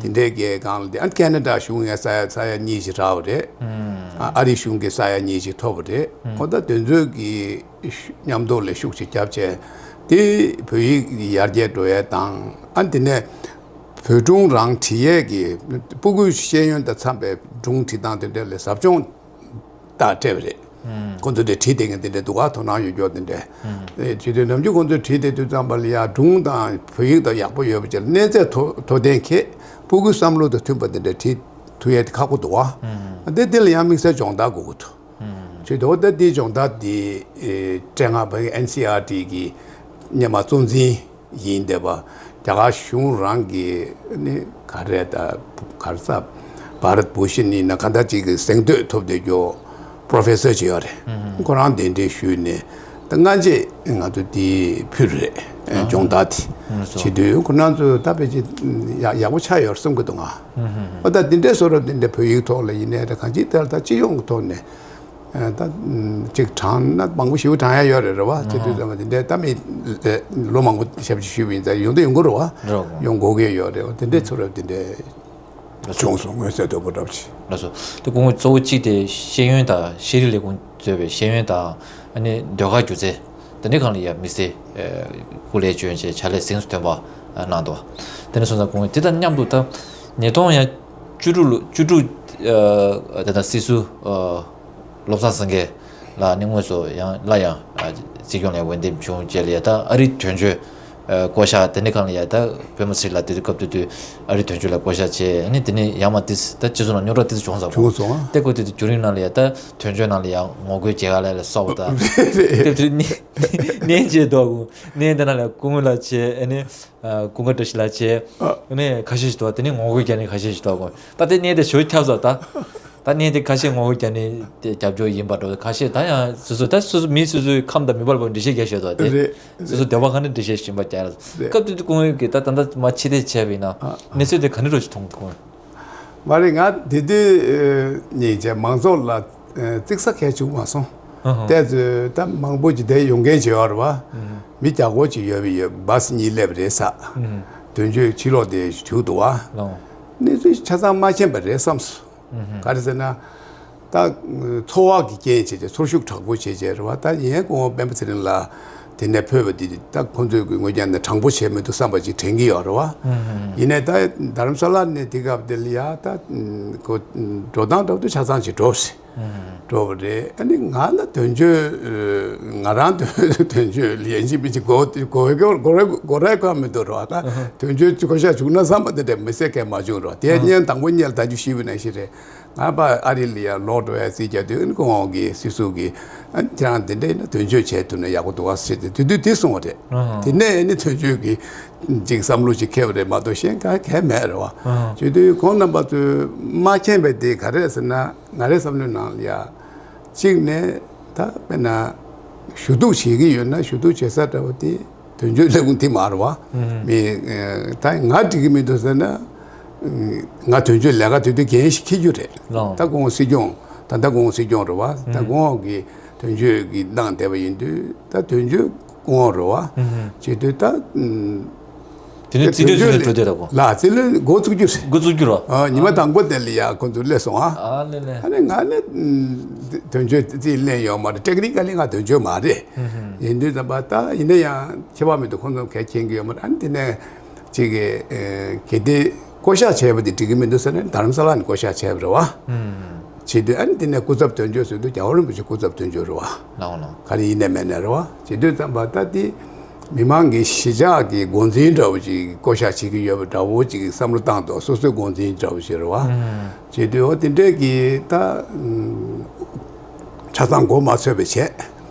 བ། དེ་འདྲའི་གི་སྒང་ལ་དེ་ཨ་ནི་ཁེ་ན་ཌ་གཞུང་ངས་ས་ཡ་ས་ཡ་གཉིས་ཤིག་རག་པ་རེད། ཨ་ཨ་རི་གཞུང་གི་ས་ཡ་གཉིས་ཤིག་ཐོབ་པ་རེད། ཨོ་ད་དེ་ཚོའི་གི་མཉམ་དུ་ལས་ཤུགས་ཤིག་བརྒྱབ་བྱས་དེ་བོད་ཡིག་ཡར་རྒྱས་འགྲོ་ཡས་དང་ཨ་དེ་ནས་བོད་སྒྲུང་རང་བྲིས་ཡས་ཀྱི་སྤུ་གུའི་ཤེས་ཡོན་དང་འཚམས་པའི་སྒྲུང་བྲིས་སྟངས་དེ་འདྲ་ལ་ཟབ་སྦྱོང་ད་སྤྲད་པ་རེད། ཁོང་ཚོ་དེ་བྲིས་བསྡད་མཁན་དེ་འདྲ་འདུག་ག་དོ་སྣང་ཡོད་མཁན་དེ་འདྲ། ཨེ་བྱེད་དུས་ནམ་རྒྱུན་ཁོང་ཚོས་བྲིས་བསྡད་དུས་ཙམ་པ་ལ་ཡ་སྒྲུང་དང་བོད་ཡིག་དང་ཡག་པོ་ཡོད་པ་ཅིག་ལ་གནས་ཚད་མཐོ་མཐོ་ལྡན་གྱི་སྤུ་གུའི་བསམ་བློ་དང་མཐུན་པ་དེ་འདྲ་བྲིས་ཐུབ་ཡས་དེ་ཁག་པོ་འདུག་ག་དེ་དེ་ལ་ཡང་དམིགས་བསལ་སྦྱོང་བརྡར་དགོས་ཀྱི་འདུག་བྱེད་དུས་ད་དེའི་སྦྱོང་བརྡར་དེ་ཨེ་སྤྲད་སྔ་བའི་ཨེན་སི་ཨར་ཊི་གི་སྔོན་མ་གཙོ་འཛིན་ཡིན་བསྡད་པ། རྒྱ་གར་གཞུང་རང་གི་ནི་ག་རེ་ད་ག་རེ་ཟ་བྷ་རད་བྷུ་ཤན་ཡིན་ན་ག་འདྲ་ཅིག་གི་གཟེངས་བསྟོད་ཐོབ་བསྡད་རྒྱུ་པོ་རོ་ཕེ་སར་ཅིག་ཡོད་རེད། ཁོ་རང་གདན་འདྲེན་ཞུས་ནས་ད་སྔ་རྗེས་ང་ཚོ་དེ་ཕུལ་རེད། སྦྱོང་བརྡར་དེ་བྱེད་དུས་ཁོ་རང་ཚོ་ད་ཕལ་ཆེར་ཡག་ཡག་པོ་ཆགས་ཡོད་རེད་བསམ་གི་འདུག་ང་། ཨོ་ད་དེ་འདྲའི་བཟོ་འདྲ་དེ་འདྲ་བོད་ཡིག་ཐོག་ལ་ཡིན་ནའི་རེད། གང་ཅིའི་ཐད་ལ་ད་སྤྱི་ཡོངས་ཀྱི་ཐོག་ནས། ཨ་ད་ཅིག་བགྲང་ན་མང་པོ་ཞེ་པོ་བགྲང་ཡ་ཡོད་རེད། རེད་བ། དེ་དུས་ཙམ་པ་དེ་འདྲའི་ད་མི་ལོ་མང་པོ་ཞབས་ཕྱི་ཞུས་པ་ཡིན་ཙང་ཡོང་དུ་ཡོང་གི་རེད་བ། རེད་བ། ཡོང་དགོས་ཀྱི་ཡོད་རེད་བ། དེ་འདྲའི་ཚོར་བ་དེ་འདྲའི་བྱུང་སོང་། མངོན་གསལ་དོད་པོ་འདྲ་པོ་ཅིག་ལགས་སོ། དེ་སྐུ་ངོ་གཙོ་བོ་གཅིག་དེ་ཤེས་ཡོན་དང་ཤེས་རིག་ལས་ཁུངས་གཙོས་པའི་ཤེས་ཡོན་དང་ཨ་ནི་ཟློས་གར་སྒྱུ་རྩལ་དེ་འདྲའི་སྒང་ལ་ཡ་དམིགས་བསལ་སྐུ་ལས་བསྐྱོན་བྱས་བྱ་ལས་གཟེངས་སུ་ཐོན་པ་གནང་འདུག་དེ་ནས་སོང་ཙང་སྐུ་ངོ་དེ་དང་མཉམ་དུ་ད་ཉིས་སྟོང་ཡང་བཅུ་དྲུག་ལོ་བཅུ་དྲུག་ཨ་དེ་དང་སྲིད་ཟུར་ཨ་བློ་བཟང་སེང་གེ་ལགས་ནི་དངོས་སུ་ཡང་སླར་ཡང་ཨ་སྲིད་སྐྱོང་ལ་འོས་འདེམས་བྱུང་རྗེས་ལ་ཡ་ད་ཨ་རིའི་དོན་གཅོད་ཨ་བསྐོ་བཞག་དེ་འདྲའི་སྒང་ལ་ཡ་ད་པད་མ་ཚེ་རིང་ལགས་དེ་དུས་སྐབས་དེ་དུས་ཨ་རིའི་དོན་གཅོད་ལ་བསྐོ་བཞག་བྱས། ཨ་ནི་དེ་ནས་ཡར་མར་ཏིས་ད་སྤྱི་ཚོགས་ནང་རྙོག་དྲ་ཏིས་བྱུང་ཙང་བྱུང་སོང་ཨ། དེ་སྐབས་དེ་དུས་བརྒྱུད་རིམ་ནང་ལ་ཡ་ད་དོན་གཅོད་ནང་ལ་ཡ་ངོ་རྒོལ་རྒྱལ་ཁ་ལ་ལ་སོགས་པ་ད་དེ་དུས་ནས་ནས་བྱས་འདུག་གོ་ནས་དེ་ནང་ལ་སྐུ་ངོ་ལགས་བྱས། ཨ་ནི་ཨ་ཀུན་དགའ་བཀྲ་ཤིས་ལགས་བྱས། ཨ་ནི་ཁ་ཤས་ཤིག་འདུག་དེ་ནས་ངོ་རྒོལ་རྒྱག་ནི་ཁ་ཤས་ཤིག་འདུག་གོ་ད་དེ་ནས་དེ་ཞུ་ཁྱབ་སོང་ད། ད་ནས་དེ་ཁ་ཤས་ངོ་རྒོལ་རྒྱག་ནི་དེ་རྒྱབ་སྐྱོར་ཡིན་པ་འགྲོ། ཁ་ཤས་ད་ཡང་སོ་སོ་ད་སོ་སོ་མི་སོ་སོའི་ཁམས་དང་མི་འབར་བར་འགྲེལ་བཤད་རྒྱག་ཤེས་འདུག་དེ་རེད། སོ་སོ་འདོད་པ་ཁ་ནས་འགྲེལ་བཤད་གཞན་པ་རྒྱག་རེད། རེད། སྐབས་དེ་དུས་སྐུ་ངོ་གིས་ད་ད་ལྟ་མ་ཕྱི་བལྟས་བྱས་པ་ཡིན་ན་ཨ་ཨ་གནས་ཚུལ་དེ་ག་འདྲ་འདྲ་ཞིག་མཐོང་གི་འདུག་མ་རེད། ང་དེ་དུས་ཨ་ཉིད་ཀྱི་མང་ཚོགས་ལ་ཨ་བརྩི་ས་གལ་བྱུང་མ་སོང་། ཨ་ཧ། དེ་ཚོས་ད་མང་པོ་ཅིག་དེ་ཡོང་མཁན་ཅིག་ཡོད་རེད་བ། ཨ་ཧ། མི་བརྒྱ་སྐོར་ཅིག་ཡོད་པ་ཡོད། བྷ་སི་གཉིས་སླེབས་པ་རེད་ཟེར། ཨ་ཧ། དོན་གཅོད་ཕྱིར་ལོག་དེ་བྱུང་འདུག་བ། ལགས། གནས་ཚུལ་ཆ་ཚང་མ་མཁྱེན་པ་རེད་བསམ་སོང་། ཨ་ཧ། ག་རེ་ཟེར་ན། ད་ཚོར་བ་གི་རྐྱེན་བྱས་བྱས་ཚོར་ཤུགས་དྲག་པོ་བྱས་བྱས་རེད་བ། ད་ཡིན་ཡང་སྐུ་ངོ་སྤེན་པ་ཚེ་རིང་ལགས་དེ་ནས་ཕེབས་པ་དེ་ད་ཁོང་ཚོས་ཀྱི་ངོས་ཀྱང་ནས་དྲང་པོ་བྱས་མི་འདུག་བསམ་པ་ཅིག་དྲན་གྱི་ཡོད་རེད་བ། ཨ་ཧ། ཡིན་ནའི་ད་རྡ་རམ་ས་ལ་ནས་དེ་སྐབས་དེ་ལ་ཡ་ད་ཁོ་འགྲོ་སྟངས་འདྲ་པོ་ཆ་ཚང་ཅིག་འགྲོ་ཟིན། ཨ་ཧ། འགྲོ་བ་རེད། ཨ་ནི་ང་ལ་དོན་གཅོད་ང་རང་དོན་དོན་གཅོད་ལ་ཡིན་གཅིག་མིན་གཅིག་གོ་གོ་གོ་གོ་ར་གོ་མི་འདུག་རོ། ད་ཨ་ཧ། དོན་གཅོད་ཅིག་གོ་ཤ་བྱུང་ན་བསམ་པ་དེ་འདྲ་མི་སེ་གས་མ་བྱུང་རོ། དེ་ཨ་ཧ། བརྙན་དང་པོ་བརྙན་ལ་ད་རྒྱུ་ཞིབ་པའི་ནང་བཞིན་རེད། ང་ཕར་ཨ་རི་ལ་ཡར་ལོག་འགྲོ་ཡ་རྩིས་རྒྱག་དུས་ཨ་ནི་ཁོང་གི་སྲིད་ཟུར་གི་ཨ་ནི་ཁྱེད་རང་དེ་འདྲ་ཡིན་ན་དོན་གཅོད་བྱས་ཐུབ་ན་ཡག་པོ་འདུག་ཨ་ཟེར་ཏེ་དེ་དུས་དེ་གསུངས་པ་རེད། ཨ་ཧ། དེ་ནས་ཨ་ནི་དོན་གཅོད་ཀྱི་ཅིག་བསམ་བློ་ཅིག་འཁྱེར་བ་རེད་མ་གཏོགས་གཞན་ག་གལ་མེད་རེད་བ། ཨ་ཧ། བྱེད་དུས་ཁོང་རྣམ་པ་ཚོས་མ་མཁྱེན་པའི་དེ་ག་རེ་ཟེར་ན། ང་རའི་བསམ་བློའི་ནང་ལ་ཡ། གཅིག་ནས་ད་དཔེར་ན་ཞུ་གཏུག་བྱེད་ཀྱི་ཡོད་ན་ཞུ་གཏུག་བྱེད་ས་འདྲ་བོ་དེ་དོན་གཅོད་ལས་ཁུངས་དེ་མ་རེད་བ། ཨ་ཧ། མི་ཨ་ད་ང་འགྲིག་གི་མི་འདུག་ཟེར་ན། ང་དོན་གཅོད་ལས་ཀ་དེ་དུས་འགན་ཞིག་འཁྱེར་རྒྱུ་རེད། ལགས། ད་ཁོང་སྲིད་སྐྱོང་ད་ལྟ་ཁོང་སྲིད་སྐྱོང་རེད་བ། ད་ཨ་ཧ། ཁོང་གི་དོན་གཅོད་ཀྱི་གནང་བསྡད་པ་ཡིན་དུས་ད་དོན་གཅོད་ཁོང་རེད་བ། ཨ་ཧ། བྱེད་དུས་ད། དེ་ནས་རྩིས་སྤྲོད་ཚུལ་ལ་འགྲོ་བསྡད་ར་གོ། ལགས། རྩིས་ལ་འགོ་བཙུགས་རྒྱུ་རེད། འགོ་བཙུགས་རྒྱུ་ར། ཨ་ཉི་མ་དང་པོ་དེ་ལ་ཡ་ཁོ་ཚོ་སླེབས་སོང་ཨ། ཨ་ལེ་ལེ། ཨ་ནི་ང་ནི་དོན་གཅོད་རྩིས་ལེན་ཡོད་མ་རེད། ཊེག་ནི་ཀ་ལི་ང་དོན་གཅོད་མ་རེད། ཨ་ཧ། ཡིན་དུས་ཙམ་པ་ད་ཡིན་ན་ཡང་ཁྱད་པར་མི་འདུག་ཁོང་ཚོ་གས་མཁྱེན་གྱི་ཡོད་མ་རེད། ཨ་ནི་དེ་ནས་ཅིག་གི་གལ་ཏེ་བསྐོ་བཞག་བྱས་པ་དེ་འགྲིག་གི་མི་འདུག་ཟེར་ནས་རྡ་རམ་ས་ལ་ནས་བསྐོ་བཞག་བྱས་པ་རེད་བ། ཨ་ཧ། བྱེད་དུས་ཨ་ནི་དེ་ནས་སྐུ་ཚབ་དོན་གཅོད་ཟེར་དུས་རྒྱལ་བ་རིན་པོ་ཆེ་སྐུ་ཚབ་དོན་གཅོད་རེད་བ། ལགས་འོང་ལགས། ག་རེ་ཡིན་ནའི་མིན་ནའི་རེད་བ། བྱེད་དུས་ཙམ་པ་ད་དེ་མི་མང་གི་གཞིས་ཆགས་ཀྱི་འགོ་འཛིན་འདྲ་བོ་ཅིག་བསྐོ་བཞག་བྱེད་ཀྱི་ཡོད་པ་འདྲ་བོ་ཅིག་བསམ་བློ་བཏང་འདུག་སོ་སོའི་འགོ་འཛིན་འདྲ་བོ་ཞིག་རེད་བ། ཨ་ཧ། བྱེད་དུས་འོ་དེ་འདྲས་ཀྱི་ད་ཆ་ཚང་མགོ་མ་ཚོས་པ་བྱས།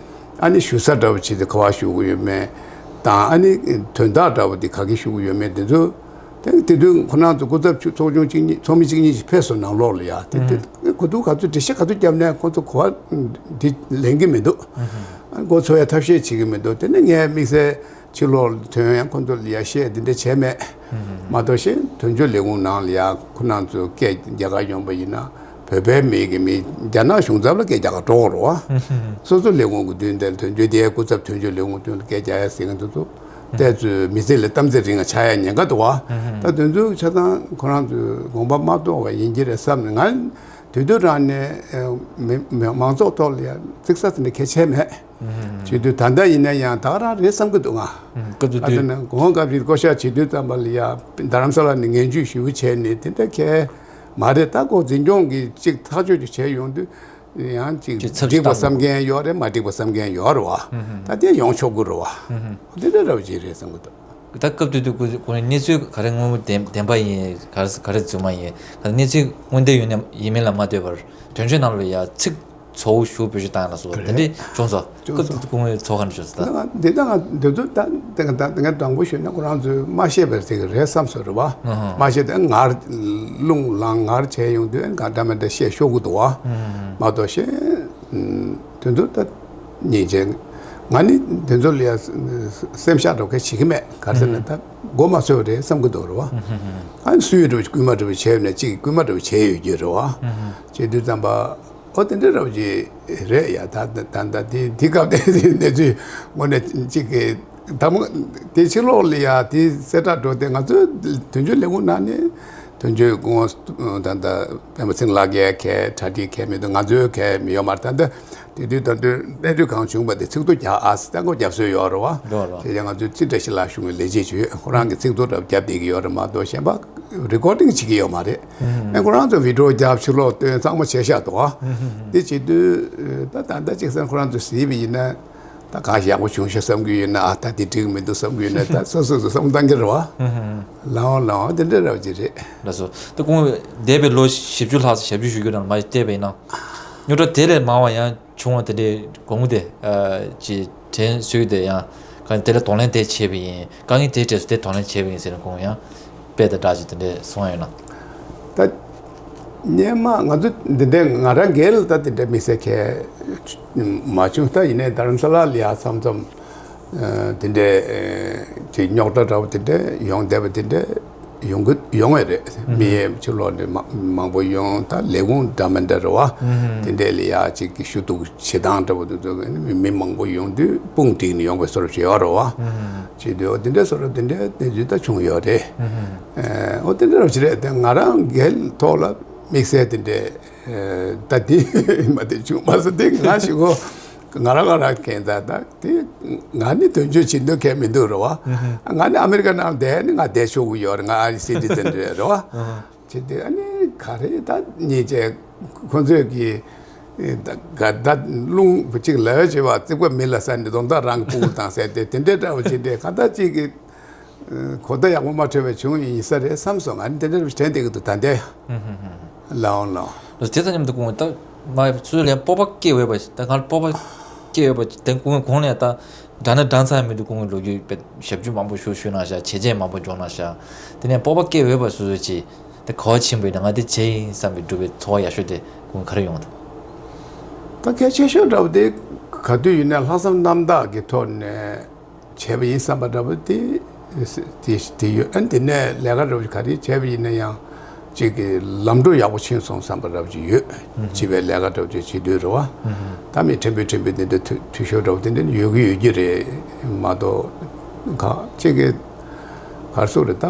ཨ་ནི་ཞུ་ས་འདྲ་བོ་ཅིག་དེ་ག་པར་ཞུ་གི་ཡོད་མེད་དང་། ཨ་ནི་དོན་དག་འདྲ་བོ་དེ་ག་གི་ཞུ་གི་ཡོད་མེད་དེ་ཚོ། དེ་དེ་དུས་ཁོ་རང་ཚོ་སྐུ་ཚབ་ཚོགས་ཆུང་གཅིག་གཉིས་ཚོགས་མི་གཅིག་གཉིས་ཤིག་ཕེབས་སོང་ནང་ལོགས་ལ་ཡ། དེ་དེ་ཨ་ཧ། གོ་ཐུག་ག་ཚོད་འགྲེལ་བཤད་ག་ཚོད་བརྒྱབ་ནའི་ཁོ་ཚོ་གོ་བ་འདི་ལེན་གྱི་མི་འདུག་ཨ་ཧ། ཨ་མགོ་ཚོས་ཡ་ཐབས་ཤེས་བྱེད་ཀྱི་མི་འདུག་དེ་ནས་ངས་དམིགས་བསལ་ཕྱི་ལོགས་ལ་ཐོན་ཡང་ཁོ་ཚོ་ལ་ཡ་བཤད་དེ་འདྲ་བྱས་མེད། ཨ་ཧ། མ་གཏོགས་གཞན་དོན་གཅོད་ལས་ཁུངས་ནང་ལ་ཡ་ཁོ་རང་ཚོ་སྐད་རྒྱག་ག་ཡོང་པ་ཡིན་ན་བོད་པའི་མི་གི་མི་རྒྱ་ནག་གཞུང་ཚབ་ལ་སྐད་རྒྱག་ག་འགྲོ་གི་རེད་བ། ཨ་ཧ། སོ་སོ་ལས་ཁུངས་ཀྱི་མདུན་དེར་དོན་གཅོད་དེའི་སྐུ་ཚབ་དོན་གཅོད་ལས་ཁུངས་མདུན་ལ་སྐད་རྒྱག་ཡ་ཟེར་མཁན་དེ་ཚོ་ བལྟས་ཚོད་མི་ཚེ་ལ་གཏམ་ཚེ་རིང་ང་ཆགས་ཡ་ཉེན་ཁ་འདུག་བ། ད་དེ་ཚོའི་ཆ་ཚང་ཁོ་རང་ཚོའི་དགོངས་པ་མ་རྟོགས་པ་ཡིན་གྱི་རེད་བསམ་ནས། ང་དུས་དུས་རང་ནས་ཨ་མི་མི་མང་ཚོགས་ཐོག་ལ་ཡ་ཚིག་ས་ཚིག་ནས་གལ་ཆེ་མེད། བྱེད་དུས་ད་ལྟ་ཡིན་ན་ཡང་ད་ག་རང་རེད་བསམ་གྱི་འདུག་ང་། སྐབས་དེ་དུས་ད་ལྟ་ན་གོང་སྐབས་རིགས་བསྐོ་བཞག་བྱེད་དུས་ཙམ་པ་ལ་ཡ་རྡ་རམ་ས་ལ་ནས་ངན་ཇུས་ཞུ་བྱས་ནས་དེ་འདྲ་གལ་མ་རེད། ད་ཁོ་འཛིན་སྐྱོང་གི་གཅིག་ཐག་གཅོད་ཅིག་བྱས་ཡོང་དུས། ཡང་ཅིག་ཅིག་ཚབ་འགྲིག་པ་ཞིག་བཏང་བསམ་མཁན་ཡོད་རེད། མ་འགྲིག་པ་བསམ་མཁན་ཡོད་རེད་བ། ད་དེ་ཡོང་ཆོག་གི་རེད་བ། དེ་འདྲ་འདྲ་བོ་ཅིག་རེད་བསམ་གི་འདུག་ད་སྐབས་དེ་དུས་ཁོ་ཁོ་གནས་ཚུལ་ག་རེ་དངོས་པོ་བདེན་བདེན་པ་ཡིན། ག་རེ་ག་རེ་རྫུན་མ་ཡིན། ག་རེ་གནས་ཚུལ་དངོས་བདེན་ཡོད་ན་ཡིན་མིན་ལ་མ་ལྟོས་པར་དོན་གཅོད་ནང་ལ་ཡ་ཚིག་ཚོགས་ཞུ་བོད་ཞུ་བཏང་ལ་སོགས་དེ་འདྲས་བྱུང་སོང་། སྐབས་དེ་དུས་ཁོ་ཚོགས་ག་འདྲ་བྱུང་སོང་ད། འདི་ད་ང་འདི་ཚོ་ད་དེ་ང་ད་དེ་ང་དྲང་པོ་ཞུས་ན་ཁོ་རང་ཚོས་མ་ཤེས་པའི་ཚིག་རེད་བསམ་སོང་རེད་བ། མ་ཤེས་ཏེ་ངར་རླུང་ལངས་ངར་བྱས་ཡོང་དུས་ག་འདྲ་མི་འདྲ་བཤད་ཤོག་གི་འདུག་བ། མ་གཏོགས་གཞན་དེ་ཚོ་ད་སྙིང་རྗེ། ང་ནི་དེ་ཚོ་ལ་ཡ་སེམས་ཤག་འགྲོ་མཁན་བྱེད་ཀྱི་མེད། ག་རེ་ཟེར་ན་ད་མགོ་མ་ཚོས་པ་རེད་བསམ་གི་འདུག་རེད་བ། ཨ་ནི་སུས་འགྲོ་བ་སྐུལ་མ་འགྲོ་བ་བྱས་ཡོད་ན་གཅིག་སྐུལ་མ་འགྲོ་བ་བྱས་ཡོད་རྒྱུ་རེད་བ། བྱེད་དུས་ཙམ་པ། ཨོ་དེ་འདྲ་རབ་ཅིག་རེད་ཡ། ད་ད་ད་དེ་དེ་སྐབས་དེ་དེ་གནས་ཚུལ་དངོས་གནས་གཅིག་གི་ད་མོ་དེ་ཕྱི་ལོགས་ལ་ཡ་དེ་གསལ་བསྒྲགས་འགྲོ་དེ་ང་ཚོའི་དོན་གཅོད་ལས་ཁུངས་ནང་ནས་དོན་གཅོད་སྐུ་ངོ་ད་ད་པད་མ་ཚེ་རིང་ལགས་ཀྱི་གལ་གྲ་སྒྲིག་གལ་མི་འདུག་ང་ཚོའི་གལ་མི་ཡོད་མ་རེད། ད་ད་དེ་དུས་ད་དུས་གནས་དུས་གང་བྱུང་བ་དེ་ཚིག་ཐོ་རྒྱག་ཨ་སི་ད་མགོ་རྒྱབ་སྲོལ་ཡོད་རེད་བ། འགྲོ་རོགས། དེ་ཡང་ང་ཚོའི་རྩིས་བཀྲ་ཤིས་ལགས་གཞུང་གི་ལས་བྱེད་ཅིག་ཡོད། ཁོ་རང་གི་ཚིག་ཐོ་རབ་རྒྱབ་བསྡད་ཀྱི་ཡོད་རེད་མ་གཏོགས་གཞན་པ། རི་ཀོར་ཌིང་བྱེད་ཀྱི་ཡོད་མ་རེད། ཨེ་ཁོ་རང་ཚོ་བི་ཌི་ཡོ་རྒྱབ་ཕྱི་ལོགས་སྟོན་གཙང་མ་བྱས་ཤག་འདུག་ཨ། དེ་བྱེད་དུས་ད་ད་ལྟ་གཅིག་བསམ་ཁོ་རང་ཚོ་གཟིགས་པ་ཡིན་ན་ད་གང་ཡག་པོ་བྱུང་ཤག་བསམ་གྱི་ཡོད་ན། ཨ་ད་དེ་འགྲིག་མི་འདུག་བསམ་གྱི་ཡོད་ན་ད་སོ་སོ་སོ་བསམ་བཏང་གི་རེད་བ། ལའོ་ལའོ་དེ་འདྲ་རེད་བ་ཅིག་རེད། ལགས་སོ། ད་ཁོང་འདས་པའི་ལོ་བཞི་བཅུ་ལྷག་ཙམ་ཞབས་ཞུ་ཞུ་རྒྱུ་དང་མ་བལྟས་པ་ཡིན་ན། རྙོག་དྲ་དེ་ལས་མང་བ་ཡང་བྱུང་བ་དེ་འདྲའི་དགོངས་དེ་ཅིག་དྲན་སོས་དེ་ཡང་གང་དེ་ལ་གདོང་ལེན་དེ་བྱས་པ་ཡིན། དཀའ་ངལ་དེ་འཕྲད་སོང་དེ་གདོང་ལེན་བྱས་པ་ཡིན་ཟེར་ནས་ཁོང་ཡང་དཔེ་དང་སྒྲ་ཅིག་དེ་འདྲས་གསུང་ཡ་ཡོད་ན། ད་སྔོན་མ་ང་ཚོ་འདི་འདྲའི་ང་རང་སྒེར་ལ་ད་དེ་འདྲའི་དམིགས་བསལ་གལ་མ་བྱུང་། ད་ཡིན་ནའི་རྡ་རམ་ས་ལ་ལ་ཡ་མཚམས་མཚམས་དེ་འདྲའི་ཅིག་རྙོག་དྲ་འདྲ་བོ་དེ་འདྲ་ཡོང་བསྡད་པ་དེ་འདྲ། ཡོང་གི་ཡོང་བས་རེད། མི་ཡས་ཕྱི་ལོགས་ནས་མ་མང་པོ་ཡོང་། ད་ལས་ཁུངས་འདྲ་མི་འདྲ་རེད་བ། དེ་འདྲས་ལ་ཡ་གཅིག་གི་ཞུ་གཏུག་བྱེད་སྟངས་འདྲ་བོ་དེ་ཚོ་མི་མང་པོ་ཡོང་དུས་དཔུང་བསྒྲིགས་ནས་ཡོང་བའི་བཟོ་འདྲ་ཞིག་ཡོད་རེད་བ། བྱེད་དུས་འོ་དེ་འདྲས་བཟོ་འདྲ་དེ་འདྲས་དེ་འདྲས་ད་བྱུང་ཡོད་རེད། ཨེ་འོ་དེ་འདྲས་རེད་བ། ཅི་རེད་དེ་ང་རང་སྒེར་ཐོག་ལ་དམིགས་བསལ་དེ་འདྲས་ད་དེ་མ་དེ་བྱུང་མ་སོང་། དེ་ང་ཞིག་གོ་ང་རང་ང་རང་ཁེངས་ད་ད་དེ་ང་ནི་དོན་གཅོད་བྱེད་འདོད་མཁན་མི་འདུག་རེད་བ། ང་ནི་ཨ་མེ་རི་ཀ་ནང་བསྡད་ནི་ང་བསྡད་ཆོག་གི་ཡོད་རེད། ང་ཨ་རི་སི་ཊི་ཛེན་རེད་རེད་བ། བྱེད་དེ་ཨ་ནི་ག་རེ་ད་ཉེས་ཆད་ཁོ་ཚོས་ཀྱི་ད་ག་ད་རླུང་གཅིག་ལ་བྱེད་བ་རྩིག་པ་མི་ལ་ཟ་ནི་སྡོང་ཐག་རང་གི་སྤུ་གུ་དང་ཟེར་དེ་དེ་འདྲའི་འདྲ་བ་བྱེད་དེ་ག་ད་གཅིག་གི་གོ་བརྡ་ཡག་པོ་མ་འཕྲོད་པའི་བྱུང་ཡིན་ས་རེད་བསམ་སོང་། ང་ནི་དེ་འདྲ་དྲན་བསྡད་ཀྱི་འདུག་ད་ལྟའི་ལའོ་ལའོ། དེ་དང་མཉམ་དུ་ཁོང་ད་མ་སུ་ལན་སྤོབས་པ་སྐྱེ་འོས་པ་ད་ང་སྤོབས་པ་སྐྱེ་འོས་པ་དེ་ཁོང་གོང་ནས་ད་འདྲ་ན་འདྲ་ཚང་མི་འདུག་ཁོང་གི་ལོ་རྒྱུས་པའི་ཞབས་ཞུ་མང་པོ་ཞུ་ཞུ་ན་ཤ་བྱས་རྗེས་མང་པོ་འཇོག་ན་ཤ་དེ་ནས་སྤོབས་པ་སྐྱེ་འོས་པ་སུ་སུ་ཅི་ད་ག་བ་ཕྱིན་པ་ཡིན་ན་ང་དེ་བྱས་ཡིན་བསམ་པའི་སྒྲུབ་པའི་ཚོར་བ་ཡག་ཤོས་དེ་ཁོང་ག་རེ་ཡོང་ད། ད་གལ་ཆེ་ཤོས་འདྲ་བོ་དེ་ག་དུས་ཡིན་ན་ལྷག་བསམ་རྣམ་དག་གི་ཐོག་ནས། བྱས་པ་ཡིན་བསམ་པ་འདྲ་པོ་དེ་དེ་དེ་ཡོད། ཨ་ནི་དེ་ནས་ལས་ཀ་འདྲ་པོ་ག་རེ་བྱས་པ་ཡིན་ན་ཡང་གཅིག་གི་ལམ་འགྲོ་ཡག་པོ་ཕྱིན་སོང་བསམ་པ་འདྲ་པོ་ཅིག་ཡོད། བྱིས་པའི་ལས་ཀ་འདྲ་པོ་ཅིག་བྱེད་དུས་རེད་བ། ད་མི་ཕྲན་བུ་ཕྲན་བུ་དེ་འདྲ་འཐུས་འཐུས་ཤོར་འདྲ་པོ་དེ་འདྲ་ཡོད་ཀྱི་ཡོད་ཀྱི་རེད་མ་གཏོགས་ག་གཅིག་གི་ག་རེ་ཟེར་དགོས་རེད། ད་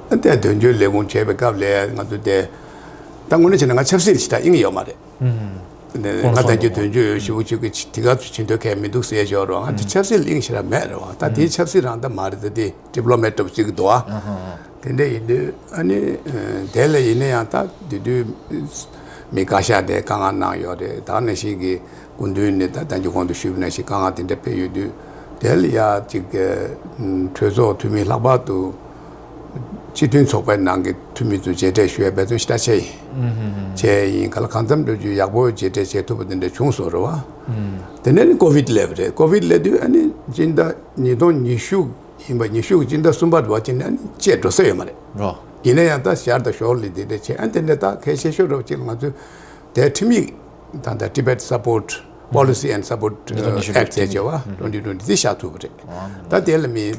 ཨ་ནི་དོན་གཅོད་ལས་ཁུངས་བྱས་པའི་སྐབས་ལ་ང་ཚོ་དེ་ད་དངོས་གནས་བྱས་ན་ང་ཆབ་སྲིད་ཞེ་དྲག་དབྱིངས་ཡོད་མ་རེད། ཁོང་ང་ད་གིན་དོན་གཅོད་ཞུ་བ་ཅིག་གི་དེ་ག་ཚོ་བྱེད་འདོད་མཁན་མི་འདུག་ཟེར་ཞོར་རོ། ང་དེ་ཆབ་སྲིད་གླེང་ཞེ་དྲག་མེད་རེད་བ། ད་དེ་ཆབ་སྲིད་རང་ད་མ་རེད། ད་དེ་ཌི་པི་ལོ་མེཊ་འདྲ་པོ་ཅིག་གི་འདུག་ཨ། དེ་འདྲ་ཡིན་དུས་ཨ་ནི་དེ་ལ་ཡིན་ན་ཡང་ད་དེ་དུས་མི་བཀའ་ཤག་དེ་དཀའ་ངལ་གནང་ཡོད་རེད། ད་ནང་བཞིན་གྱི་སྐུ་མདུན་ནས་ད་ད་གིན་གོང་དུ་ཞུས་པ་ནང་བཞིན་དཀའ་ངལ་དེ་འདྲ་སྤེལ་ཡོད་དུས་དེ་ལ་ཡ་ཅིག་གྲོས་ཚོགས་འཐུས་མི་ལྷག་པར་དུ། སྤྱི་མཐུན་ཚོགས་པའི་ནང་གི་འཐུས་མི་ཚོས་མཇལ་འཕྲད་ཞུ་ཡ་འབད་བརྩོན་ཞེ་དྲག་བྱས་ཡིན། བྱས་ཡིན་ག་ལ་གང་འཚམ་འགྲོ་རྒྱུ་ཡག་པོ་མཇལ་འཕྲད་བྱེད་ཐུབ་པ་དེ་འདྲ་བྱུང་སོང་རེད་བ། དེ་ནས་ནི་ཀོ་བིད་སླེབས་རེད། ཀོ་བིད་སླེབས་དུས་ཨ་ནི་སྤྱི་ཟླ་ཉིས་སྟོང་ཉི་ཤུ་ཡིན་པ། ཉི་ཤུ་གི་སྤྱི་ཟླ་གསུམ་པ་རེད་བ། ཅི་ནས་ཨ་ནི་བཅད་འགྲོ་ས་ཡོད་མ་རེད། རོ། ཡིན་ན་ཡང་ད་ཞར་དང་ཞོར་ལ་དེ་འདྲ་བྱས། ཨ་དེ་འདྲ་ད་གལ་ཆེ་ཤོས་རེད་བ། ཅིག་ང་ཚོས་དེ་ཁྲིམས་ཡིག་ད་ལྟ་Tibet Support Policy and Support Act ཟེར་བ་twenty twenty འདི་བཞག་ཐུབ་པ་རེད། ད་དེ་ལ་མི་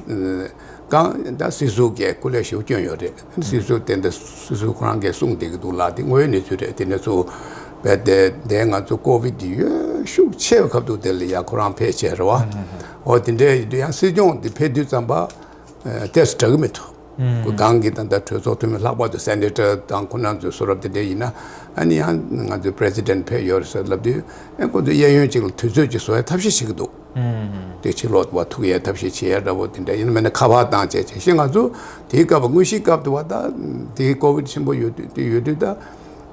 གང་ད་སྲིད་ཟུར་གྱིས་སྐུ་ལས་ཞིག་བསྐྱོན་ཡོད་རེད། སྲིད་ཟུར་དེ་འདི་སྲིད་ཟུར་ཁོ་རང་གིས་གསུངས་བསྡད་ཀྱི་འདུག་ལ། དེ་དངོས་ཡོད་གནས་ཚུལ་རེད། དེ་ནས་ཚུར་བས་དེ་དེ་ང་ཚོ་ཀོ་བིད་འདི་ཡོད་ཤུགས་ཆེ་བའི་སྐབས་དུ་དེ་ལ་ཡ་ཁོ་རང་ཕེབས་བྱས་རེད་བ། འོ་དེ་འདྲའི་ཡིན་དུས་ཡང་སྲིད་སྐྱོང་དེ་ཕེབས་དུས་ཙམ་པ་ཨ་ཏོག་ཙམ་དྲག་གི་མི་འདུག་ཨུམ། གང་གི་ད་ལྟ་གྲོས་ཚོགས་འཐུས་མི་ལྷག་པར་དུ་སེ་ནེ་ཊར་དང་ཁོ་རང་ཚོའི་བཟོ་འདྲ་དེ་འདྲ་ཡིན་ན་ཨ་ནི་ཡང་ང་ཚོའི་པི་རེ་སི་ཌེན་ཊི་ཕེབས་ཡོད་རེད་ཟེར་ལབ་དུས་ཨ་ཁོ་ཚོས་གཡས་གཡོན་གཅིག་ལ་དུས་ཚོད་ཅིག་བཟོ་ཡའི་ཐབས་ཤེས་བྱེད་ཀྱི་འདུག་ཨུམ། དེ་ཕྱི་ལོགས་ལ་ཐུག་ཡའི་ཐབས་ཤེས་བྱེད་ཡ་འདྲ་པོ་དེ་འདྲ་ཡིན་ན་མིན་ན་ཁ་པར་བཏང་བྱས་བྱས་ཤིང་ང་ཚོ་དེའི་སྐབས་དངོས་གཞིའི་སྐབས་དུ་བ་ད་དེའི་ཀོ་བིཌ་ཆེན་པོ་ཡོད་དུས་དེ་ཡོད་དུས་ད་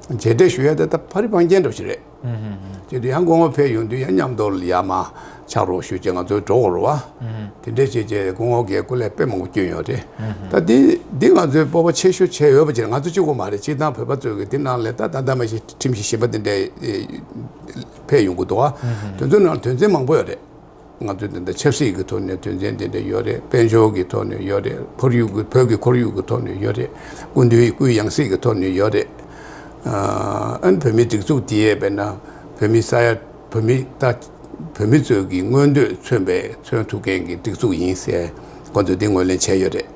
མཇལ་འཕྲད་ཞུ་ཡ་ད་ད་ཕ་རི་འཕང་རྒྱན་འདྲ་པོ་ཞིག་རེད། ཨུམ་ཧུམ་ཧུམ། དེ་དུས་ཡང་སྐུ་ངོ་ཕེབས་ཡོང་དུས་ཡང་མཉམ་དུ་ལ་ཡར་མར་ཕྱག་རོགས་ཞུ་བྱས་ང་ཚོ་འགྲོ་དགོས་རེད་བ། ཨུམ་ཧུམ། དེ་འདྲས་བྱས་བྱས་སྐུ་ངོ་གིས་སྐུ་ལས་དཔེ་མང་པོ་བསྐྱོན་ཡོད་རེད། ཨུམ་ཧུམ། ད་འདི་འདི་ང་ཚོའི་སྤོབས་པ་ཆེ་ཤོས་བྱས་ཡོད་པ་ཅིག་ང་ཚོ་གཅིག་པོ་མ་རེད། སྤྱིར་བཏང་བོད་པ་ཚོས་ཀྱི་འདི་ནང་ལས་ད་ད་ལྟ་མ་གཞི་ཁྲིམས་གཞི་གཞན་པ་དེ་འདྲས་ཕེབས་ཡོང་གི་འདུག་བ། ཨུམ་ཧུམ། དེ་ཚོའི་ནང་དོན་ཚན་མང་པོ་ཡོད་རེད། ང་ཚོའི་འདི་འདྲ་ཆབ་སྲིད་ཀྱི་ཐོག་ནས་དོན་ཚན་འདི་འདྲ་ཡོད་རེད། དཔལ་འབྱོར་གྱི་ཐོག་ནས་ཡོད་རེད། ཁོར་ཡུག་གི་བོད་ཀྱི་ཁོར་ཡུག་གི་ཐོག་ནས་ཡོད་རེད། སྐུ་མདུན་སྐུའི་ཡང་སྲིད་ཀྱི་ཐོག་ནས་ཡོད་རེད། ཨ་ནི་བོད་མིའི་སྒྲིག་འཛུགས་དེ་ཡས་དཔེར་ན་བོད་མི་ས་ཡ་བོད་མི་ད་བོད་མི་ཚོས་ཀྱི་མངོན་འདོད་མཚོན་པའི་མཚོན་ཐུབ་མཁན་གྱི་སྒྲིག་འཛུགས་ཡིན་ཟེར་ཁོ་ཚོས་འདི་ངོས་ལེན་བྱས་ཡོད་རེད།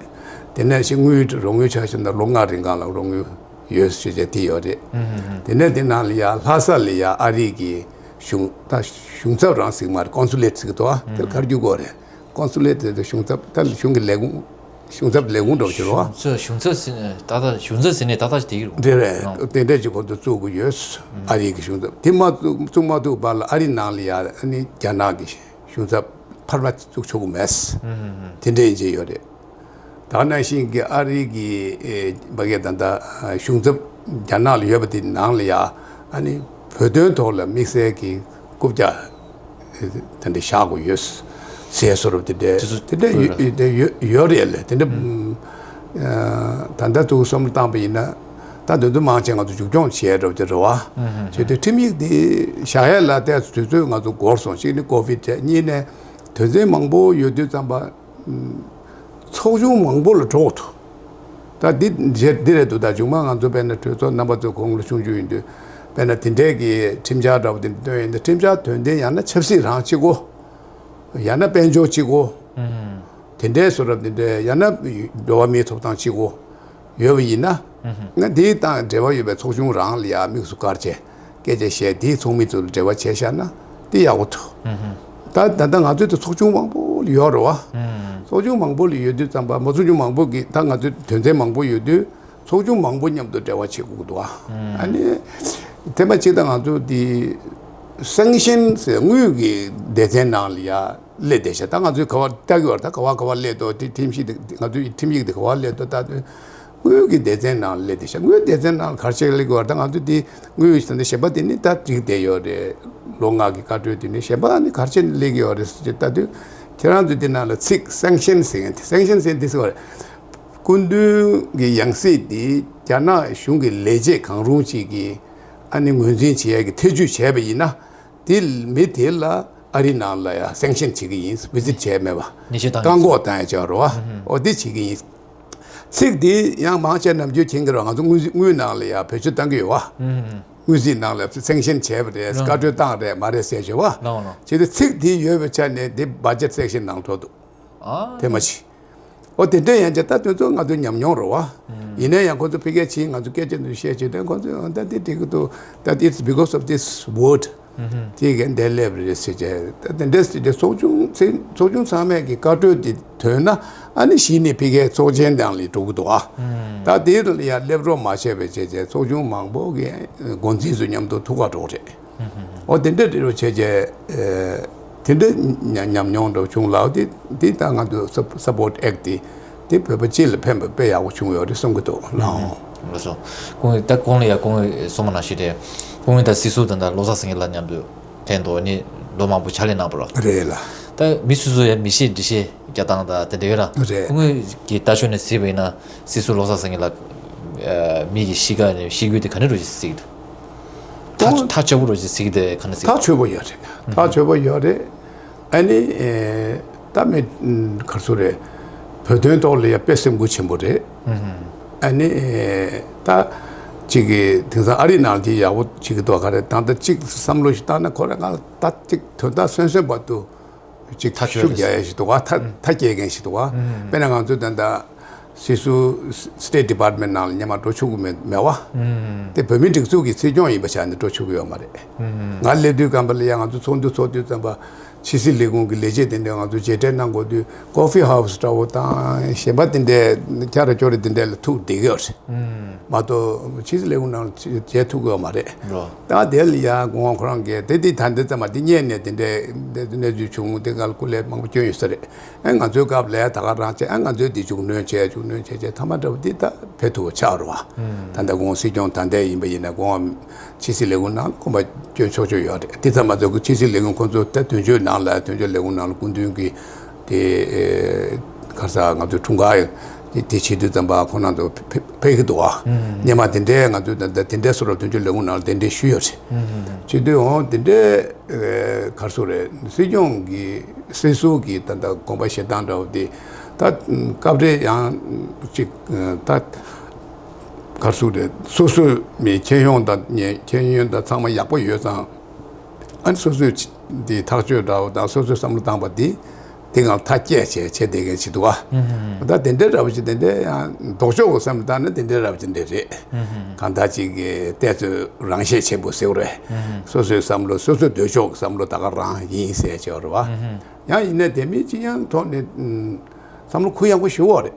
དེ་ནས་ཞིག་དངུལ་རོགས་དངུལ་ཆ་བཞག་ན་ལོ་ལྔ་རིང་གང་ལ་རོགས་དངུལ་ཡོད་ཞེས་བྱས་དེ་ཡོད་རེད། ཨུམ་ཧུམ་ཧུམ། དེ་ནས་དེ་ནང་ལ་ཡ་ལྷ་ས་ལ་ཡ་ཨ་རི་གི་གཞུང་ད་གཞུང་ཚབ་རང་ཟིག་མ་རེད། ཀོན་སུ་ལེ་ཊི་ཟེར་གི་འདུག་ཨ། དེ་ལ་ག་རེ་བརྗོད་དགོས་རེད། ཀོན་སུ་ལེ་ཊི་དེ་གཞུང་ཚབ་ད་གཞུང་གི་ལས་ཁུངས་གཞུང་ཚབ་ལས་ཁུངས་འདྲ་པོ་ཞིག་རེད་བ། གཞུང་ཚབ་གཞུང་ཚབ་ཟེར་ནས་ད་ལྟ་གཞུང་ཚབ་ཟེར་ནས་ད་ལྟ་དེ་གི་རེད། རེད་རེད། ཨང་། དེ་འདྲས་ཀྱི་ཁོ་ཚོ་བཙུགས་དགོས་ཡོད། ཨ་རི་གི་གཞུང་ཚབ་དེ་མ་བཙུགས་བཙུགས་མ་ཐུབ་བར་ལ་ཨ་རི་ནང་ལ་ཡ་ཨ་ནི་རྒྱ་ནག་གི་གཞུང་ཚབ་འཕར་མ་བཙུགས་ཆོག་གི་མེད། ཨུམ་ཧུམ་ཧུམ། དེ་འདྲས་ཡིན་གྱི་ཡོད་རེད། ད་ག་ནང་བཞིན་གྱི་ཨ་རི་གི་ཨེ་ཕ་གིའི་ད་ལྟ་གཞུང་ཚབ་རྒྱ་ནག་ལ་ཡོད་པ་དེ་ནང་ལ་ཡ་ཨ་ནི་བོད་དོན་ཐོག་ལ་དམིགས་བསལ་གྱི་རྐུབ་བཀྱག་དེ་འདྲ་བཞག་དགོས་ཡོད་ཟེར་བཟོ་འདྲ་དེ་འདྲ་དེ་ཚོ་དེ་འདྲ་ཡོད་ཡོད་རེད་ལ། དེ་འདྲ་ད་ལྟ་ཐུགས་བསམ་བློ་བཏང་པ་ཡིན་ན་ད་དོན་དུ་མང་ཆེ་ང་ཚོ་མཇུག་སྐྱོང་བྱས་འདྲ་པོ་དེ་རེད་བ། བྱས་དུས་ཁྲིམས་ཡིག་འདི་བཞག་ཡ་ལ་ཏོག་ཙམ་དུས་ཚོད་ང་ཚོ་འགོར་སོང་། གཅིག་ནི་ཀོ་བིཌ་བྱས། གཉིས་ནས་དོན་ཚན་མང་པོ་ཡོད་དུས་ཙམ་པ། ཚོགས་ཆུང་མང་པོ་ལ་འགྲོ་དགོས་འདུག་ད་འདི་རྗེས་འདི་རེད་འདུག་ད་ཆུང་མ་ང་ཚོ་དཔེར་ན་གྲོས་ཚོགས་རྣམ་པ་ཚོ་གོང་ལ་ཆུང་ཆུང་ཡིན་དུས་དཔེར་ན་དེ་འདྲས་ཀྱི་ཁྲིམས་འཆར་འདྲ་པོ་དེ་འདྲ་བཏོན་ཡིན་ད་ཁྲིམས་འཆར་དོན་ལྡན་ཡང་ན་ཆབ་སྲིད་རང་གཅིག་གོ། ཡང་ན་དཔལ་འབྱོར་གཅིག་གོ། དེ་འདྲས་བཟོ་འདྲ་དེ་འདྲས་ཡང་ན་འགྲོ་བ་མིའི་ཐོབ་ཐང་གཅིག་གོ། ཡོད་པ་ཡིན་ན། ང་དེའི་དང་འབྲེལ་བ་ཡོད་པའི་ཚོགས་ཆུང་རང་ལ་ཡང་དམིགས་སུ་བཀར་བྱས་སྐད་ཆ་བཤད་དེའི་ཚོགས་མི་ཚོ་ལ་འབྲེལ་བ་བྱས་བཞག་ན་དེ་ཡག་པོ་འདུག་ད་ད་ལྟ་ང་ཚོའི་དུ་ཚོགས་ཆུང་མང་པོ་ལ་ཡོད་རེད་བ། ཚོགས་ཆུང་མང་པོ་ལ་ཡོད་དུས་ཙམ་པ་མ་ཚོགས་ཆུང་མང་པོ་གི་ད་ང་ཚོའི་དོན་ཚན་མང་པོ་ཡོད་དུས་ཚོགས་ཆུང་མང་པོ་མཉམ་དུ་འབྲེལ་བ་བྱེད་དགོས་ཀྱི་འདུག་བ། ཨ་ནི་དེ་མ་གཅིག་ད་ང་ཚོ་དེ་སེང་ཤན་ཟེར་དངུལ་གྱི་སྡེ་ཚན་ནང་ལ་ཡ། སླེབས་བསྡད་ཤག་ད་ང་ཚོས་ག་བ་ལྟ་གི་བར་ད་ག་བ་ག་བ་སླེབས་འདུག་དེ་ཁྲིམས་ཡིག་དེ་ང་ཚོའི་ཁྲིམས་ཡིག་དེ་ག་བ་སླེབས་འདུག་ད་དེ་དངུལ་གྱི་སྡེ་ཚན་ནང་སླེབས་བསྡད་ཤག་དངུལ་སྡེ་ཚན་ནང་ག་རེ་བྱས་སླེབས་ཀྱི་བར་ད་ང་ཚོས་དེ་དངུལ་ཟེར་ནས་གཞན་པ་དེ་ནི་ད་འགྲིག་བསྡད་ཡོད་རེད། ལོ་ལྔ་གི་བཀའ་འཁྲོལ་དེ་ནི་གཞན་པ་ནི་ག་རེ་བྱས་ནས་སླེབས་ཀྱི་ཡོད་རེད་ཟེར་ཅིག་ལྟ་དུས་ཁྱེད་རང་ཚོས་དེ་ནང་ལ་ཚིག་སེང་ཤན་ཟེར་མཁན་དེ་སེང་ཤན་ཟེར་མཁན་དེ་ཟེར་བ་རེད། སྐུ་མདུན་གྱི་ཡང་སྲིད་དེ་རྒྱ་ནག་གཞུང་གི་ལས་བྱེད་གང་རུང་ཅིག་གིས་ཨ་ནི་ངོས་འཛིན་བྱེད་ཡག་གི་ཐེ་ཇུས་བྱས་པ་ཡིན་ན། དེ་མི་དེ་ལ་ཨ་རི་ནང་ལ་ཡང་སེང་ཤན་བྱེད་ཀྱི་ཡིན། བི་ཛིཊ་བྱས་མེད་པ། ཉེས་ཆད་བཏང་ཡིན། བཀག་འགོག་བཏང་ཡ་བྱས་པ་རེད་བ། ཨོ་དེ་བྱེད་ཀྱི་ཡིན། ཚིག་དེ་ཡང་མང་ཆེ་ནམ་རྒྱུན་མཁྱེན་གྱི་རེད་བ། ང་ཚོ་དངུལ་དངུལ་ནང་ལ་ཡང་བེད་སྤྱོད་བཏང་གི་ཡོད་བ། དངུལ་རྩིས་ནང་ལ་སེང་ཤན་བྱས་པ་རེད། བཀའ་འཁྲོལ་བཏང་རེད་མ་རེད་ཟེར་བྱས་བ། བྱས་ཏེ་ཚིག་དེ་ཡོད་པའི་ཆ་ནས་དེ་བ་ཇེཊ་སེག་ཤན་ནང་འགྲོ་འདུག་དེ་མ་གཞི། ཨོ་དེ་འདྲ་ཡང་ཅིག་ད་དེ་ཚོ་ང་ཚོའི་ཉམས་མྱོང་རེད་བ། ཡིན་ན་ཡང་ཁོ་ཚོ་ཕ་གིར་ཕྱིན་ང་ཚོ་སྐད་ཆ་འདི་བཤད་བྱས་ཏེ་ཁོ་ཚོས་ད་འདི་འགྲིག་གི་འདུག་ད་it's because of this vote དེ་གས་འདིར་སླེབས་རེད་ཟེར་བྱས། ད་དེ་འདྲ་ཟེར་ཏེ་ཚོགས་ཆུང་ཚེ་ཚོགས་ཆུང་ཚང་མས་ཀྱི་བཀའ་འཁྲོལ་དེ་ཐོན་ན་ཨ་ནི་གཞི་ནས་ཕ་གིའི་ཚོགས་ཆེན་ནང་ལ་འགྲོ་གི་འདུག་ཨ། ད་དེ་ལ་ཡང་སླེབས་རོགས་མ་བྱས་པའི་བྱས་བྱས་ཚོགས་ཆུང་མང་པོ་གི་འགོ་འཛིན་ཚོ་མཉམ་དུ་ཐུག་ག་འགྲོ་རེད། ཨོ་དེ་འདྲ་རེ་རུ་བྱས་རྗེས་དེ་འདྲ་ཉམས་མྱོང་འདྲ་བྱུང་ལ། དེ་དེ་ད་ང་ཚོ་སབ་སབ་པོར་ཊི་ཨེག་ཊི་དེ་དེ་བོད་པ་སྤྱི་ལ་ཕན་པ་དཔེ་ཡག་པོ་བྱུང་ཡོད་རེད་བསམ་གྱི་འདུག་ལགས། ལགས་སོ། སྐུ་ངོ་ད་གོང་ལ་ཡ་སྐུ་ངོས་གསུངས་པ་ནང་བཞིན་རེད། སྐུ་ངོས་ད་སྲིད་ཟུར་དང་ད་བློ་བཟང་སེང་གེ་ལགས་མཉམ་དུ་ཕན་ཐོགས་ནི་ལོ་མང་པོ་ཕྱག་ལས་གནང་བ་རེད། རེད་ལ། ད་མི་སོ་སོ་ཡ་མི་ཤེས་འདྲི་ཤེས་རྒྱག་སྟངས་ད་དེ་འདྲ་ཡོད་ར། རེད། སྐུ་ངོས་ཀྱི་ལྟ་ཕྱོགས་ནས་གཟིགས་པ་ཡིན་ན་སྲིད་ཟུར་བློ་བཟང་སེང་གེ་ལགས་མི་གི་གཤིས་ཀ་ནས་གཤིས་རྒྱུད་དེ་ག་འདྲ་རུ་ཞིག་གཟིགས་འདུག་ཐག་ཐག་ཆོད་པོ་རུ་ཞིག་གཟིགས་དེ་ག་འདྲ་གཟིགས་ཐག་འདུག་ཆོད་པོ་ཡོད་རེད། ཐག་ཆོད་པོ་ཡོད་རེད། ཨ་ནི་ཨེ་ད་མི་ག་རེ་ཟེར་རེད། བོད་དོན་ཐོག་ལ་ཡ་དཔེ་སེམས་འགུལ་ཆེན་པོ་རེད། ཨ་ནི་ཨེ་ད་ཅིག་གི་དེང་སང་ཨ་རི་ནང་དེ་ཡག་པོ་ཅིག་གི་འདུག་ག་རེ་ད་ལྟ་ཅིག་བསམ་བློ་ཞིག་བཏང་ན་ཁོ་རང་ང་ལ་ད་ཅིག་དོན་དག་སོན་སོན་བར་དུ། ཅིག་ཐག་ཆོད་ཤུགས་རྒྱག་ཡ་ཞིག་འདུག་བ། ཐག་ཐག་བཅད་མཁན་ཞིག་འདུག་བ། དཔེར་ན་ང་ཚོ་ད་ལྟ་སྲིད་ཟུར་སི་ཊེཊ་ཌི་པཱར་ཊི་མེན་ཊི་ནང་ལ་སྔོན་མ་འགྲོ་ཆོག་གི་མེད་མེད་བ། དེ་བོད་མིའི་སྒྲིག་འཛུགས་ཀྱི་སྲིད་སྐྱོང་ཡིན་པ་ཆ་ནས་འགྲོ་ཆོག་གི་ཡོད་མ་རེད། ང་སླེབས་དུས་སྒང་པ་ལ་ཡ་ང་ཚོ་ཚོགས་འདུ་ཚོགས་དུས་ཙམ་པ་ ཕྱི་སྲིད་ལས་ཁུངས་ཀྱི་ལས་བྱེད་དེ་འདྲས་ང་ཚོ་མཇལ་འཕྲད་གནང་དགོས་དུས་ཀོ་ཧྥི་ཧའུ་སི་འདྲ་བོ་དང་གཞན་པ་དེ་འདྲས་ཁྱ་ར་ཁྱོ་ར་དེ་འདྲས་ལ་ཐུག་བསྡད་ཀྱི་ཡོད་རེད། མ་གཏོགས་ཕྱི་སྲིད་ལས་ཁུངས་ནང་མཇལ་ཐུབ་ཀྱི་ཡོད་མ་རེད། རོ། ད་དེ་ལ་ཡ་སྐུ་ངོ་ཁོ་རང་གིས་དེ་དེ་ད་འདི་ཙམ་མ་དེ་བརྙན་ནས་དེ་འདྲས་དེ་གནས་ཚུལ་བྱུང་དེ་ག་ལ་སྐུ་ལས་མང་པོ་བསྐྱོན་ཡོད་ས་རེད། ཨེ་ང་ཚོའི་སྐབས་ལ་ད་ག་རང་བྱས། ཨེ་ང་ཚོས་འདི་འཇུག་སྣོན་བྱས་འཇུག་སྣོན་བྱས་བྱས་ཐ་མ་འདྲ་བོ་འདི་ད་ཕེབས་ཐུབ་པ་ཆགས་རེད་བ། ད་ལྟ་ཁོང་སྲིད་སྐྱོང་ད་ལྟ་ཡིན་པ་ཡིན་ན་ཁོང་ཕྱི་སྲིད་ལས་ཁུངས་ནང་ཁོམ་པ་སྐྱོན་ཆོག་ཆོག་ཡོད་རེད། དེ་ཙམ་མ་ཚད་ཁོ་ཕྱི་སྲིད་ལས་ཁུངས་ཁོང་ཚོ་ད་དོན་གཅོད་ནང་ལ་དོན་གཅོད་ལས་ཁུངས་ནང་ལ་སྐུ་མདུན་གྱི་དེ་ག་ས་ང་ཚོའི་འཁྲུངས་སྐར་དེ་བྱེད་དུས་ཙམ་པ་ཁོང་རྣམ་ཚོ་ཕེབས་ཕེབས་ཀྱི་འདུག་བ། སྔོན་མ་དེ་འདྲའི་ང་ཚོས་ད་ལྟ་དེ་འདྲའི་སོ་ར་དོན་གཅོད་ལས་ཁུངས་ནང་ལ་གདན་འདྲེན་ཞུས་ཡོད་རེད། བྱེད་དུས་འོང་དེ་འདྲའི་ཨེ་ག་རེ་ཟེར་དགོས་རེད། སྲིད་སྐྱོང་གི་སྲིད་ཟུར་གྱི་ད་ལྟ་དགོངས་པ་བཞེས་སྟངས་འདྲ་བོ་དེ་ད་སྐབས་རེ་ཡང་ཅིག་ད་ག་རེ་ཟེར་དགོས་རེད། སོ་སོའི་མི་ཁྱེད་ཡོང་དང་ངས་ཁྱེད་ཡོང་དང་ཚང་མ་ཡག་པོ་ཡོད་ཙང་ཨ་ནི་སོ་སོའི་འདི་ཐག་གཅོད་འདྲ་བོ་དང་སོ་སོའི་བསམ་བློ་བཏང་པ་འདི་དེ་གང་ཐག་བཅད་བྱས་བྱས་བསྡད་མཁན་ཞིག་འདུག་བ། ད་དེ་འདྲའི་འདྲ་བོ་ཞིག་དེ་འདྲའི་ཡང་ལྡོག་ཕྱོགས་ཀྱི་བསམ་བློ་བཏང་ན་དེ་འདྲའི་འདྲ་བོ་ཞིག་འདྲ་རེད། གང་ལྟར་ཅིག་གི་བལྟས་ཚོད་རང་ཤེད་ཆེན་པོ་ཟེར་བ་རེད། སོ་སོའི་བསམ་བློ་སོ་སོའི་འདོད་ཕྱོགས་ཀྱི་བསམ་བློ་ད་ག་རང་ཡིན་ཟེར་བྱས་པ་རེད་བ། ཡང་ཡིན་ནའི་དེ་མིན་ཅི་ཡང་ཐོག་ནས་བསམ་བློ་གུ་ཡངས་པོ་ཞུ་བ་རེད།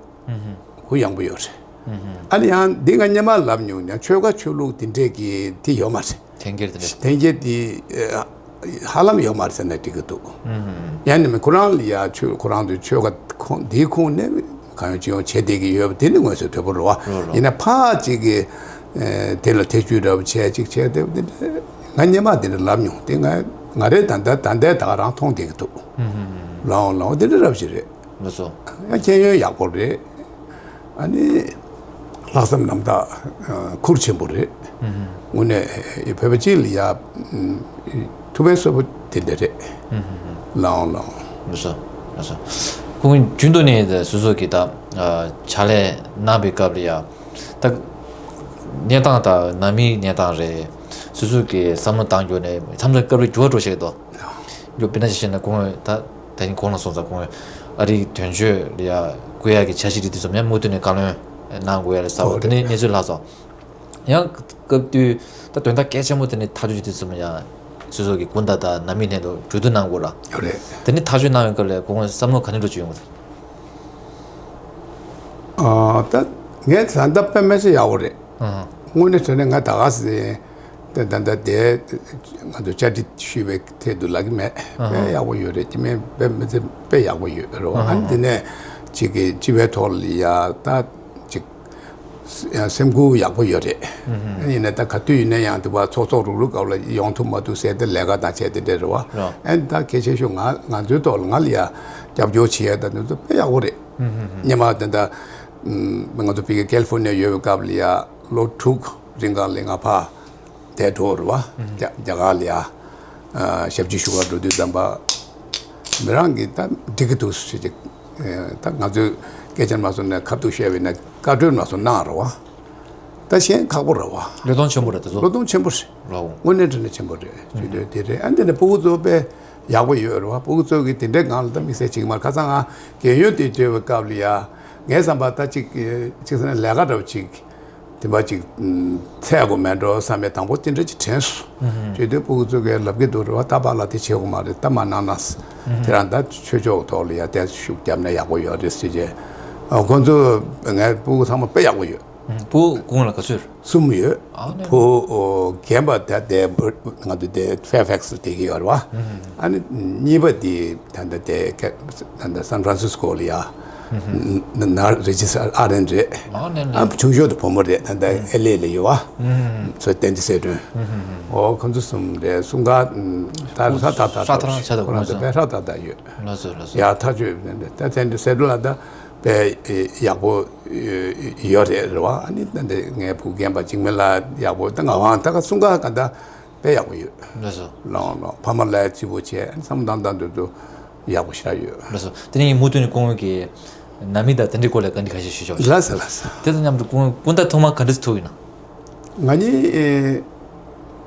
གུ་ཡངས་པོ་ཡོད་རེད། ཨ་ནི་ཡང་འདི་ང་སྔོན་མ་ལབ་མྱོང་ཡང་ཆོལ་ཁ་ཆོས་ལུགས་དེ་འདྲས་ཀྱི་དེ་ཡོད་མ་རེད། འཐེན་འཁྱེར་དེ་འདྲ། འཐེན་འཁྱེར་དེ་ཧ་ལམ་ཡོད་མ་རེད་ཟེར་ན་འགྲིག་གི་འདུག་ཡང་ནི་མིན་ཁོ་རང་ལ་ཡ་ཆོས་ཁོ་རང་ཚོའི་ཆོལ་ཁ་ཁོངས་འདིའི་ཁོངས་ནས་གང་ཡོང་ཅི་ཡོང་བྱེད་བསྡད་ཀྱི་ཡོད་པ་དེ་ནི་མངོན་གསལ་དོད་པོ་རེད་བ། ཡིན་ན་ཕར་ཅིག་གི་དེ་ལ་ཐེ་བྱུས་འདྲ་བོ་བྱས་ཅིག་བྱས་དེ་དེ་འདྲ་ང་སྔོན་མ་དེ་འདྲ་ལབ་མྱོང་དེ་ང་ང་རེ་ད་ལྟ་ད་ལྟའི་ད་ག་རང་མཐོང་བསྡད་ཀྱི་འདུག་ལའོ་ལའོ་དེ་འདྲ་རབ་ཞིག་རེད། ལགས་སོ། ཡང་མཁྱེན་ཡོན་ཡག་པོ་རེད། ཨ་ནི་ལྷག་བསམ་རྣམ་དག་ཁུར་ཆེན་པོ་རེད། དངོས་གནས་བོད་པ་སྤྱི་ལ་ཡ་ཐུབ་པའི་སོ་པོ་དེ་འདྲ་རེད། ལའོ་ལའོ། ལགས་སོ། ལགས་སོ། ཁོང་རྒྱུན་དུ་ནས་སོ་སོ་གི་ད་ཕྱག་ལས་གནང་པའི་སྐབས་ལ་ཡ་ད་གནས་སྟངས་དང་ནང་མིའི་གནས་སྟངས་རེད། སོ་སོ་གི་བསམ་བློ་བཏང་རྒྱུ་ནས་མཚམས་མཚམས་སྐབས་རེ་འགྱུར་བ་འགྲོ་བཞིན་འདུག་འགྱུར་དཔེར་ན་ཆ་བཞག་ན་ཁོང་ད་ད་ནི་གོང་ལ་སོང་ཙང་ཁོང་ཨ་རིའི་དོན་གཅོད་ལ་ཡ་བསྐོ་ཡག་གི་འཆར་གཞི་རེད་དུས་ཙམ་ཡང་མུ་མཐུད་ནས་བཀའ་བློན་གནང་དགོས་ཡ་ལ་ཟེར་བ་དེ་ནས་གནས་ཚུལ་ལྷག་སོང་། ཡང་སྐབས་དུས་ད་དོན་དག་གལ་ཆེན་པོ་དེ་ནས་ཐག་གཅོད་བྱེད་དུས་ཙམ་ཡང་སོ་སོ་གི་སྐུ་ཟླ་དང་ནང་མི་ནས་དུ་གྲོས་བསྡུར་གནང་དགོས་ར། ཡོད་རེད། དེ་ནས་ཐག་གཅོད་གནང་བའི་སྐབས་ལ་ཁོང་བསམ་བློ་ག་ནས་འགྲོ་བཅུག་ཡོང་གི་རེད། ཨ་ད་ངས་ད་ལྟ་དཔེ་མི་སྲིད་ཡག་པོ་རེད། ཨ་དངོས་གནས་དྲང་གནས་ང་ད་ག་སེ་དེ་ད་ལྟ་དེ་ང་ཚོ་བཅར་འདྲི་ཞུས་པའི་ཐད་དུ་ལབ་ཀྱི་མེད། ཨ་དཔེ་ཡག་པོ་ཡོད་རེད། དེ་མིན་དཔེ་མི་སྲིད་དཔེ་ཡག་པོ་ཡོད་རེད་བ། ཨ་ཨ་དེ་ནས་ཅིག་གི་སྤྱི་པའི་ཐོག་ལ་ཡ་ད་ཅིག་ཡང་སེམས་ཁུར་ཡག་པོ་ཡོད་རེད། ཡིན་ནའི་ད་ག་དུས་ཡིན་ན་ཡང་དེ་བ་ཚོགས་ཚོགས་རུག་རུག་སྐབས་ལ་ཡོང་ཐུབ་མ་ཐུབ་ཟེར་ཏེ་ལས་ཀ་དང་བྱས་དེ་འདྲ་རེད་བ། ཨ་ནི་ད་གལ་ཆེ་ཤོས་ང་ང་ཚོའི་ཐོག་ལ་ང་ལ་ཡ་རྒྱབ་སྐྱོར་བྱེད་ཡ་ད་དེ་ཚོ་དཔེ་ཡག་པོ་རེད། སྔོན་མ་དེ་འདྲ་ང་ཚོ་ཕ་གི་ཀལ་ཧྥོར་ནི་ཡ་ཡོད་པའི་སྐབས་ལ་ཡ་ལོ་དྲུག་རིང་ག་ལ་ང་ཕ་དེ་འགྲོ་རུ་བ། རྒྱ་རྒྱ་གར་ལ་ཡ་ཞབས་ཕྱི་ཞུ་བར་འགྲོ་དུས་ཙམ་པ་མི་རང་གིས་ད་འགྲིག་གི་འདུག་ཟེར་ཅིག་ད་ང་ཚོས་སྐད་ཆ་མ་གསུངས་ནས་ཁ་ཐུག་བཤད་པ་ཡིན་ན་བཀའ་འཁྲོལ་མ་གསུངས་གནང་རུ་བ། ད་གཞན་ཁག་པོ་རུ་བ། བློས་གཏོང་ཆེན་པོ་རེད་དེ་ཚོ། བློས་གཏོང་ཆེན་པོ་རེད། རོ། དངོས་གནས་དྲང་གནས་ཆེན་པོ་རེད། ཇུས་འདོད་དེ་རེད། ཨ་འདི་ནས་སྤུ་གུ་ཚོ་དཔེ་ཡག་པོ་ཡོད་རུ་བ། སྤུ་གུ་ཚོ་གིས་དེ་འདྲའི་སྒང་ལ་ད་དམིགས་བསལ་བྱེད་ཀྱི་མ་རེད། ཁ་སང་ང་རྒས་ཡོལ་དེ་བྲོས་པའི་སྐབས་ལ་ཡ་ངའི་བསམ་པ་ད་ཅིག་ཅིག་ཟེར་ན་ལས་ཀ་འདྲ་བོ་ཅིག་དེ་འབའ་ཅིག་ཚད་དགོས་མེད་འགྲོ་བསམ་པའི་དང་པོ་དེ་འདྲ་ཅིག་དྲན་སོང་། བྱས་དུས་སྤུ་གུ་ཚོ་གས་ལབ་ཀྱི་འདུག་རེད་བ། ད་པཱ་ལགས་དེ་བྱེད་དགོས་མ་རེད། ད་མ་གནང་ན། དེ་རང་ད་ཆོས་ཕྱོགས་ཐོག་ལ་ཡ་དེ་ཤུགས་བརྒྱབ་ན་ཡག་པོ་ཡོད་རེད་ཟེར་བྱས། ཁོང་ཚོ་ངའི་སྤུ་གུ་ཚང་མ་དཔེ་ཡག་པོ་ཡོད། བུ་ཁོང་ལ་ག་ཚོད་རེད། གསུམ་ཡོད། ཨ་ནི། བུ་རྒན་པ་ད་དེ་ང་ཚོ་དེ་ཧྥེར་ཕེག་སི་བསྡད་ཀྱི་ཡོད་རེད་བ། ཨ་ནི་གཉིས་པ་དེ་ད་ལྟ་དེ་ད་ལྟ་སན་ཧྥ་རན་སིས་ཀོ་ལ་ཡ། ན་རེ་ཇི་སི་ཨར་ཨེན་རེད། ཨ་ནི་ནི། ཨ་ཆུང་ཤོས་དེ་བུ་མོ་རེད། ད་ལྟ་ཨེལ་ཨེ་ལ་ཡོད་བ། སོ་བསྟན་འཛིན་གསལ་སྒྲོན། འོ་ཁོ་ཚོ་གསུམ་རེད། གསུམ་ཀ་ད་ཧྲ་ཏག་ཏག་ཧྲ་ཏག་ཧྲ་ཏག་ཁོ་རང་ཚོ་དཔེ་ཧྲ་ཏག་ཏག་ཡོད། ལགས་སོ་ལགས་སོ། ཡ་ཐག་ཆོད་ད་བསྟན་འཛིན་གསལ་སྒྲོན་ལ་ད་དཔེ་ཡག་པོ་ཡོད་རེད་རེད་བ། ཨ་ནི་ད་ལྟ་ངའི་བུ་རྒན་པ་འཇིགས་མེད་ལགས་ཡག་པོ། ད་ང་རང་ད་ག་གསུམ་ཀ་ག་ད། དཔེ་ཡག་པོ་ཡོད། ལགས་སོ། ལགས་ལགས། ཕ་མ་ལ་བརྩི་བོ་བྱས་བསམ་བཏང་བཏང་དུས་དུ་ཡག་པོ་ཞེ་དྲག་ཡོད། ལགས་སོ། དེ་ནས་ངས་མུ་མཐུད་ནས་ཁོང་གི་ནང་མི་དང་དེ་འདྲའི་སྐོར་ལ་བཀའ་འདྲི་ཁ་ཤས་ཞུ་ཆོག་ལགས་སོ་ལགས་སོ། དེ་དང་མཉམ་དུ་ཁོང་སྐུ་ཟླ་ཐོག་མ་ག་འདྲས་ཐུག་ཡིན་ན། ང་གཉིས་ཨེ་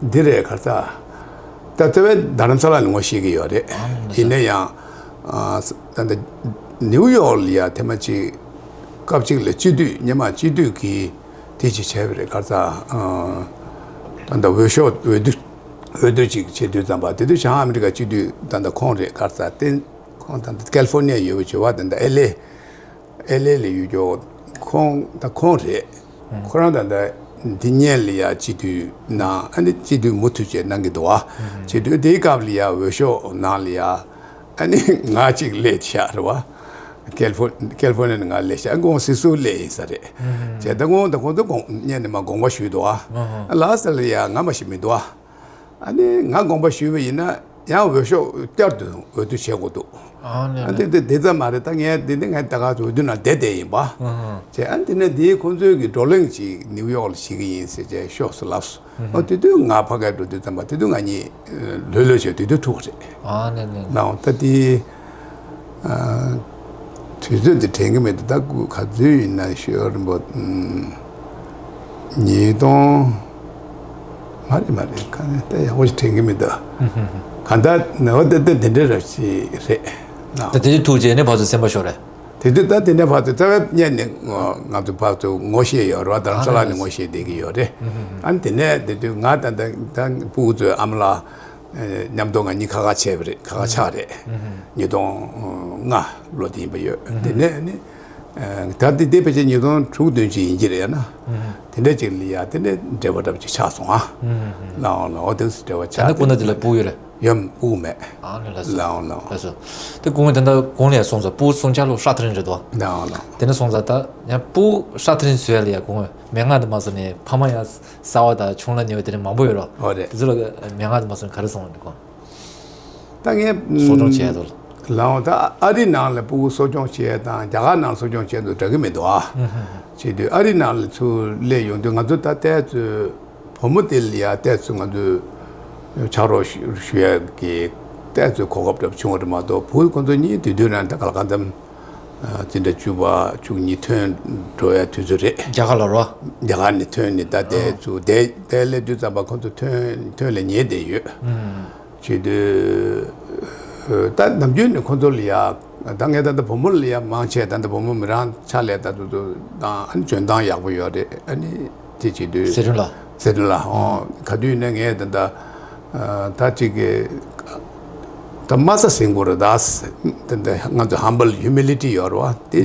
འདི་རེད་ག་ས། ད་ལྟ་བའི་རྡ་རམ་ས་ལ་ནས་ངོ་ཤེས་ཀྱི་ཡོད་རེད། ཨ་ལགས་སོ། ཡིན་ན་ཡང་ཨ་ད་ལྟ་ནིའུ་ཡོག་ལ་ཡ་ཐེངས་མ་གཅིག་སྐབས་གཅིག་ལ་སྤྱི་འཐུས་སྔོན་མ་སྤྱི་འཐུས་ཀྱི་དེ་ཅིག་བྱས་པ་རེད་ག་ས། ཨ་ད་ལྟ་འོས་ཤོག་འོས་བསྡུ་ འོས་བསྡུ་ཅིག་བྱེད་དུས་ཙམ་པ་དེ་དུས་བྱང་ཨ་མི་རི་ཀ་སྤྱི་འཐུས་ད་ལྟ་ཁོང་རེད། ག་རེ་ཟེར་ཏེ་ཁོང་ད་ལྟ་ཀལ་ཧྥོར་ནི་ཡ་ཡོད་པ་བྱེད་པ་ད་ལྟ་ཨེལ་ཨེ། ཨེལ་ཨེ་ལ་ཡོད་རྒྱུ་ཁོང་ད་ཁོང་རེད། ཁོ་རང་ད་ལྟ་འདི་སྔོན་ལ་ཡ་སྤྱི་འཐུས་ནང་ཨ་ནི་སྤྱི་འཐུས་མུ་མཐུད་བྱས་གནང་གི་འདུག་བ། སྤྱི་འཐུས་དེའི་སྐབས་ལ་ཡ་འོས་ཤོག་ནང་ལ་ཡ་ཨ་ནི་ང་གཅིག་སླེབས་ཤག་རེད་བ། ཀལ་ཧྥོ་ཀལ་ཧྥོར་ནི་ནས་ང་སླེབས་ཤག་ཁོང་སིད་སུར་སླེབས་ཡིན་ས་རེད། བྱས་ད་ཁོང་ད་ཁོང་ཚོ་དགོངས་སྔོན་ནས་མ་དགོངས་པ་ཞུས་འདུག་བ། ལ་ས་ལ་ཡ་ང་མ་ཤི་མི་འདུག་བ། ཨ་ནི་ང་དགོངས་པ་ཞུས་པ་ཡིན་ན་ཡང་འོས་ཤོག་བསྐྱར་དུ་འོས་བསྡུ་བྱེད་དགོས་འདུག་ཨ་ནི་ཨ་ནི་དེ་དེ་ཙམ་མ་རེད། ད་ངས་འདི་ནི་ངས་ད་ག་ཚོད་འོས་བསྡུ་ནང་བསྡད་བསྡད་ཡིན་པ། ཨ་ཧ། བྱས་ཨ་ནི་དེ་ནས་དེའི་ཁོང་ཚོའི་གི་བགྲོ་གླེང་ཅིག་ནིའུ་ཡོག་ལ་བྱེད་ཀྱི་ཡིན་ཟེར་བྱས་ཤོག་ཟེར་ལབ་སོང་། ཨ་དེ་དུས་ང་ཕ་གིར་འགྲོ་དུས་ཙམ་པ་དེ་དུས་ང་གཉིས་ལྷོད་ལྷོད་བྱས་དེ་དུས་ཐུག་པ་རེད། ཨ་ནི་ནི། ལའང་ད་དེ། དུས་ཚོད་འདི་དྲན་གྱི་མེད་འདུག་ད་སྐུ་ག་ཚོད་ཡིན་ན་ཞོལ་རིན་པོ། ཉིས་སྟོང་། མ་རེད་མ་རེད། ག་ནས་ད་ཡག་པོ་ཞིག་དྲན་གྱི་མི་འདུག་གང་ལྟར་ནའོ་ད་ད་དེ་འདྲ་རབ་ཞིག་རེད། ད་དེ་དུས་ཐུག་རྗེས་ནས་ཕར་ཚུར་སེམས་པ་ཤོར་རེད། དེ་དུས་ད་དེ་འདྲ་ཕར་ཚུར་རྩ་བའི་སྔོན་ནས་ང་ཚོ་ཕར་ཚུར་ངོ་ཤེས་ཡོད་རེད་བ། རྡ་རམ་ས་ལ་ནས་ངོ་ཤེས་བསྡད་ཀྱི་ཡོད་རེད། ཨ་ནི་དེ་ནས་དེ་དུས་ང་ད་ད་ད་སྤུ་གུ་ཚོའི་ཨ་མ་ལགས། མཉམ་དུ་ང་གཉིས་ཁ་ཁ་བྱས་པ་རེད། ཁ་ཁ་ཆགས་རེད། ཉིས་སྟོང་ལྔ་ལོ་དེ་ཡིན་པ་ཡོད། དེ་ནས་ནི། ད་དེ་དེ་ཕལ་ཆེར་ཉིས་སྟོང་དྲུག་བདུན་ཅིག་ཡིན་གྱི་རེད་ན། དེ་འདྲ་ཅིག་ལ་ཡ་དེ་འདྲ་འབྲེལ་བ་འདྲ་པོ་ཅིག་ཆགས་སོང་ཨ། ལའོ་ལའོ་དེ་འབྲེལ་བ་ཆགས། ད་ནི་སྐུ་ན་དེ་ལ་སྤུ་གུ་ཡོད་རེད། ཡོད། སྤུ་གུ་མེད། ཨ་ནི་ལ་སོ། ལའོ་ལའོ། ལ་སོ། དེ་སྐུ་ངོ་དེ་འདྲ་གོང་ལ་ཡ་སོང་ཙང་སྤུ་གུ་སོང་ཆ་ལོ་ཧྲ་ཐ་རིང་རེད་དོ། ལའོ་ལའོ། དེ་ནས་སོང་ཙང་ད་ཡང་སྤུ་གུ་ཧྲ་ཐ་རིང་བཟོས་ལ་ཡ་སྐུ་ངོ་མན་ངག་དེ་མ་སོང་ནས་ཕ་མ་ཡ། གསར་བ་དང་ཆུང་ལ་ཉེ་བ་དེ་འདྲ་མང་པོ་ཡོད་རོ། ཨོ་རེད། དེ་ཚོ་ལ་མན་ངག་དེ་མ་སོང་ག་རེ་སོང་འདུག་གོ། ད་ངས་གསོ་སྐྱོང་བྱས་ཡ་དོ། ལའོ་ད་ཨ་རི་ནང་ལ་སྤུ་གུ་གསོ་སྐྱོང་བྱས་དང་རྒྱ་གར་ནང་གསོ་སྐྱོང་བྱས་འདུག་འདྲ་གི་མི་འདུག་ཨ། བྱས་དུས་ཨ་རི་ནང་ལ་ཚུར་སླེབས་ཡོང་དུས་ང་ཚོ་ད་ལྟའི་ཚོད་བུ་མོ་དེ་ལ་ཡ་ལྟས་ཚོད་ང་ཚོས་ཕྱག་རོགས་ཞུ་ཞུ་ཡ་གི་ལྟས་ཚོད་གོ་སྐབས་འདྲ་པོ་བྱུང་བ་རེད་མ་གཏོགས་བུ་ཁོ་ཚོ་གཉིས་དུས་དུས་རང་ད་ག་ལ་གང་འཚམ། དེ་འདྲ་བཅུ་པ་བཅུ་གཉིས་ཐོན་འགྲོ་ཡ་དུས་ཚོད་རེད། རྒྱ་གར་ལ་རོ། རྒྱ་གར་ནས་ཐོན་ནས་ད་དེ་ཨ་ཚུར་དེ་དེ་སླེབས་དུས་ཙམ་པ་ཁོ་ཚོ་ཐོན་ཐོན་ལ་ཉེ་བསྡད་ཡོད། བྱེད་དུས་ད་ནམ་རྒྱུན་ནས་ཁོ་ཚོ་ལ་ཡ་ད་ངས་ད་ལྟ་བུ་མོ་ལ་ཡ་མང་ཆེ་ད་ལྟ་བུ་མོ་མི་རང་ཕྱག་ལས་ད་དུ་དུ་དང་ཨ་ནི་འཇོན་ཐང་ཡག་པོ་ཡོད་རེད། ཨ་ནི་དེ་བྱེད་དུས་ཟེར་དུས་ལ། ཟེར་དུས་ལ་ཨོ་ག་དུས་ནས་ངས་ད་ལྟ། ད་ཅིག་གི་ད་དམའ་ས་ཟིན་དགོས་རེད་ད། དེ་འདྲ་ང་ཚོ་ཧམ་བལ་ཧིའུ་མི་ལི་ཊི་ཡོད་རེད་བ། དེ་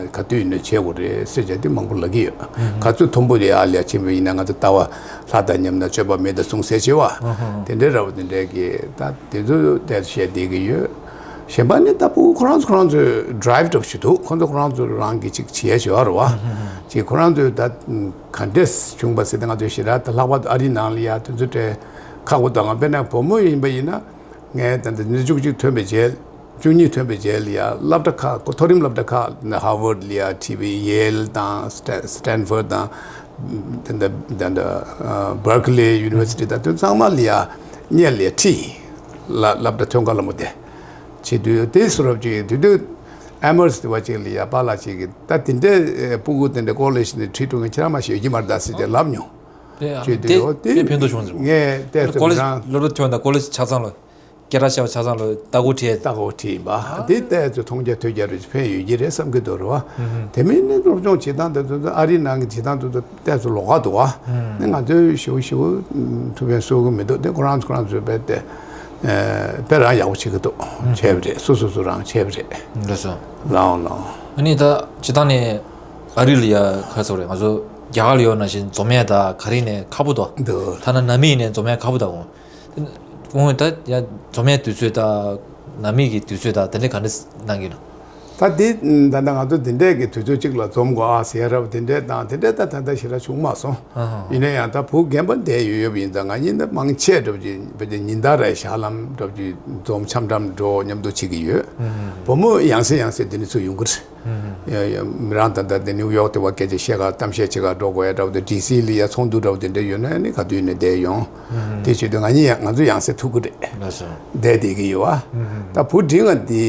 ག་དུས་ནས་བྱེད་དགོས་རེད་ཟེར་བྱས་དེ་མང་པོ་ལབ་ཀྱི་ཡོད། ག་ཚོད་མཐོན་པོ་དེ་ཡར་ལ་ཕྱིན་པ་ཡིན་ན་ང་ཚོ་ལྟ་བ་ལྷ་དང་མཉམ་ན་སྤྱོད་པ་མི་དང་ཟུང་ཟེར་བྱེད་བ། དེ་འདྲའི་ར་བ་དེ་འདྲའི་གི་ད་དེ་ཚོ་དེ་བཤད་བསྡད་ཀྱི་ཡོད། གཞན་པ་ནི་ད་སྤུ་གུ་ཁོ་རང་ཚོ་ཁོ་རང་ཚོས་ཌ་རའིབ་འདྲ་པོ་ཞིག་འདུག་ཁོ་ཚོ་ཁོ་རང་ཚོ་རང་གི་ཅིག་བྱེད་ཡ་ཞིག་ཡོད་རེད་བ། ཅིག་ཁོ་རང་ཚོས་ད། ག་འདྲས་བྱུང་པ་ཟེར་ཏེ་ང་ཚོའི་ཞེ་དྲག་ད་ལྷག་པར་དུ་ཨ་རིའི་ནང་ལ་ཡ་དེ་ཚོ་དེ་ཁག་པོ་དང་དཔེར་ན་བུ་མོ་ཡིན་པ་ཡིན་ན་ངས་ད་ལྟ་ཉི་ཤུ་གཅིག་ཐོན་པའི་རྗེས་བཅུ་གཉིས་ཐོན་པའི་རྗེས་ལ་ཡ་སློབ་གྲྭ་ཁག་མཐོ་རིམ་སློབ་གྲྭ་ཁག་ཧར་ཝརཌ་ལ་ཡ་ཁྲིད་པའི་ཡེལ་དང་སི་ཊན་སི་ཊན་ཕོར་ཌ་དང་ད་ལྟ་ད་ལྟ་བར་ཀི་ལི་ཡུ་ནི་ཝར་སི་ཊི་དང་དེ་ཚང་མ་ལ་ཡ་སྔོན་ལ་ཡ་ཁྲིད་ཡིན། སློབ་གྲྭ་ཐོན་ཁ་ལ་མོ་དེ་བྱེད་དུས་དེ་སུ་རབ་ཅིག་དེ་དུས་ཨེ་མར་སི་དེ་བ་ཅིག་ལ་ཡ་པཱ་ལགས་ཅིག་གིས་ད་དེ་འདྲའི་སྤུ་གུ་དེ་འདྲའི་ཀོ་ལེཇ་ནས་ཁྲིད་འགྲོ་མཁན་ཁྱེད་རང་མ་ཤེས་ཀྱི་མ་རེད་ད་ཟེར་ཏེ་ལབ་མྱོང་། དེ་ཡང་བྱས་དུས་དེ་འོ་དེ་དཔེ་ཕན་ཐོགས་བྱུང་ཟེར་བ། ངས་ལྟས་ཀོ་ལེཇ་ཚོད་སློབ་གྲྭ་ཐོན་དང་ཀོ་ལེཇ་ཆ་ཚང་ལ་སྐད་གྲགས་ཆེ་བ་ཆ་ཚང་ལ་ལྟ་སྐོར་ཁྲིད། ལྟ་སྐོར་ཁྲིད་ཡིན་པ་དེ་ལྟས་ཚོད་མཐོང་རྒྱ་ཐོས་རྒྱ་རེ་ཕན་ཡོད་ཀྱི་རེད་བསམ་གྱི་འདུག་རེད་བ། དེ་མིན་ནི་སློབ་སྦྱོང་བྱེད་སྟངས་དེ་ཚོ་ཨ་རིའི་ནང་གི་བྱེད་སྟངས་དེ་ཚོ་ལྟས་ཚོད་ལོགས་ཀ་འདུག་བ། ནི་ང་ཚོས་ཞེ་པོ་ཞེ་པོ་ཐུགས་ཕན་གསོས་ཀྱི་མི་འདུག་དེ་ཁོ་རང་ཚོ་ཁོ་རང་ཚོས་དཔེ་དེ་དཔེ་རང་ཡག་པོ་བྱེད་ཀྱི་འདུག་བྱས་པ་རེད། སོ་སོ་སོ་རང་བྱས་པ་རེད། ལགས་སོ། ལའོ་ལའོ། ཨ་ནི་ད་སྤྱིར་བཏང་ནས་ཨ་རི་ལ་ཡ་ག་རེ་ཟེར་དགོས་རེད། ང་ཚོ་རྒྱ་གར་ལ་ཡོད་ནང་བཞིན་འཛོམས་ཡས་ད་ག་རེ་ནས་ཁག་པོ་འདུག་འདུག་ཐ་ན་ནང་མི་ཡིན་ནའི་འཛོམས་ཡས་ཁག་པོ་འདུག་ཁོང་ད་ཡ་འཛོམས་ཡས་དུས་ཚོད་ད་ནང་མི་གི་དུས་ཚོད་ད་དེ་འདྲ་ག་འདྲ་གནང་གི་ཡོད་ན། ད་འདི་ད་ལྟ་ང་ཚོ་འདི་འདྲས་ཀྱི་དུས་ཚོད་གཅིག་ལ་འཛོམས་དགོས་ཨ་ཟེར་རབས་དེ་འདྲས་དང་དེ་འདྲས་ད་ད་ལྟ་ཞེ་དྲག་བྱུང་མ་སོང་། ཨ་ཧ། ཡིན་ན་ཡང་ད་བུ་རྒན་པ་འདས་ཡོད་ཡོད་པ་ཡིན་ཙང་ང་གཉིས་ད་མང་ཆེ་འགྲོ་གི་བ་ཅིག་ཉིན་ལྟར་རེ་ཞག་ལམ་འགྲོ་གི་འཛོམས་འཆམ་འཆམ་འགྲོ་མཉམ་དུ་བྱེད་ཀྱི་ཡོད། ཨ་ཧ། བུ་མོ་ཡང་སེ་ཡང་སེ་དེ་ནས་ཚུར་ཡོང་གི་རེད། ཡ་ཡ་མི་རང་ད་ལྟ་དེ་ནིའུ་ཡོག་དེ་བ་སྐད་ཆ་བཤད་ག་གཏམ་བཤད་བྱེད་ག་འགྲོ་དགོས་ཡ་འདྲ་བོ་དེ་ཌི་སི་ལ་ཡ་ཚོགས་འདུ་འདྲ་བོ་དེ་འདྲ་ཡོད་ན་ནི་ག་དུས་ནས་བསྡད་ཡོང་། དེ་བྱེད་དུས་ང་གཉིས་ཡ་ང་ཚོ་ཡང་སེ་ཐུག་གི་རེད། ལགས་སོ། བསྡད་བསྡད་ཀྱི་ཡོད་བ། ད་བུ་འབྲིང་ང་དེ་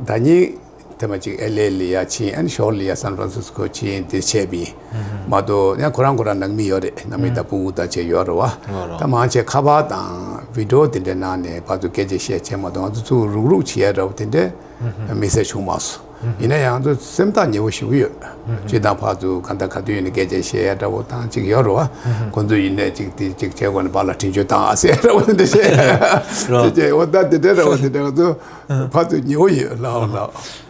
ཟླ་ཉིན་དེ་མ་ཅིག་ཨེལ་ཨེ་ལ་ཡ་ཕྱིན་ཨ་ནི་ཞོར་ལ་ཡ་སན་ཧྥ་རན་སིས་ཀོ་ཕྱིན་དེ་བྱས་པས། མ་གཏོགས་ཡང་ཁོ་རང་ཁོ་རང་ནང་མི་ཡོད་རེད། ནང་མི་དང་སྤུ་གུ་དང་བཅས་ཡོད་རེད་བ། ད་མང་ཆེ་ཁ་པར་དང་བི་ཌི་ཡོ་དེ་འདྲ་ནང་ནས་ཕར་ཚུར་སྐད་ཆ་བཤད་བྱས་མ་གཏོགས་ང་ཚོ་ཚུར་རུག་རུག་བྱེད་ཡ་འདྲ་བོ་དེ་འདྲ་མི་སེར་བྱུང་མ་སོང་། ཡིན་ན་ཡང་ང་ཚོ་སེམས་ཐག་ཉེ་བོ་ཞེ་པོ་ཡོད། སྤྱིར་བཏང་ཕར་ཚུར་གང་ལྟར་ག་དུས་ཡིན་ན་སྐད་ཆ་བཤད་ཡ་འདྲ་བོ་དང་ཅིག་ཡོད་རེད་བ། ཁོང་ཚོ་ཡིན་ནའི་ཅིག་དེ་ཅིག་བྱེད་དགོས་ན་ཕར་ལ་འཕྲིན་བཅོལ་བཏང་ཨ་ཟེར་འདྲ་བོ་དེ་འདྲ་བཤད། རོ། དེ་བྱས་འོ་ད་དེ་འདྲ་འདྲ་བོ་དེ་འདྲ་ང་ཚོ་ཕར་ཚུར་ཉེ་བོ་ཡོད་ལགས་འོ་ལགས།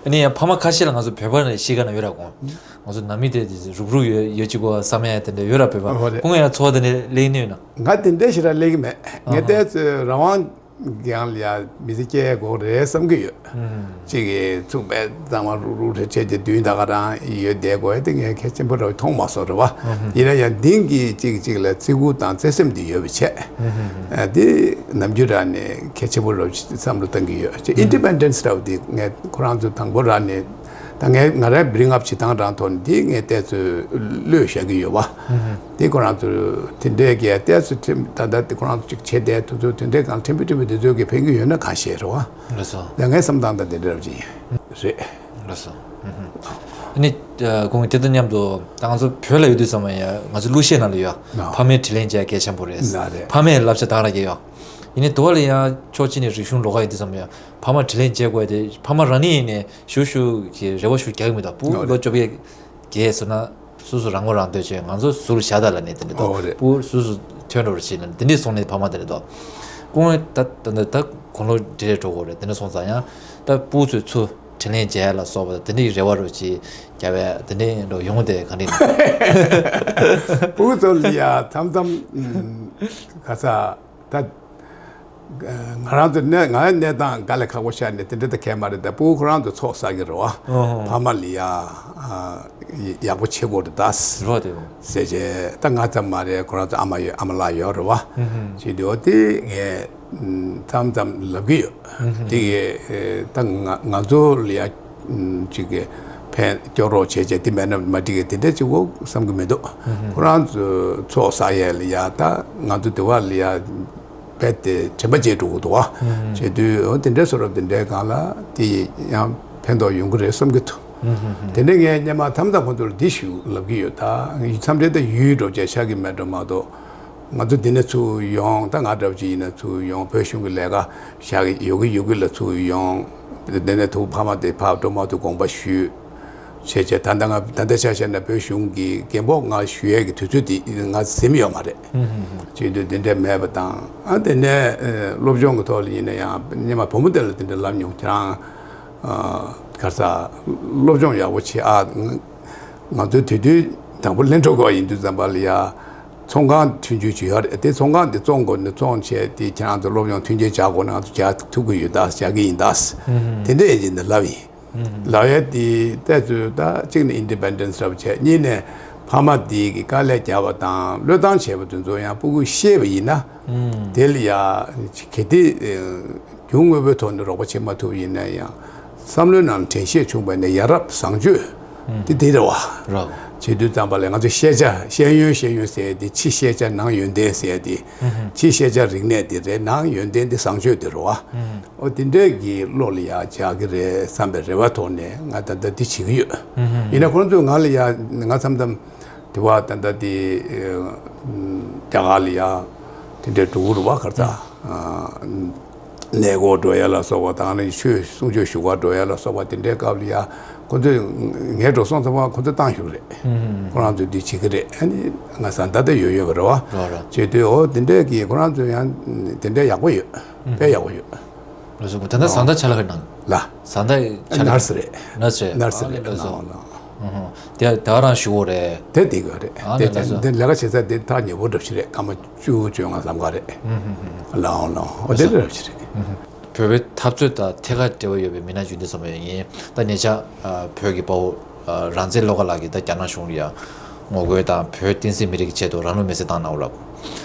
ཨ་ནི་ཡང་ཕ་མ་ཁ་ཤས་ལ་ང་ཚོ་བོད་པ་ནས་གཤིས་ཀ་ན་ཡོད་ར་དགོངས། ང་ཚོ་ནང་མི་དེ་རུག་རུག་ཡོད་ཡོད་ཅིག་གོ་བསམ་ཡ་དེ་འདྲ་ཡོད་ར་བོད་པ། ཨོ་རེད། ཁོང་ཡང་ཚོར་བ་དེ་འདྲ་སླེབས་ནི་ཡོད་ན། ང་དེ་འདྲ་ཞིག་ར་སླེབས་ཀྱི་མེད། ངས་ཨ་ཧ། ཏོག་ཙམ་རང་དབང་སྒང་ལ་ཡ་མི་ཚེ་སྐྱེལ་དགོས་རེད་བསམ་གྱི་ཡོད། ཨུམ། གཅིག་གིས་ཚུགས་པའི་གཙང་མ་རུག་རུག་རེ་བྱས་ཏེ་མདུན་ད་ག་རང་ཡོད་བསྡད་དགོས་དེ་ངས་གལ་ཆེན་པོ་ར་མཐོང་མ་སོང་རེད་བ། ཨུམ། ཡིན་ན་ཡང་འདིང་གི་གཅིག་གཅིག་ལ་བརྩི་བཀུར་དང་བརྩེ་སེམས་འདི་ཡོད་པ་བྱས། ཨུམ། ཨ་དེ་ནམ་རྒྱུན་ར་ནས་གལ་ཆེན་པོ་ར་བསམ་བློ་བཏང་གི་ཡོད། ཨུམ། ཨིན་ཌི་པེན་ཌེན་སི་ར་བ་འདི་ངས་ཁོ་རང་ཚོ་དང་པོ་ར་ནས་ད་ངས་ང་རའི་བྷི་རིང་ཨབ་བྱེད་སྟངས་རང་ཐོག་ནས་འདི་ངས་ཏོག་ཙམ་བློས་བཞག་གི་ཡོད་བ། ཨུམ། དེ་ཁོ་རང་ཚོ་དེ་འདྲའི་གི་ཏོག་ཙམ་ཁྲིམས་ད་ལྟ་དེ་ཁོ་རང་ཚོ་ཅིག་བྱས་ཏེ་དུས་ཚོད་དེ་འདྲའི་སྒང་ཁྲིམས་དཔོན་ཁྲིམས་དཔོན་དེ་ཚོས་གི་ཕན་གི་ཡོད་ན་གང་ཤེས་རེད་བ། ལགས་སོ། ཡང་ངའི་བསམ་སྟངས་ད་དེ་འདྲ་ཅིག་ཡིན། རེད། ལགས་སོ། ཨུམ། ཨ་ནི་ཁོང་དེ་དང་མཉམ་དུ་ད་ང་ཚོ་བོད་ལ་ཡོད་དུས་ཙམ་པ་ཡང་ང་ཚོ་གླུ་གཞས་ནང་ལ་ཡོད། ཨ། ཕ་མའི་དྲིན་ལན་འཇལ་གལ་ཆེན་པོ་རེད། ལགས་རེད། ཕ་མའི་བསླབ་བྱ་དག་ར་གི་ཡོད། ཡིན་ནའི་དུ་བ་ལ་ཡང་ཕྱོགས་གཅིག་ནས་རིག་གཞུང་ལོགས་ཀ་ཡིན་དུས་ཙམ་པ་ཡང་ཕ་མ་དྲིན་ལན་འཇལ་དགོས་ཏེ་ཕ་མ་རང་ཉིད་ཡིན་ནའི་ཞུ་ཞུ་གི་རེ་བ་ཞུ་རྒྱག་གི་མི་འདུག་ཕྲུ་གུ་ལོ་བཅོ་བརྒྱད་བརྒྱད་སོང་ན། སོ་སོ་རང་ངོ་རང་འདོད་བྱས་ང་ཚོ་ཟུར་བཞག་ད་ལབ་ནས་དེ་འདྲ་འདུག་ཨོ་རེད། ཕྲུ་གུ་སོ་སོ་ཐོན་འགྲོ་རེ་བྱེད་ལབ་ནས་དེ་འདྲས་སོང་ནས་ཕ་མ་དེ་འདྲ་འདུག་ཁོང་ད་ད་ད་དགུང་ལོ་དེ་འདྲས་འགྲོ་གི་རེད། དེ་འདྲ་སོང་ཙང་ཡང་ད་ཕྲུ་གུ་ཚོས་ཚུར་དྲིན་ལན་འཇལ་ལ་སོགས་པ་དེ་འདྲས་རེ་བ་རུ་ཅིག་རྒྱབ་པས་དེ་འདྲས་འགྲོ་ཡོང་དེ་ག་འདྲས་ན། ཕྲུ་གུ་ཚོ་ལ་ཡ་མཚམས་མཚམས་ཨུམ་ག་ས། ད། ང་རང་ཚོ་གནས་ང་གནས་སྟངས་དཀའ་ལས་ཁག་པོ་ཤར་ནས་དེ་འདྲ་ད་གས་མ་རེད། ད་ཕྲུ་གུ་ཁོ་རང་ཚོ་ཚོགས་བསགས་ཀྱི་རེད་བ། ཨོ་ཧོ། ཕ་མ་ལ་ཡ་ཨ་ཡག་པོ་བྱེད་དགོས་རེད་ད། རོ་དེ་བོ། ཟེར་བྱས་ད་ང་ཙམ་མ་རེད། ཁོ་རང་ཚོ་ཨ་མ་ཡོད། ཨ་མ་ལགས་ཡོད་རེད་བ། ཨུ་ཧུ། བྱེད་དུས་འོ་དེ་ངས་མཚམས་མཚམས་ལབ་ཀྱི་ཡོད། ཨུ་ཧུ། དེ་གས་ད་ང་ང་ཚོ་ལ་ཡ་ཅིག་གི་ཕན་སྐྱོ་རོགས་བྱས་བྱས་དེ་མེད་ན་མ་འགྲིག་གི་དེ་འདྲ་ཅིག་འོ་བསམ་གི་མི་འདུག་ཨུ་ཧུ། ཁོ་རང་ཚོ་ཚོགས་བསགས་ཡས་ལ་ཡ་ད་ང་ཚོ་དེ་བ་ལ་ཡ། རྦད་དེ་དྲན་པ་བརྗེད་འགྲོ་གི་འདུག་བ། ཨུམ། བྱེད་དུས་འོ་དེ་འདྲའི་བཟོ་འདྲ་དེ་འདྲའི་སྒང་ལ་དེ་ཡང་ཕན་ཐོགས་ཡོང་གི་རེད་བསམ་གྱི་འདུག་ཨུམ། དེ་འདྲའི་ངས་སྔོན་མ་མཚམས་མཚམས་ཁོང་ཚོར་འདི་ཞུ་ལབ་ཀྱི་ཡོད། ད་མཚམས་རེ་ད་ཡུལ་འགྲོ་བྱས་ཆགས་ཀྱི་མེད་འགྲོ་མ་གཏོགས། ང་ཚོ་འདི་ནས་ཚུར་ཡོང་། ད་ང་འདྲ་བ་ཅིག་ཡིན་ན་ཚུར་ཡོང་། བོད་གཞུང་གི་ལས་ཀ་བཞག་གི་ཡོད་གི་ཡོད་གི་ལ་ཚུར་ཡོང་། དེ་ནས་ཐུག་ཕ་མ་དེ་ཕར་འགྲོ་མ་ཐུབ་དགོངས་པ་ཞུས། བྱས་བྱས་ད་ལྟ་ང་ད་ལྟ་ཆ་བཞག་ན་བོད་གཞུང་གི་རྒན་པོ་ང་ཞུ་ཡས་ཀྱི་དུས་ཚོད་དེ་ང་ཟིན་ཡོད་མ་རེད། ཨུ་ཧུ་ཧུ། བྱེད་དུས་དེ་འདྲ་མེད་པ་དང་། ཨ་དེ་ནས་ཨ་སློབ་སྦྱོང་གི་ཐོག་ལ་ཡིན་ན་ཡང་སྔོན་མ་བུ་མོ་དེ་ལ་དེ་འདྲ་ལབ་མྱོང་། ཁྱེད་རང་ཨ་ག་རེ་ཟ་སློབ་སྦྱོང་ཡག་པོ་བྱེད་ཨ། ང་ང་ཚོའི་དུས་དུས་དང་པོ་ལེན་འགྲོ་དགོས་པ་ཡིན་དུས་ཙམ་པ་ལ་ཡ་ཚོང་ཁང་མཐུན་འགྱུར་ཅིག་ཡོད་རེད། དེ་ཚོང་ཁང་དེ་བཙོང་དགོས་ན་བཙོང་བྱས་དེ་ཁྱེད་རང་ཚོ་སློབ་སྦྱོང་མཐུན་རྐྱེན་བྱ་དགོས་ན་ང་ཚོ་བྱ་ཐུབ་ཀྱི་ཡོད་ད། བྱ་གི་ཡིན་ད། ཨུ་ཧུ། དེ་འདྲ་ཡིན་གྱི་འདི་ལབ་ཡིན། ལབ་ཡ་དེ་ཏོག་ཙམ་ད་གཅིག་ནས་ཨིན་ཌི་པེན་ཌེན་སི་འདྲ་པོ་བྱས། གཉིས་ནས་ཕ་མ་དེ་གི་དཀའ་ལས་བརྒྱབ་པ་དང་བློས་བཏང་བྱས་པ་དེ་ཚོ་ཡང་ཕྲུ་གུས་ཤེས་པ་ཡིན་ན། ཨུམ། དེ་ལ་ཡ་གལ་ཏེ་རྒྱུ་དངོས་པོའི་ཐོག་ནས་རོགས་པ་བྱེད་མ་ཐུབ་ཡིན་ན་ཡང་བསམ་བློའི་ནང་དྲན་ཤེས་བྱུང་བ་ནས་ཡ་རབས་བཟང་སྤྱོད་ཨུམ། དེ་དེ་རེད་བ། རོ། བྱེད་དུས་ཙམ་པ་ལ་ང་ཚོ་ཤེས་བྱ་ཤེས་ཡོན་ཤེས་ཡོན་ཟེར་ཡ་དེ། ཕྱི་ཤེས་བྱ་ནང་ཡོན་ཏན་ཟེར་ཡ་དེ། ཨུ་ཧུ། ཕྱི་ཤེས་བྱ་རིག་གནས་དེ་རེད། ནང་ཡོན་ཏན་དེ་བཟང་སྤྱོད་དེ་རེད་བ། ཨུ་ཧུ། ཨོ་དེ་འདྲས་ཀྱི་བློ་ལ་ཡ་འཇགས་ཀྱི་རེད་བསམ་པའི་རེ་བ་ཐོག་ནས་ང་ད་ལྟ་འདི་བྱེད་ཀྱི་ཡོད། ཨུ་ཧུ། ཡིན་ན་ཁོང་ཚོས་ང་ལ་ཡ་ང་མཚམས་མཚམས་དེ་བ་ད་ལྟ་དེ་རྒྱ་གར་ལ་ཡ་དེ་འདྲས་འགྲོ་གི་རེད་བ། ག་རེ་ཟ། ཨུ་ཧུ། གནས་སྐོར་འགྲོ་ཡ་ལ་སོགས་པ་དང་ནི་ཆོས་གསུང་ཆོས་ཞུ་གར་འགྲོ་ཡ་ལ་སོགས་པ་དེ་འདྲའི་སྐབས་ལ་ཡ་ཁོ་ཚོས་ངས་འགྲོ་སོང་ཚང་མ་ཁོ་ཚོས་བཏང་ཞུགས་རེད། ཨུ་ཧུ། ཁོ་རང་ཚོས་འདི་བྱེད་ཀྱི་རེད། ཨ་ནི་ང་བཟའ་ཟླ་དེ་ཡོད་ཡོད་པ་རེད་བ། རོ་རོ། བྱེད་དུས་འོ་དེ་འདྲའི་གི་ཁོ་རང་ཚོས་ཡང་དེ་འདྲའི་ཡག་པོ་ཡོད། ཨུ་ཧུ། དཔེ་ཡག་པོ་ཡོད། ལགས་སོ། ད་ལྟ་བཟའ་ཟླ་ཆ་ལག་ག་རེ་གནང་། ལ། བཟའ་ཟླ་ཆ་ལག་ནར་སི་རེད། ནར་སི་རེད། ནར་སི་རེད། ཨ་ནི་ལགས་སོ། ལགས་སོ། ཨུ་ཧུ། དེ་ད་རང་ཞུ་བོ་རེད། དེ་དེ་ག་རེད། ཨ་དེ་ནི་ལགས་སོ། དེ་ལས་ཀ་བྱེད་ས་དེ་ཐག་ཉེ་པོ་འདྲ་ཞིག་རེད། སྐར་མ་བཅུ་བཅོ་ལྔ་ལམ་ཁ་རེད། ཨུ་ཧུ་ཧུ་ཧུ། ལའོ་ལའོ། འོ་དེ་ལས་ཀ་བྱེད་རེད། ཨུ་ཧུ། བོད་པའི་འཐབ་རྩོད་དང་ཐད་ཀར་འབྲེལ་བ་ཡོད་པའི་མི་སྣ་རྒྱུན་ལྡན་ཚང་མ་ཡིན། ད་ཉེ་ཆར་ཨ་བོད་ཀྱི་དཔའ་བོ་ཨ་རང་བཙན་བློ་དགའ་ལགས་ཀྱིས་ད་རྒྱ་ནག་གཞུང་ལ་ཡ་ངོ་རྒོལ་དང་བོད་བསྟན་སྲིད་མི་རིགས་ཀྱི་ཆེད་དུ་རང་ལུས་མེར་སྲེག་བཏང་གནང་བ་ལ།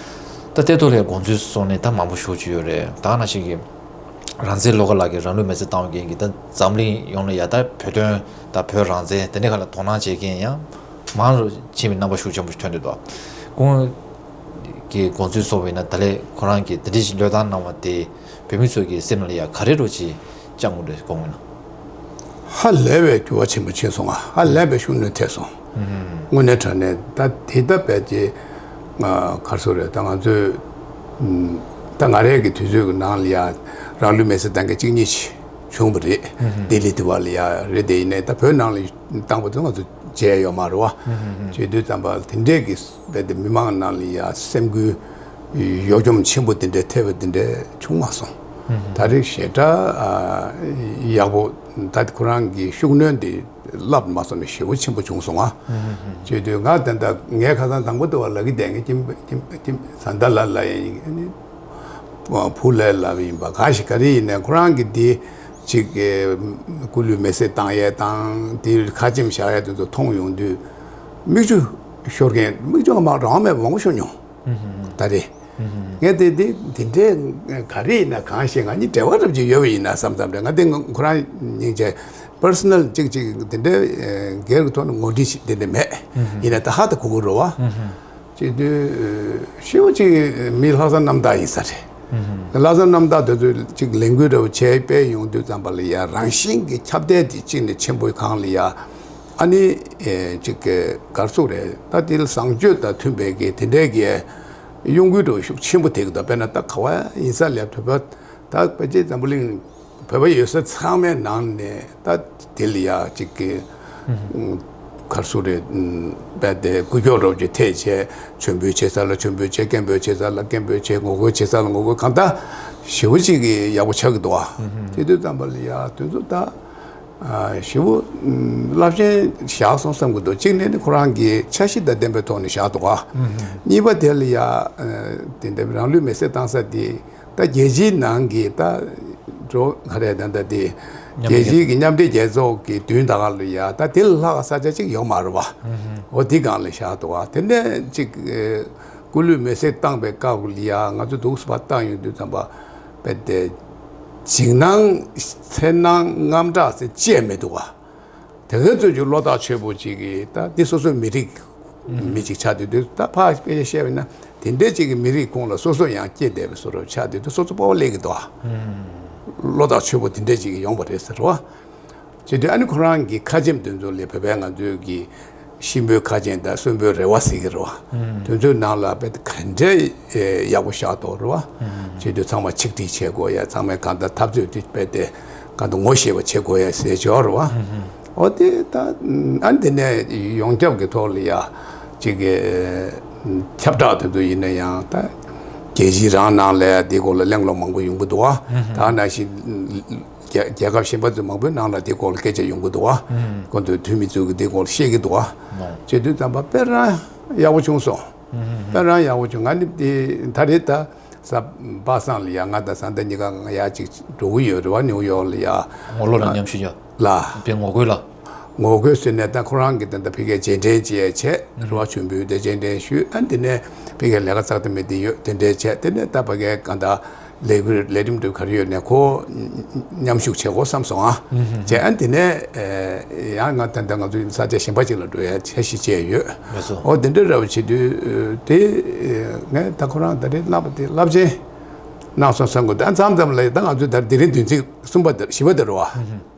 ད་དེ་ཐོག་ལ་དགོངས་ཚུལ་གསུངས་ནས་ད་མང་པོ་ཞུ་རྒྱུ་ཡོད་རེད། ད་ནང་བཞིན་གྱི་རང་བཙན་བློ་དགའ་ལགས་ཀྱིས་རང་ལུས་མེར་སྲེག་བཏང་བའི་རྐྱེན་གྱིས་ད་འཛམ་གླིང་ཡོངས་ལ་ཡ་ད་བོད་དོན་དང་བོད་རང་བཙན་དེ་འདྲའི་སྒང་ལ་དོ་སྣང་བྱེད་མཁན་ཡང་མང་རུ་ཕྱིན་པའི་རྣམ་པ་ཤུགས་ཆེན་པོ་ཞིག་ཐོན་འདུག་ད་ཁོང་གི་དགོངས་ཚུལ་སོགས་ཡིན་ན་ད་ལས་ཁོ་རང་གིས་དེ་འདྲའི་ཞིག་བློས་བཏང་གནང་བ་དེ་བོད་མི་ཚོ་གི་སེམས་ལ་ཡ་ག་རེ་རོ་ཅིག་བཅངས་དགོས་རེད་དགོངས་ཡོད་ན། ཧ་ལས་པའི་འགྱུར་བ་ཆེན་པོ་ཕྱིན་སོང་ང་། ཧ་ལས་པའི་ཤུགས་སྣོན་ཐེབས་སོང་། ཨུ་ཧུམ། དངོས་གནས་དྲང་གནས་ད་དེ་ད་རྦད་དེ་ང་ག་རེ་ཟེར་རེད། ད་ང་ཚོས་ཨུམ་ད་ང་རའི་གི་དུས་ཚོད་ཀྱི་ནང་ལ་ཡ་རང་ལུས་མེར་སྲེག་བཏང་མཁན་གཅིག་གཉིས་ཤིག་ བྱུང་བ་རེད། ལྡི་ལི་དེ་བ་ལ་ཡ་རེད། དེ་ཡིན་ནའི་ད་བོད་ནང་ལ་བཏང་བ་དེ་ང་ཚོ་མཇལ་ཡོད་མ་རེད་བ། བྱེད་དུས་ཙམ་པ་དེ་འདྲས་ཀྱི་རྦད་དེ་མི་མང་ནང་ལ་ཡ་སེམས་འགུལ་གཡོ་འཁྱོམ་ཆེན་པོ་དེ་འདྲས་ཐེབས་པ་དེ་འདྲས་བྱུང་མ་སོང་། ད་རེས་ཞེ་དྲག་ཡག་པོ། ད་ཁོ་རང་གི་ཤུགས་སྣོན་དེ་བསླབ་མ་སོང་ནས་ཞེ་པོ་ཆེན་པོ་བྱུང་སོང་ང་། བྱེད་དུས་ང་ད་ལྟ་ངས་ཁ་སང་དང་པོ་དུ་བ་ལ་གི་བསྡད་ངས་ཁྱིམ་ཁྱིམ་ཁྱིམ་བཟའ་ཟླ་ལ་ལ་ཡིན། བུ་ལས་ལབ་ཡིན་པ་གང་ཞིག་ག་རེ་ཡིན་ནའི་ཁོ་རང་གི་འདི་ཅིག་སྐུ་ལུས་མེ་བསྲེགས་བཏང་ཡས་དང་དེ་ཁ་ཆེམས་བཞག་ཡས་དེ་ཚོ་མཐོང་ཡོང་དུས་མིག་ཆུ་ཤོར་མཁན། མིག་ཆུ་མ་རང་མེད་མང་པོ་ཤོར་མྱོང་། ད་རེད། ངས་དེ་དེ་དེ་འདྲའི་ག་རེ་ཡིན་ན་གང་ཞིག་ང་གཉིས་འབྲེལ་བ་རབ་ཅིག་ཡོད་པ་ཡིན་ན་བསམ་བསམ་རེད། ང་དེ་ཁོ་རང་སྙིང་རྗེ་པར་སོ་ནལ་ཅིག་ཅིག་དེ་འདྲའི་སྒེར་གྱི་ཐོག་ནས་ངོ་འདྲིས་ཤིག་དེ་འདྲ་མེད། ཡིན་ན་ད་ཧ་ད་གོ་གི་རེད་བ། བྱེད་དུས་ཤི་བོ་ཅིག་མི་ལྷག་བསམ་རྣམ་དག་ཡིན་ས་རེད། ལྷག་བསམ་རྣམ་དག་དེ་ཚོ་ཅིག་ལས་འགུལ་འདྲ་བོ་བྱས་སྤེལ་ཡོང་དུས་ཙམ་པ་ལ་ཡ་རང་བཞིན་གྱི་ཁྱབ་གདལ་དེ་གཅིག་ནས་ཆེན་པོའི་སྒང་ལ་ཡ། ཨ་ནི་ཅིག་ག་རེ་ཟེར་དགོས་རེད། ད་དེ་ལ་བཟང་སྤྱོད་དང་མཐུན་པའི་གི་དེ་འདྲའི་གི་གཡོ་འགུལ་འདྲ་བོ་ཤུགས་ཆེན་པོ་ཐེབས་ཀྱི་འདུག་དཔེར་ན་ད་ག་བ་ཡིན་ས་ལ་བོད་པ་ད་ཕལ་ཆེར་འཛམ་བུ་གླིང་བོད་པ་ཡོད་ས་ཚང་མའི་ནང་ནས་ད་དེ་ལ་ཡ་གཅིག་གི་ག་རེ་ཟེར་དགོས་རེད། རྦད་དེ་འགུལ་སྐྱོད་འདྲ་བོ་ཅིག་ཐེབས་བྱས། མཆོད་འབུལ་བྱེད་ས་ལ་མཆོད་འབུལ་བྱས། སྐད་འབོད་བྱེད་ས་ལ་སྐད་འབོད་བྱས། ངོ་རྒོལ་བྱེད་ས་ལ་ངོ་རྒོལ། གང་ལྟར་ཞེ་པོ་ཅིག་གི་ཡག་པོ་ཆགས་ཀྱི་འདུག་ཨ། དེ་དུས་ཙམ་པ་ལ་ཡ་དེ་ཚོ་ད་ཞེ་པོ་རླབས་ཆེན་བཞག་སོང་བསམ་གྱི་འདུག་གཅིག་ནས་ནི་ཁོ་རང་གི་འཆར་གཞི་དང་ལྡན་པའི་ཐོག་ནས་བཞག་འདུག་ཨ། གཉིས་པ་དེ་ལ་ཡ་དེ་འདྲ་རང་ལུས་མེ་བསྲེགས་བཏང་ས་དེ། ད་རྒྱལ་སྤྱིའི་ནང་གི་ད་འགྲོ་ག་རེ་ད་ད་དེ་མཉམ་རྒྱལ་རྒྱལ་སྤྱིའི་གི་མཉམ་འབྲེལ་རྒྱལ་ཚོགས་ཀྱི་མདུན་ད་ག་ལ་ཡ་ད་དེ་ལ་ལྷག་ས་ཆ་ཅིག་ཡོད་མ་རེད་བ། འོ་དེ་སྒང་ལ་བཞག་འདུག་བ། དེ་ནས་ཅིག་སྐུ་ལུས་མེ་བསྲེགས་བཏང་པའི་སྐབས་ལ་ཡ་ང་ཚོ་འདུག་སེ་ཕར་བཏང་ཡོང་དུས་ཙམ་པ་རྦད་དེ་འཇིགས་སྣང་འཚེར་སྣང་དངངས་སྐྲག་ཟེར་ཅི་ཡང་མི་འདུག་བ། དེ་གའི་ཚོད་ཀྱི་བློ་ཐག་ཆོད་པོ་ཅིག་གིས་ད་འདི་སོ་སོའི་མི་རིགས་མི་ཅིག་ཆགས་དུས་དུས་ད་ཕར་དཔེ་བཤད་པ་ཡིན་ན་དེ་འདྲའི་ཅིག་གི་མི་རིགས་ཁོངས་ལ་སོ་སོ་ཡང་སྐྱེས་བསྡད་པའི་བཟོ་འདྲ་ཆགས་དུས་དུས་སོ་སོ་སྤོབས་པ་སླེབས་ཀྱི་འདུག་ཨ། བློ་ཐག་ཆོད་པོ་དེ་འདྲའི་ཅིག་ཡོང་བ་རེད་ཟེར་བ། བྱེད་དུས་ཨ་ནི་ཁོ་རང་གི་ཁ་ཆེམས་དེ་ཚོ་ལས་བོད་པའི་ང་ཚོའི་གི་གཤིན་པོའི་ཁ་ཆེམས་དང་གསོན་པོའི་རེ་བ་ཟེར་གི་རེད་བ། དེ་ཚོའི་ནང་ལ་རྦད་དེ་ག་འདྲའི་ཡག་པོ་བཞག་འདུག་རེད་བ། བྱེད་དུས་ཚང་མ་ཆིག་སྒྲིལ་བྱེད་དགོས་ཡ། ཚང་མས་གང་ལྟར་འཐབ་རྩོད་དེ་རྦད་དེ་གང་ལྟར་ངོ་ཤེས་པ་བྱེད་དགོས་ཡ་ཟེར་ཆོག་རེད་བ། འོ་དེ་ད་ཨ་ནི་དེ་ནས་ཡོངས་ཁྱབ་ཀྱི་ཐོག་ལ་ཡ་ཅིག་གི་ཁྱབ་བསྒྲགས་དེ་ཚོ་ཡིན་ན་ཡང་ད་རྒྱལ་སྤྱི་རང་ནང་ལ་ཡ་དེ་སྐོར་ལ་གླེང་སློང་མང་པོ་ཡོང་གི་འདུག་བ། ད་ནང་བཞིན། རྒྱལ་རྒྱལ་ཁབ་གཞན་པ་ཚོ་མང་པོའི་ནང་ལ་དེ་སྐོར་ལ་སྐད་ཆ་ཡོང་གི་འདུག་བ། ཁོང་ཚོས་འཐུས་མི་ཚོས་ཀྱི་དེ་སྐོར་ལ་བཤད་ཀྱི་འདུག་བ། བྱེད་དུས་ཙམ་པ་དཔེ་རང་ཡག་པོ་བྱུང་སོང་། དཔེ་རང་ཡག་པོ་བྱུང་། ང་ནི་དེ་ད་རེས་ད་གཟའ་པ་སངས་ལ་ཡ་ང་དང་བཟའ་ཟླ་གཉིས་ཀ་ང་ཡར་ཅིག་འགྲོ་གི་ཡོད་རེད་བ། ནིའུ་ཡོག་ལ་ཡ། ངོ་ལོག་ལ་མཉམ་ཞུགས་ཡ། ལ། དཔེ་ངོ་རྒོལ་ལ། ངོ་རྒོལ་ཟེར་ནས་ད་ཁོ་རང་གི་ད་ལྟ་ཕ་གིར་རྗེས་དྲན་བྱས་བྱས་རེད་བ། མཆོད་འབུལ་དེ་རྗེས་དྲན་ཞུས། ཨ་དེ་ནས་ཕ་གིར་ལས་ཀ་ཚགས་དེ་མེད་དེ་ཡོད་དེ་འདྲས་བྱས། དེ་ནས་ད་ཕ་གིར་གང་ལྟར་ལས་འགུལ་ལས་རིམ་དུ་ག་རེ་ཡོད་ནས་ཁོ་མཉམ་ཞུགས་བྱེད་དགོས་བསམ་སོང་ཨ། བྱས་ཨ་དེ་ནས་ཡང་ང་ད་ལྟ་ང་ཚོའི་ས་ཆ་གཞན་པ་ཅིག་ལ་འགྲོ་ཡ་འཆར་གཞི་བྱས་ཡོད། ལགས་སོ། འོ་དེ་འདྲས་འདྲ་བོ་བྱེད་དུས་དེ་ངས་ད་ཁོ་རང་ད་རེས་གནང་བ་དེ་རླབས་ཆེན་གནང་སོང་བསམ་གི་འདུག་ཨ་མཚམས་མཚམས་ལ་ད་ང་ཚོ་ད་དེ་རིང་བདུན་ཚིགས་གསུམ་པ་དེ་བཞི་པ་དེ་རེད་བ།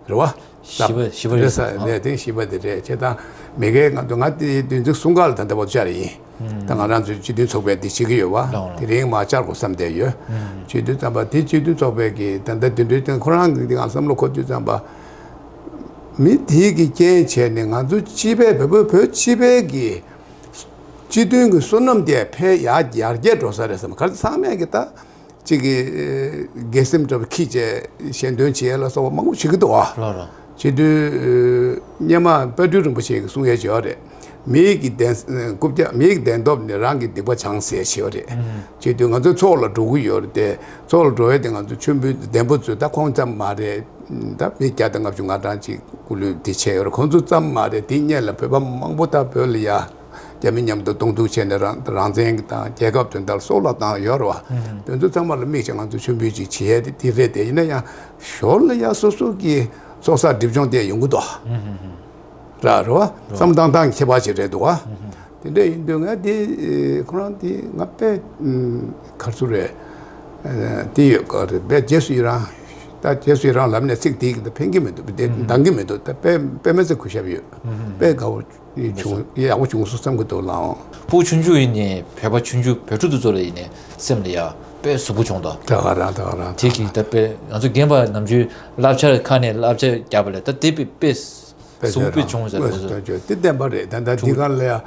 རེད་བ། བཞི་པ་བཞི་པ་རེད་ས་ཟེར། ཨ། རེད། དེ་བཞི་པ་དེ་རེད། བྱས་ཙང་མི་སྒེར་ང་ཚོ་ང་དེ་བདུན་ཚིགས་གསུམ་ཀ་ལ་ད་ལྟ་བར་བཅར་ཡིན། ད་ང་རང་ཚོའི་སྤྱི་མཐུན་ཚོགས་པས་འདི་བྱེད་ཀྱི་ཡོད་བ། ལགས་འོང་། དེ་རིང་མར་བཅར་དགོས་བསམ་བསྡད་ཡོད། བྱེད་དུས་ཙམ་པ་དེ་སྤྱི་མཐུན་ཚོགས་པས་ཀྱི་ད་ལྟ་དེ་འདྲའི་སྟེང་ཁོ་རང་གི་ང་བསམ་བློ་འཁོར་དུས་ཙམ་པ། མི་དེའི་གི་རྐྱེན་བྱས་ནས་ང་ཚོ་སྤྱི་པའི་བོད་པ་བོད་སྤྱི་པའི་གི་སྤྱི་མཐུན་གྱི་བསོད་ནམས་དེ་འཕེལ་ཡར་ཡར་རྒྱས་འགྲོ་ས་རེད་བསམ། ག་རེ་ཚང་མས་ཀྱི་ད། གཅིག་གིས་དགེ་སེམས་འདྲ་པོ་ཁྱེར་བྱས་ཞལ་འདོན་བྱེད་ཡས་ལ་སོགས་པ་མང་པོ་བྱེད་ཀྱི་འདུག་བ། ལགས་རོ། བྱེད་དུས་སྔོན་མ་དཔལ་སྤྲུལ་རིན་པོ་ཆེ་གིས་གསུང་ཡས་བྱས་པ་རེད། མི་ཡི་གི་བདེན་རྐུབ་བཀྱག་མི་ཡི་གི་བདེན་སྟོབས་ནི་རང་གི་སྡིག་པ་བྱང་ཟེར་བྱས་པ་རེད། བྱེད་དུས་ང་ཚོ་ཚོགས་ལ་འགྲོ་གི་ཡོད་རེད་དེ། ཚོགས་ལ་འགྲོ་ཡས་དེ་ང་ཚོ་མཆོད་འབུལ་བདེན་པོ་ཚོས་ད་ཁོང་ཙམ་མ་རེད། ད་མི་བརྒྱ་དང་ལྔ་བཅུ་ང་གྲངས་ཅིག་སྐུ་ལུས་འདི་བྱས་ཡོད་རེད། ཁོང་ཚོ་ཙམ་མ་རེད། དེ་སྔོན་ལ་བོད་པ་མང་པོ་ད་བོད་ལ་ཡ། རྒྱ་མི་མཉམ་དུ་གདོང་ཐུག་བྱས་ནས་རང་རང་བཙན་གྱི་དང་རྒྱལ་ཁབ་དོན་དག་སྲོག་ལ་བཏང་ཡོད་རེད་བ། དེ་ཚོ་ཚང་མ་ལ་དམིགས་བྱས་ང་ཚོ་མཆོད་འབུལ་ཅིག་བྱེད་ཡས་དེ་དེ་རེད་དེ། ཡིན་ན་ཡང་ཞོར་ལ་ཡ་སོ་སོ་གི་ཚོགས་བསགས་སྒྲིབ་སྦྱོང་དེ་ཡོང་གི་འདུག་བ། ར་རེད་བ། བསམ་བློ་བཏང་སྟངས་ཁྱད་པར་ཅིག་རེད་འདུག་བ། དེ་འདྲ་ཡིན་དུས་ང་དེ་ཁོ་རང་དེ་ང་དཔེ་ག་རེ་ཟེར་རེད། དེ་ཡོད་ག་རེད་པས། རྗེས་སུ་ཡི་རང་། ད་རྗེས་སུ་ཡི་རང་ལབ་ནས་ཚིག་དེ་གི་ད་ཕན་གྱི་མི་འདུག་དེ་འདང་གི་མི་འདུག་ད་དཔེ་དཔེ་མི་སྲིད་གུས་ཞབས་ཡོད། དཔེ་དགའ་བོ། བྱུང་ཡག་པོ་བྱུང་སོང་བསམ་གྱི་འདུག་ལགས་འོང་། སྤུ་གུ་ཆུང་ཆུང་ཡིན་ནའི་བོད་པ་ཆུང་ཆུང་བོད་ཕྲུག་དེ་ཚོ་ལ་ཡིན་ནའི་སེམས་ལ་ཡ་ དཔེ་གཟུགས་པོ་བྱུང་དོ། ད་ག་རང་ད་ག་རང་། དེ་གི་ད་དཔེ་ང་ཚོ་རྒན་པ་ནམ་རྒྱུན་བསླབ་བྱར་ཁ་ནས་བསླབ་བྱ་རྒྱག་པ་ལས་ད་དེ་དཔེ་དཔེ་གཟུགས་པོ་དཔེ་བྱུང་ཟེར་ལ་ཁོ་ཚོས། དེ་བསྟན་པ་རེད། ད་ད་འདི་ག་ལ་ཡ།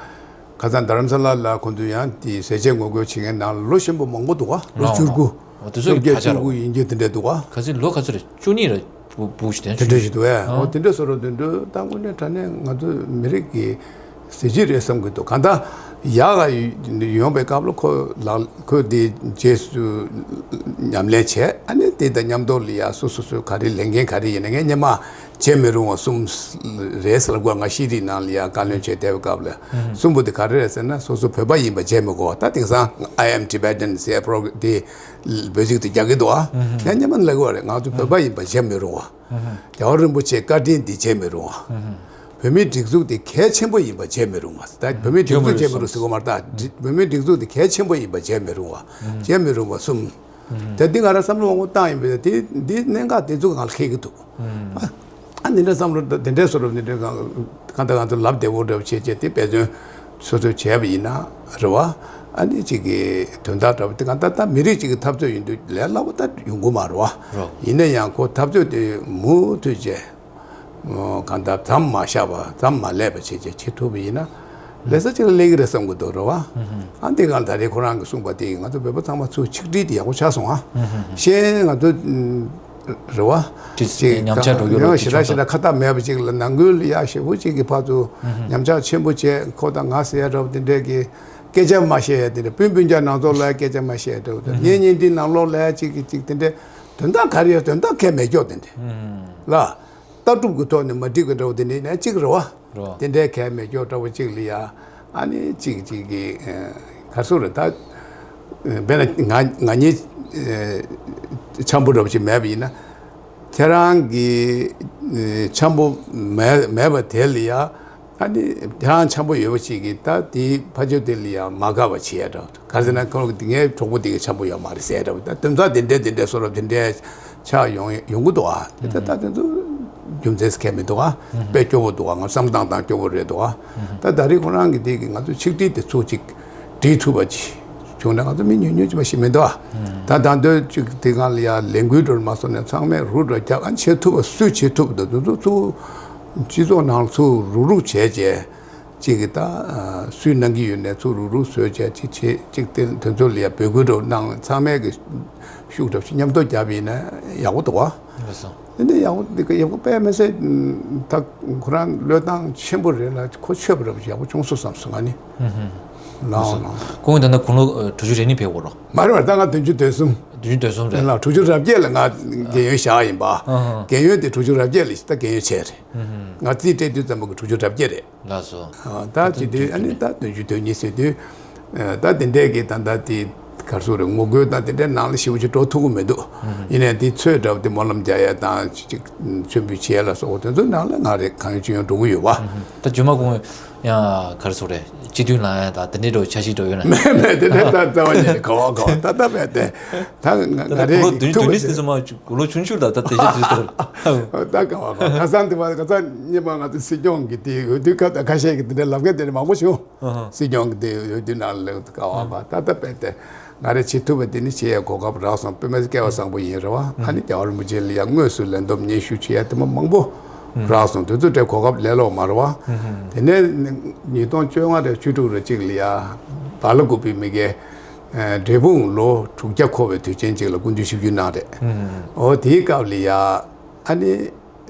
ཁ་སང་རྡ་རམ་ས་ལ་ལ་ཁོང་ཚོ་ཡང་དེ་ཟས་བཅད་ངོ་རྒོལ་བྱེད་མཁན་ནང་ལོ་ཆེན་པོ་མང་པོ་འདུག་ག་ལོ་བཅུ་དགུ། དེ་ཚོ་གི་ཁ་ཆ་རོ། ཡིན་རྒྱུ་དེ་འདྲ་འདུག་ག་ཁ་སང་ལོ་ག་ཚོད་རེད། བཅུ་གཉིས་རེད། བུ་བུ་ཞིག་དེ་འདྲ་ཞིག་འདུག་ཨེ། འོ་དེ་འདྲ་བཟོ་རོགས་དེ་འདྲ་ད་དངོས་གནས་དྲང་གནས་ང་ཚོ་མི་རིགས་ཀྱི་གཟི་བརྗིད་རེད་བསམ་གྱི་འདུག་གང་ལྟར་ཡག་ག་ཡོང་པའི་སྐབས་ལ་ཁོ་ལག་ཁོས་དེ་རྗེས་སུ་ཉམས་ལེན་བྱས། ཨ་ནི་དེ་དང་མཉམ་དུ་ལ་ཡ་སོ་སོ་སོའི་ག་རེ་ལས་འགན་ག་རེ་ཡིན་ན་ངས་སྔོན་མ་བྱེད་མི་རུང་བ་གསུམ་རེད་ཟེར་ལ་ང་ཤེས་རིག་ནང་ལ་ཡ་བཀའ་བློན་བྱས་བསྡད་པའི་སྐབས་ལ་གསུམ་པོ་དེ་ག་རེ་རེད་ཟེར་ན། སོ་སོ་བོད་པ་ཡིན་པ་བྱེད་མི་དགོས་པ། ད་དེང་སང་I am Tibetan ཟེར་པོ་དེ་བོད་ཡིག་ཏུ་རྒྱག་གི་འདུག་ཨ། ཡང་སྔོན་མ་ལབ་ཀྱི་ཡོད་རེད། ང་ཚོ་བོད་པ་ཡིན་པ་བྱེད་མི་རུང་བ། རྒྱལ་བ་རིན་པོ་ཆེའི་བཀའ་དྲིན་འདི་བརྗེད་མི་རུང་བ། བོད་མིའི་སྒྲིག་འཛུགས་འདི་གལ་ཆེན་པོ་ཡིན་པ་བརྗེད་མི་རུང་བ། ད་བོད་མིའི་སྒྲིག་འཛུགས་བརྗེད་མི་རུང་ཟེར་གོ་མ་རེད། ད་བོད་མིའི་སྒྲིག་འཛུགས་འདི་གལ་ཆེན་པོ་ཡིན་པ་བརྗེད་མི་རུང་བ། བརྗེད་མི་རུང་བ་གསུམ། ད་འདི་ང་རང་བསམ་བློ་མང་པོ་བཏང་ཡིན་པས་དེ་འདི་གནད་འགག་དེ་ཚོ་ང་ལ་འཁེལ་གྱི་འདུག་ཨ་འདི་འདྲ་བསམ་བློ་འདི་འདྲའི་བཟོ་འདྲ་འདི་འདྲའི་གང་ལྟར་ང་ཚོ་ལབ་བདེ་པོ་འདྲ་བྱས་བྱས་དེ་འབད་བརྩོན་སོ་སོས་བྱས་པ་ཡིན་ན་རེད་བ། ཨ་ནི་གཅིག་གི་དོན་དག་འདྲ་བོ་དེ་གང་ལྟར་ད་མི་རིགས་གཅིག་གི་འཐབ་རྩོད་ཡིན་དུས་ལས་སླ་པོ་ད་ཡོང་གི་མ་རེད་བ། ཡིན་ན་ཡང་ཁོ་འཐབ་རྩོད་དེ་མུ་མཐུད་བྱས། གང་ལྟར་མཚམས་མ་བཞག་པ་མཚམས་མ་ལས་པ་བྱས་བྱས་བྱེད་ཐུབ་པ་ཡིན་ན་ལས་ས་གཅིག་ལ་སླེབས་ཀྱི་རེད་བསམ་གྱི་འདུག་རེད་བ། ཨ་འདི་གང་ད་རེས་ཁོ་རང་གིས་གསུངས་པ་དེ་ང་ཚོ་བོད་པ་ཚང་མ་ཚུར་ཆིག་སྒྲིལ་དེ་ཡག་པོ་ཆགས་སོང་ཨ། གཞན་ང་ཚོ་རེད་བ། ཅིག་ཉམས་ཆག་འགྲོ་རྒྱུ་རེད། ཞེ་དྲག་ཞེ་དྲག་ཁ་བཏགས་མེད་པ་ཅིག་ལ་ནང་ཁུལ་ལ་ཡག་ཞེ་པོ་ཅིག་གི་བར་དུ་ཉམས་ཆག་ཆེན་པོ་བྱས། ཁོ་དང་ང་ཟེར་ཡ་འདྲ་བོ་དེ་འདྲས་ཀྱི་སྐད་ཆ་མ་བཤད་ཡ་དེ་འདྲ། སྤུན་སྤུན་ཀྱག་ནང་ཚོགས་ལ་སྐད་ཆ་མ་བཤད་ཡ་འདྲ་བོ་དང་། གཉེན་ཉེ་འབྲེལ་ནང་ལོགས་ལ་ཅིག་གི་ཅིག་དེ་འདྲས་དོན་དག་ག་རེ་ཡོད། དོན་དག་གལ་མེད་ཀྱོག་དེ་འདྲས་ལ། ལྟ་གྲུབ་ཀྱི་ཐོག་ནས་མ་འགྲིག་པའི་འདྲ་བོ་དེ་འདྲས་ནས་གཅིག་རེད་བ། རེད་བ། དེ་འདྲའི་གལ་མེད་ཀྱོག་འདྲ་བོ་གཅིག་ལ་ཡ། ཨ་ནི་གཅིག་གཅིག་གི་ག་རེ་ཟེར་རེད། ད་དཔེར་ན་ང་ང་གཉིས་འཆམ་པོ་འདྲ་བོ་ཅིག་མེད་པ་ཡིན་ན། ཁྱེད་རང་གི་འཆམ་པོ་མེད་མེད་པ་དེ་ལ་ཡ། ཨ་ནི་ཁྱེད་རང་འཆམ་པོ་ཡོད་པ་ཅིག་གིས་ད་དེའི་ཕ་ཆོས་དེ་ལ་ཡ་མ་དགའ་བ་བྱེད་ཡ་འདྲ་བོ། ག་རེ་ཟེར་ན་ཁོ་ངའི་གྲོགས་པོ་དེ་གི་འཆམ་པོ་ཡོད་མ་རེད་ཟེར་འདྲ་བོ། ད་དོན་དག་དེ་འདྲས་དེ་འདྲས་བཟོ་འདྲ་དེ་འདྲས་ཆགས་ཡོང་ཡོང་གི་འདུག་ཨ། དེ་ད་ད་དེ་ཚོ་རྒྱུ་མཚན་གང་ཡང་མི་འདུག་ཨ། དཔེ་སྐྱོ་པོ་འདུག་ཨ། ང་བསམ་བློ་བཏང་བཏང་སྐྱོ་པོ་རེད་འདུག་ཨ། ད་ད་རེས་ཁོ་རང་གི་དེ་གི་ང་ཚོ་ཆིག་སྒྲིལ་དེ་ཚོ་ཅིག་སྒྲིལ་ཐུབ་པ་ཅིག་བྱུང་ན་ང་ཚོ་མི་ཉུང་ཉུང་ཅིག་མ་ཞིག་མི་འདུག་ཨ། ད་ད་འདོད་ཅིག་དེ་གང་ལ་ཡ་ལས་འགུལ་འགྲོ་མ་སོང་ནས་ཚང་མས་རུབ་རུབ་རྒྱག་ཨ། བྱེད་ཐུབ་པ་སུས་བྱེད་ཐུབ་འདུག་དེ་ཚོ་ཚུར་སྤྱི་ཚོགས་ནང་ཚུར་རུབ་རུབ་བྱས་བྱས། གཅིག་གིས་ད་སུས་གནང་གི་ཡོད་ནས་ཚུར་རུབ་རུབ་བཟོས་བྱས་གཅིག་བྱེད་གཅིག་དེ་དེ་ཚོ་ལ་ཡ་འབོད་སྐུལ་འདྲ་བོ་གནང་། ཚང་མས་གི་ཤུགས་འདྲ་བོ་ཞིག་མཉམ་དུ་བརྒྱབ་ཡིན་ན་ཡག་པོ་འདུག་བ། ལགས་སོ། དེ་འདྲ་ཡག་པོ་འདི་ག་ཡག་པོ་དཔེ་མི་སྲིད། ད་ཁོ་རང་བློས་བཏང་ཆེན་པོ་རེད་ལ་ཁོ་ཆོས་པ་རབ་ཡག་པོ་བྱུང་སོང་བསམ་སོང་ང་ནི། ལགས་སོ། ལགས་སོ། ལགས། ཁོང་ད་ལྟ་དགུང་ལོ་དྲུག་ཅུ་རེ་གཉིས་ཕེབས་ཡོད་རེད། མ་རེད་པ། ད་ང་བདུན་ཅུ་དོན་གསུམ། བདུན་ཅུ་དོན་གསུམ་རེད། ལགས། དྲུག་ཅུ་རེ་བརྒྱད་ལ་ང་རྒན་ཡོལ་བཞག་ཡིན་པ། ཨ་ཧ། རྒན་ཡོལ་དེ་དྲུག་ཅུ་རེ་བརྒྱད་ལ་ད་རྒན་ཡོལ་བྱས་རེད། ང་རྩིས་སྤྲད་དུས་ཙམ་པ་གི་དྲུག་ཅུ་རེ་བརྒྱད་རེད། ལགས་སོ། ཨ། ད་དེ་དུས་ཨ་ནི་ད་བདུན་ཅུ་དོན་གཉིས་ཟེར་དུས། ཨ། ད་དེ་འདྲས་ཀྱི་ད་ལྟ་དེ་ག་རེ་ཟེར་རེད། ངོ་རྒོལ་དང་དེ་འདྲའི་ནང་ལ་ཞེ་པོ་ཅིག་འགྲོ་ཐུབ་ཀྱི་མི་འདུག་ཡིན་ནའི་དེ་ཚོས་འདྲ་བོ་དེ་སྨོན་ལམ་རྒྱག་ཡ་དང་ཅིག་མཆོད་འབུལ་བྱེད་ཡ་ལ་སོགས་པ་དེ་ཚོའི་ནང་ལ་ང་རེ་གང་ཡོང་ཅི་ཡོང་འགྲོ་གི་ཡོད་པ། ད་རྗེས་མ་ཁོང་ཡང་ག་རེ་ཟེར་རེད། སྤྱི་འཐུས་ལངས་ཡ་དང་དེ་འདྲའི་འགྲོ་འཆར་གཞི་འགྲོ་ཡོད་ན། མེད་མེད། དེ་འདྲའི་ད་རྩ་བ་ཉིད་ནས་ག་བ་ག་བ་ད་ལྟ་བས་དེ་ད་ང་ད་ང་ལྟ་རེ་གོ་ལོ་བདུན་ཐུག་བདུན་ནི་ཟིན་སོང་མ། གོ་ལོ་ཆུང་ཆུང་ལ་ད་དེ་ཤེས་དུས་ད། ད་ག་བ་ག་བ། ཁ་སང་དེ་བ་ཁ་སང་ཉི་མ་ང་ཚོ་སྲིད་སྐྱོང་གི་དེ་འོས་བསྡུ་ཁ་ད་ཁ་ཤས་ཀྱི་དེ་འདྲ་ལབ་མཁན་དེ་འདྲ་མང་པོ་བྱུང་། ཨ་ཧ། སྲིད་སྐྱོང་གི་དེ་འོས་བསྡུ་ནང་ལ་ག་བ་ག་བ། ད་ལྟ་བས་དེ་ང་རེ་བྱེད་ཐུབ་པ་དེ་ནི་བྱེད་ཡའི་གོ་སྐབས་རག་སོང་། དཔེ་མ་སྲིད་སྐལ་བ་བཟང་པོ་ཡིན་རེད་བ། ཨ་ནི་རྒྱལ་བ་རིན་པོ་ཆེ་ལ་ཡང་དངོས་སུ་ལན་འདེབས་སྙན་ཞུ་བྱེད་ཡ་དེ་མ་མང་པོ་རག་སོང་། དེ་ཚོ་དེ་གོ་སྐབས་ལས་སླ་པོ་མ་རེད་བ། དེ་ནས་ཉིས་སྟོང་བཅོ་ལྔ་རེད། བཅུ་དྲུག་རེད། གཅིག་ལ་ཡ་བ་ལ་ཀུ་པི་མི་གེ་འབྲས་སྤུངས་ལོ་དྲུག་བརྒྱ་འཁོར་བའི་དུས་ཆེན་གཅིག་ལ་སྐུ་མདུན་ཞབས་ཞུ་གནང་རེད། འོ་དེའི་སྐབས་ལ་ཡ་ཨ་ནི།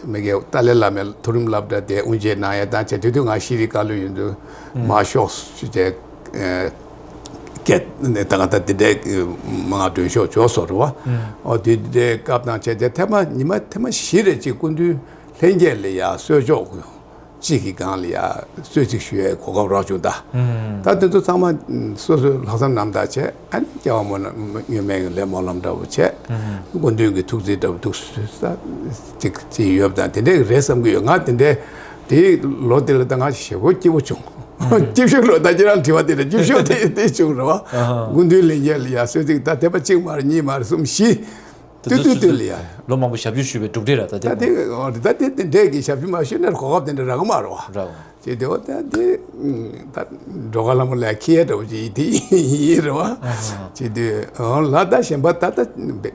མི་གེ་ཏཱ་ལའི་བླ་མའི་མཐོ་རིམ་སློབ་གྲྭ་དེ་དབུ་འབྱེད་གནང་ཡ་དང་བྱས། དེ་དུས་ང་ཤེས་རིག་བཀའ་བློན་ཡིན་དུས་མར་ཤོག་ཅེས་སྐད་ད་ག་ད་དེ་འདྲའི་མང་མགྲོན་ཤོག་འབྱོར་སོང་རེད་བ། ཨོ་དེ་འདྲའི་སྐབས་དང་བྱས་ཏེ་ཐེངས་མ་ཉི་མ་ཐེངས་མ་བཞི་རེ་གཅིག་སྐུ་མདུན་ལྷན་རྒྱས་ལ་ཡ་གསོལ་ལྕོག་གཅིག་གི་སྒང་ལ་ཡ་གསོལ་ཚིགས་ཞུ་ཡའི་གོ་སྐབས་རག་བྱུང་། ད་ད་དེ་ཚོ་ཚང་མ་སོ་སོའི་ལྷག་བསམ་རྣམ་དག་བྱས། ཨ་ནི་སྐྱེ་བ་སྔོན་མའི་ལས་སྨོན་ལམ་འདྲ་བོ་བྱས། སྐུ་མདུན་གྱི་ཐུགས་རྗེ་འདྲ་བོ་འདུག་ཅིག་ཅིག་ཡོད་པ་དང་དེ་འདྲ་རེད་བསམ་གྱི་ཡོད། ང་དེ་འདྲའི་དེའི་ལོ་དེ་ལ་ད་ང་ཞེ་པོ་སྐྱིད་པོ་བྱུང་། སྐྱིད་ཤོས་ལོ་ད་ཁྱེད་རང་དྲི་བ་དེ་ལ་སྐྱིད་ཤོས་དེ་དེ་བྱུང་རེད་བ། སྐུ་མདུན་ལྷན་རྒྱས་ལ་ཡ་གསོལ་ཚིགས་ད་དེ་པ་གཅིག་མ་རེད། གཉིས་མ་རེད། གསུམ་བཞི། ཏུ་ཏུ་ཏུ་ལ་ཡ། ལོ་མང་པོ་ཞབས་ཞུ་ཞུས་པའི་གྲུབ་འབྲས་ར་ད་ད་དེ་དེ་ཨོ་ད་དེ་དེ་འདྲས་ཀྱི་ཞབས་ཞུ་མ་ཞུས་ན་གོ་སྐབས་དེ་འདྲ་རག་གི་མ་རེད་བ། ར་བ། ཅེས་དེ་འོ་ད་དེ་ད་འགྲོ་ཁ་ལ་མོ་ལ་ཁྱི་ཡ་འདྲ་བོ་ཅིག་དེ་ཡིན་རེད་བ། ཅེས་དེ་འོ་ལ་ད་གཞན་པ་ད་ད་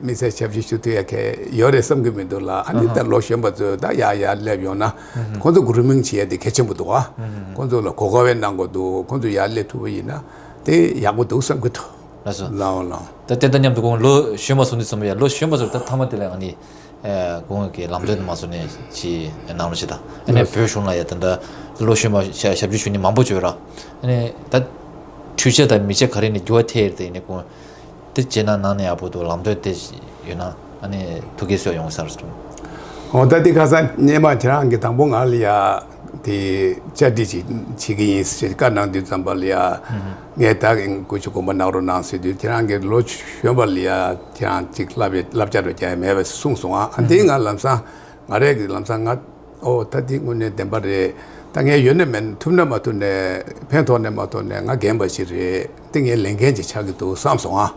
དམིགས་བསལ་ཞབས་ཞུ་ཞུ་ཐུབ་ཡ་གལ་ཡོད་རེད་བསམ་གི་མི་འདུག་ལ། ཨ་ནི་ད་ལོ་གཞོན་པ་ཚོ་ད་ཡ་ཡ་སླེབས་ཡོང་ན་ཁོང་ཚོ་གུ་རུ་མིང་བྱེད་ཡ་དེ་གལ་ཆེན་པོ་འདུག་བ། ཁོང་ཚོ་ལ་གོ་སྐབས་གནང་དགོས་འདུག་ཁོང་ཚོ་ཡར་སླེབས་ཐུབ་པ་ཡིན་ན་དེ་ཡག་པོ་འདུག་བསམ་གི་འདུག་ལགས་སོ། ལའོ་ལའོ། ད་ཏན་ཏན་མཉམ་དུ་ཁོང་ལོ་གཞོན་པ་སོང་དུས་ཙམ་པ་ཡ་ལོ་གཞོན་པ་ཚོར་ད་མཐའ་མ་དེ་ལ་ཨ་ནི་ཁོང་གི་ལམ་སྟོན་མ་སོང་ནས་ཅི་གནང་རོགས་བྱེད་དང་། ཨ་ནི་ལགས་སོ། བོད་གཞུང་ལ་ཡ་ད་ད་ལོ་གཞོན་པ་ཞབས་ཞུ་ཞུ་མཁན་མང་པོ་བྱོས་ར། ཨ་ནི་ད་འཕྲུལ་ཆས་དང་མི་ཆས་ག་རེ་ནས་འགྱུར་བ་ཐེབས་ཡོད་དེ་ཡིན་ནས་ཁོང་དེ་བྱས་ན་ནང་ནས་ཡག་པོ་འདུག་ལམ་སྟོན་དེ་ཡོད་ན་ཨ་ནི་ཐུགས་དགྱེས་གསོལ་ཡོང་ས་རེད། འོ་ད་འདི་ཁ་སང་སྙེ་མ་ཁྱེད་རང་གིས་དང་པོ་ང་ལ་ཡ་དེ་བཅར་འདྲི་ཅིག་བྱེད་ཀྱི་ཡིན་ཟེར་བཀའ་གནང་དུས་ཙམ་པ་ལ་ཡ་ངས་ད་གིན་སྐུ་ཞབས་དགོངས་པ་གནང་རོགས་གནང་ཟེར་དུས་ཁྱེད་རང་གིས་ལོ་གཞོན་པ་ལ་ཡ་ཁྱེད་རང་ཅིག་བསླབ་པའི་བསླབ་བྱ་རོ་རྒྱག་ཡ་མེད་པ་གསུངས་སོང་ཨ། ཨ་འདི་ང་ལམ་སང་ང་རས་གི་ལམ་སང་ང་ཨོ་ད་འདི་དངོས་གནས་བདེན་པ་རེད། ད་ངས་ཡོད་ན་མེད་ན་ཐུབ་ན་མ་ཐུབ་ནས་ཕན་ཐོགས་ནས་མ་ཐོགས་ནས་ང་རྒན་པ་ཞིག་རེད། དེ་ངའི་ལས་འགན་ཅིག་ཆགས་ཀྱི་འདུག་བསམ་སོང་ཨ།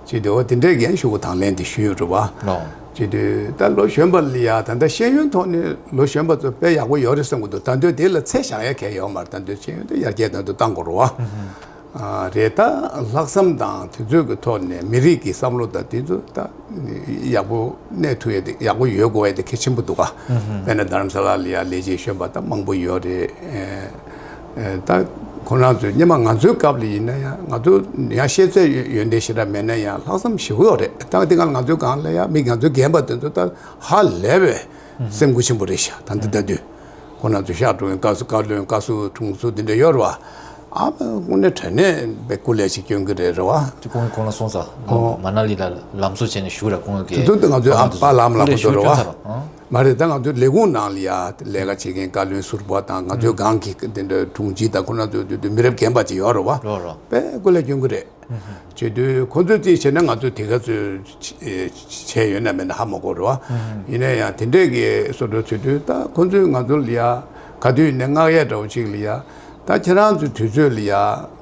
ཅེས་དུས་འོ་དེ་འདྲའི་འགན་ཤུགས་དང་ལེན་དེ་ཞུས་ཡོད་རེད་བ། ལོ། ཅེས་དུས་ད་ལོ་གཞོན་པ་ལ་ཡ་ད་ལྟ་ཤེས་ཡོན་ཐོག་ནས་ལོ་གཞོན་པ་ཚོ་དཔེ་ཡག་པོ་ཡོད་རེད་བསམ་གྱི་འདུག་ད་དུང་དེ་ལ་ཚད་བཞག་ཡ་གལ་ཡོད་མ་རེད། ད་དུང་ཤེས་ཡོན་དེ་ཡར་རྒྱས་ད་དུང་བཏང་དགོས་རེད་བ། ཨ་རེད། ད་ལྷག་བསམ་དང་དེ་ཚོའི་གི་ཐོག་ནས་མི་རིགས་ཀྱི་བསམ་བློ་དང་དེ་ཚོ་ད་ཡག་པོ་གནས་ཐུབ་ཡ་དེ་ཡག་པོ་ཡོད་དགོས་ཡ་དེ་གལ་ཆེན་པོ་འདུག་ག་དཔེར་ན་རྡ་རམ་ས་ལ་ལ་ཡ་ལས་བྱེད་གཞོན་པ་ད་མང་པོ་ཡོད་རེད། ཨེ་ད་ཁོ་རང་ཚོས་སྔོན་མ་ང་ཚོའི་སྐབས་ལ་ཡིན་ན་ཡང་ང་ཚོ་ཡང་ཤེས་ཚད་ཡོན་ཏན་ཞེ་དྲག་མེད་ན་ཡང་ལྷག་བསམ་ཞེ་པོ་ཡོད་རེད། ད་དེ་སྔ་ང་ཚོའི་སྒང་ལ་ཡང་མི་ང་ཚོའི་རྒན་པ་དེ་ཚོ་ད་ཧ་ལས་པའི་སེམས་ཁུར་ཆེན་པོ་རེད་ཤག་ད་འདི་ལྟ་དུས་ཁོ་རང་ཚོ་ཤག་གྲོང་བཀའ་ཟུར་བཀའ་བློན་བཀའ་ཟུར་དྲུང་ཟུར་དེ་འདྲ་ཡོད་རེད་བ། ཨ་མ་དངོས་གནས་དྲང་གནས་པའི་སྐུ་ལས་ཤིག་སྐྱོན་གི་རེད་རེད་བ། དེ་ཁོང་ཁོང་ལ་སོང་ཙང་ཨོ། མ་ན་ལི་ལ་ལམ་བཟོ་བྱས་ནས་བཞུགས་ར་ཁོང་གི་དེ་དུས་ང་ཚོའི་ཨ་པ་ལམ་ལ་ཁོ་ཚོ་རེད་བ། མ་རེད། ད་ང་ཚོའི་ལས་ཁུངས་ནང་ལ་ཡ་ལས་ཀ་བྱེད་མཁན་བཀའ་བློན་ཟུར་པ་དང་ང་ཚོའི་སྒང་གི་དེ་འདྲ་དྲུང་ཆེ་དང་ཁོ་རང་ཚོ་དེ་དུས་མི་རབས་རྒན་པ་ཅིག་ཡོད་རེད་བ། རོ་རོ། དཔེ་སྐུ་ལས་སྐྱོན་གི་རེད། བྱེད་དུས་ཁོ་ཚོས་རྩིས་བྱས་ན་ང་ཚོས་དེ་ག་ཚོད་བྱས་ཡོད་ན་མེད་ན་ཧ་མ་གོ་རེད་བ། ཡིན་ན་ཡང་དེ་འདྲས་ཀྱི་བཟོ་འདྲ་བྱེད་དུས་ད་ཁོ་ཚོས་ང་ཚོ་ལ་ཡ་ག་དུས་ནས་མངགས་ཡས་འདྲ་བོ་ཅིག་ལ་ཡ་ད་ཁྱེད་རང་ཚོའི་དུས་ཚོད་ལ་ཡ་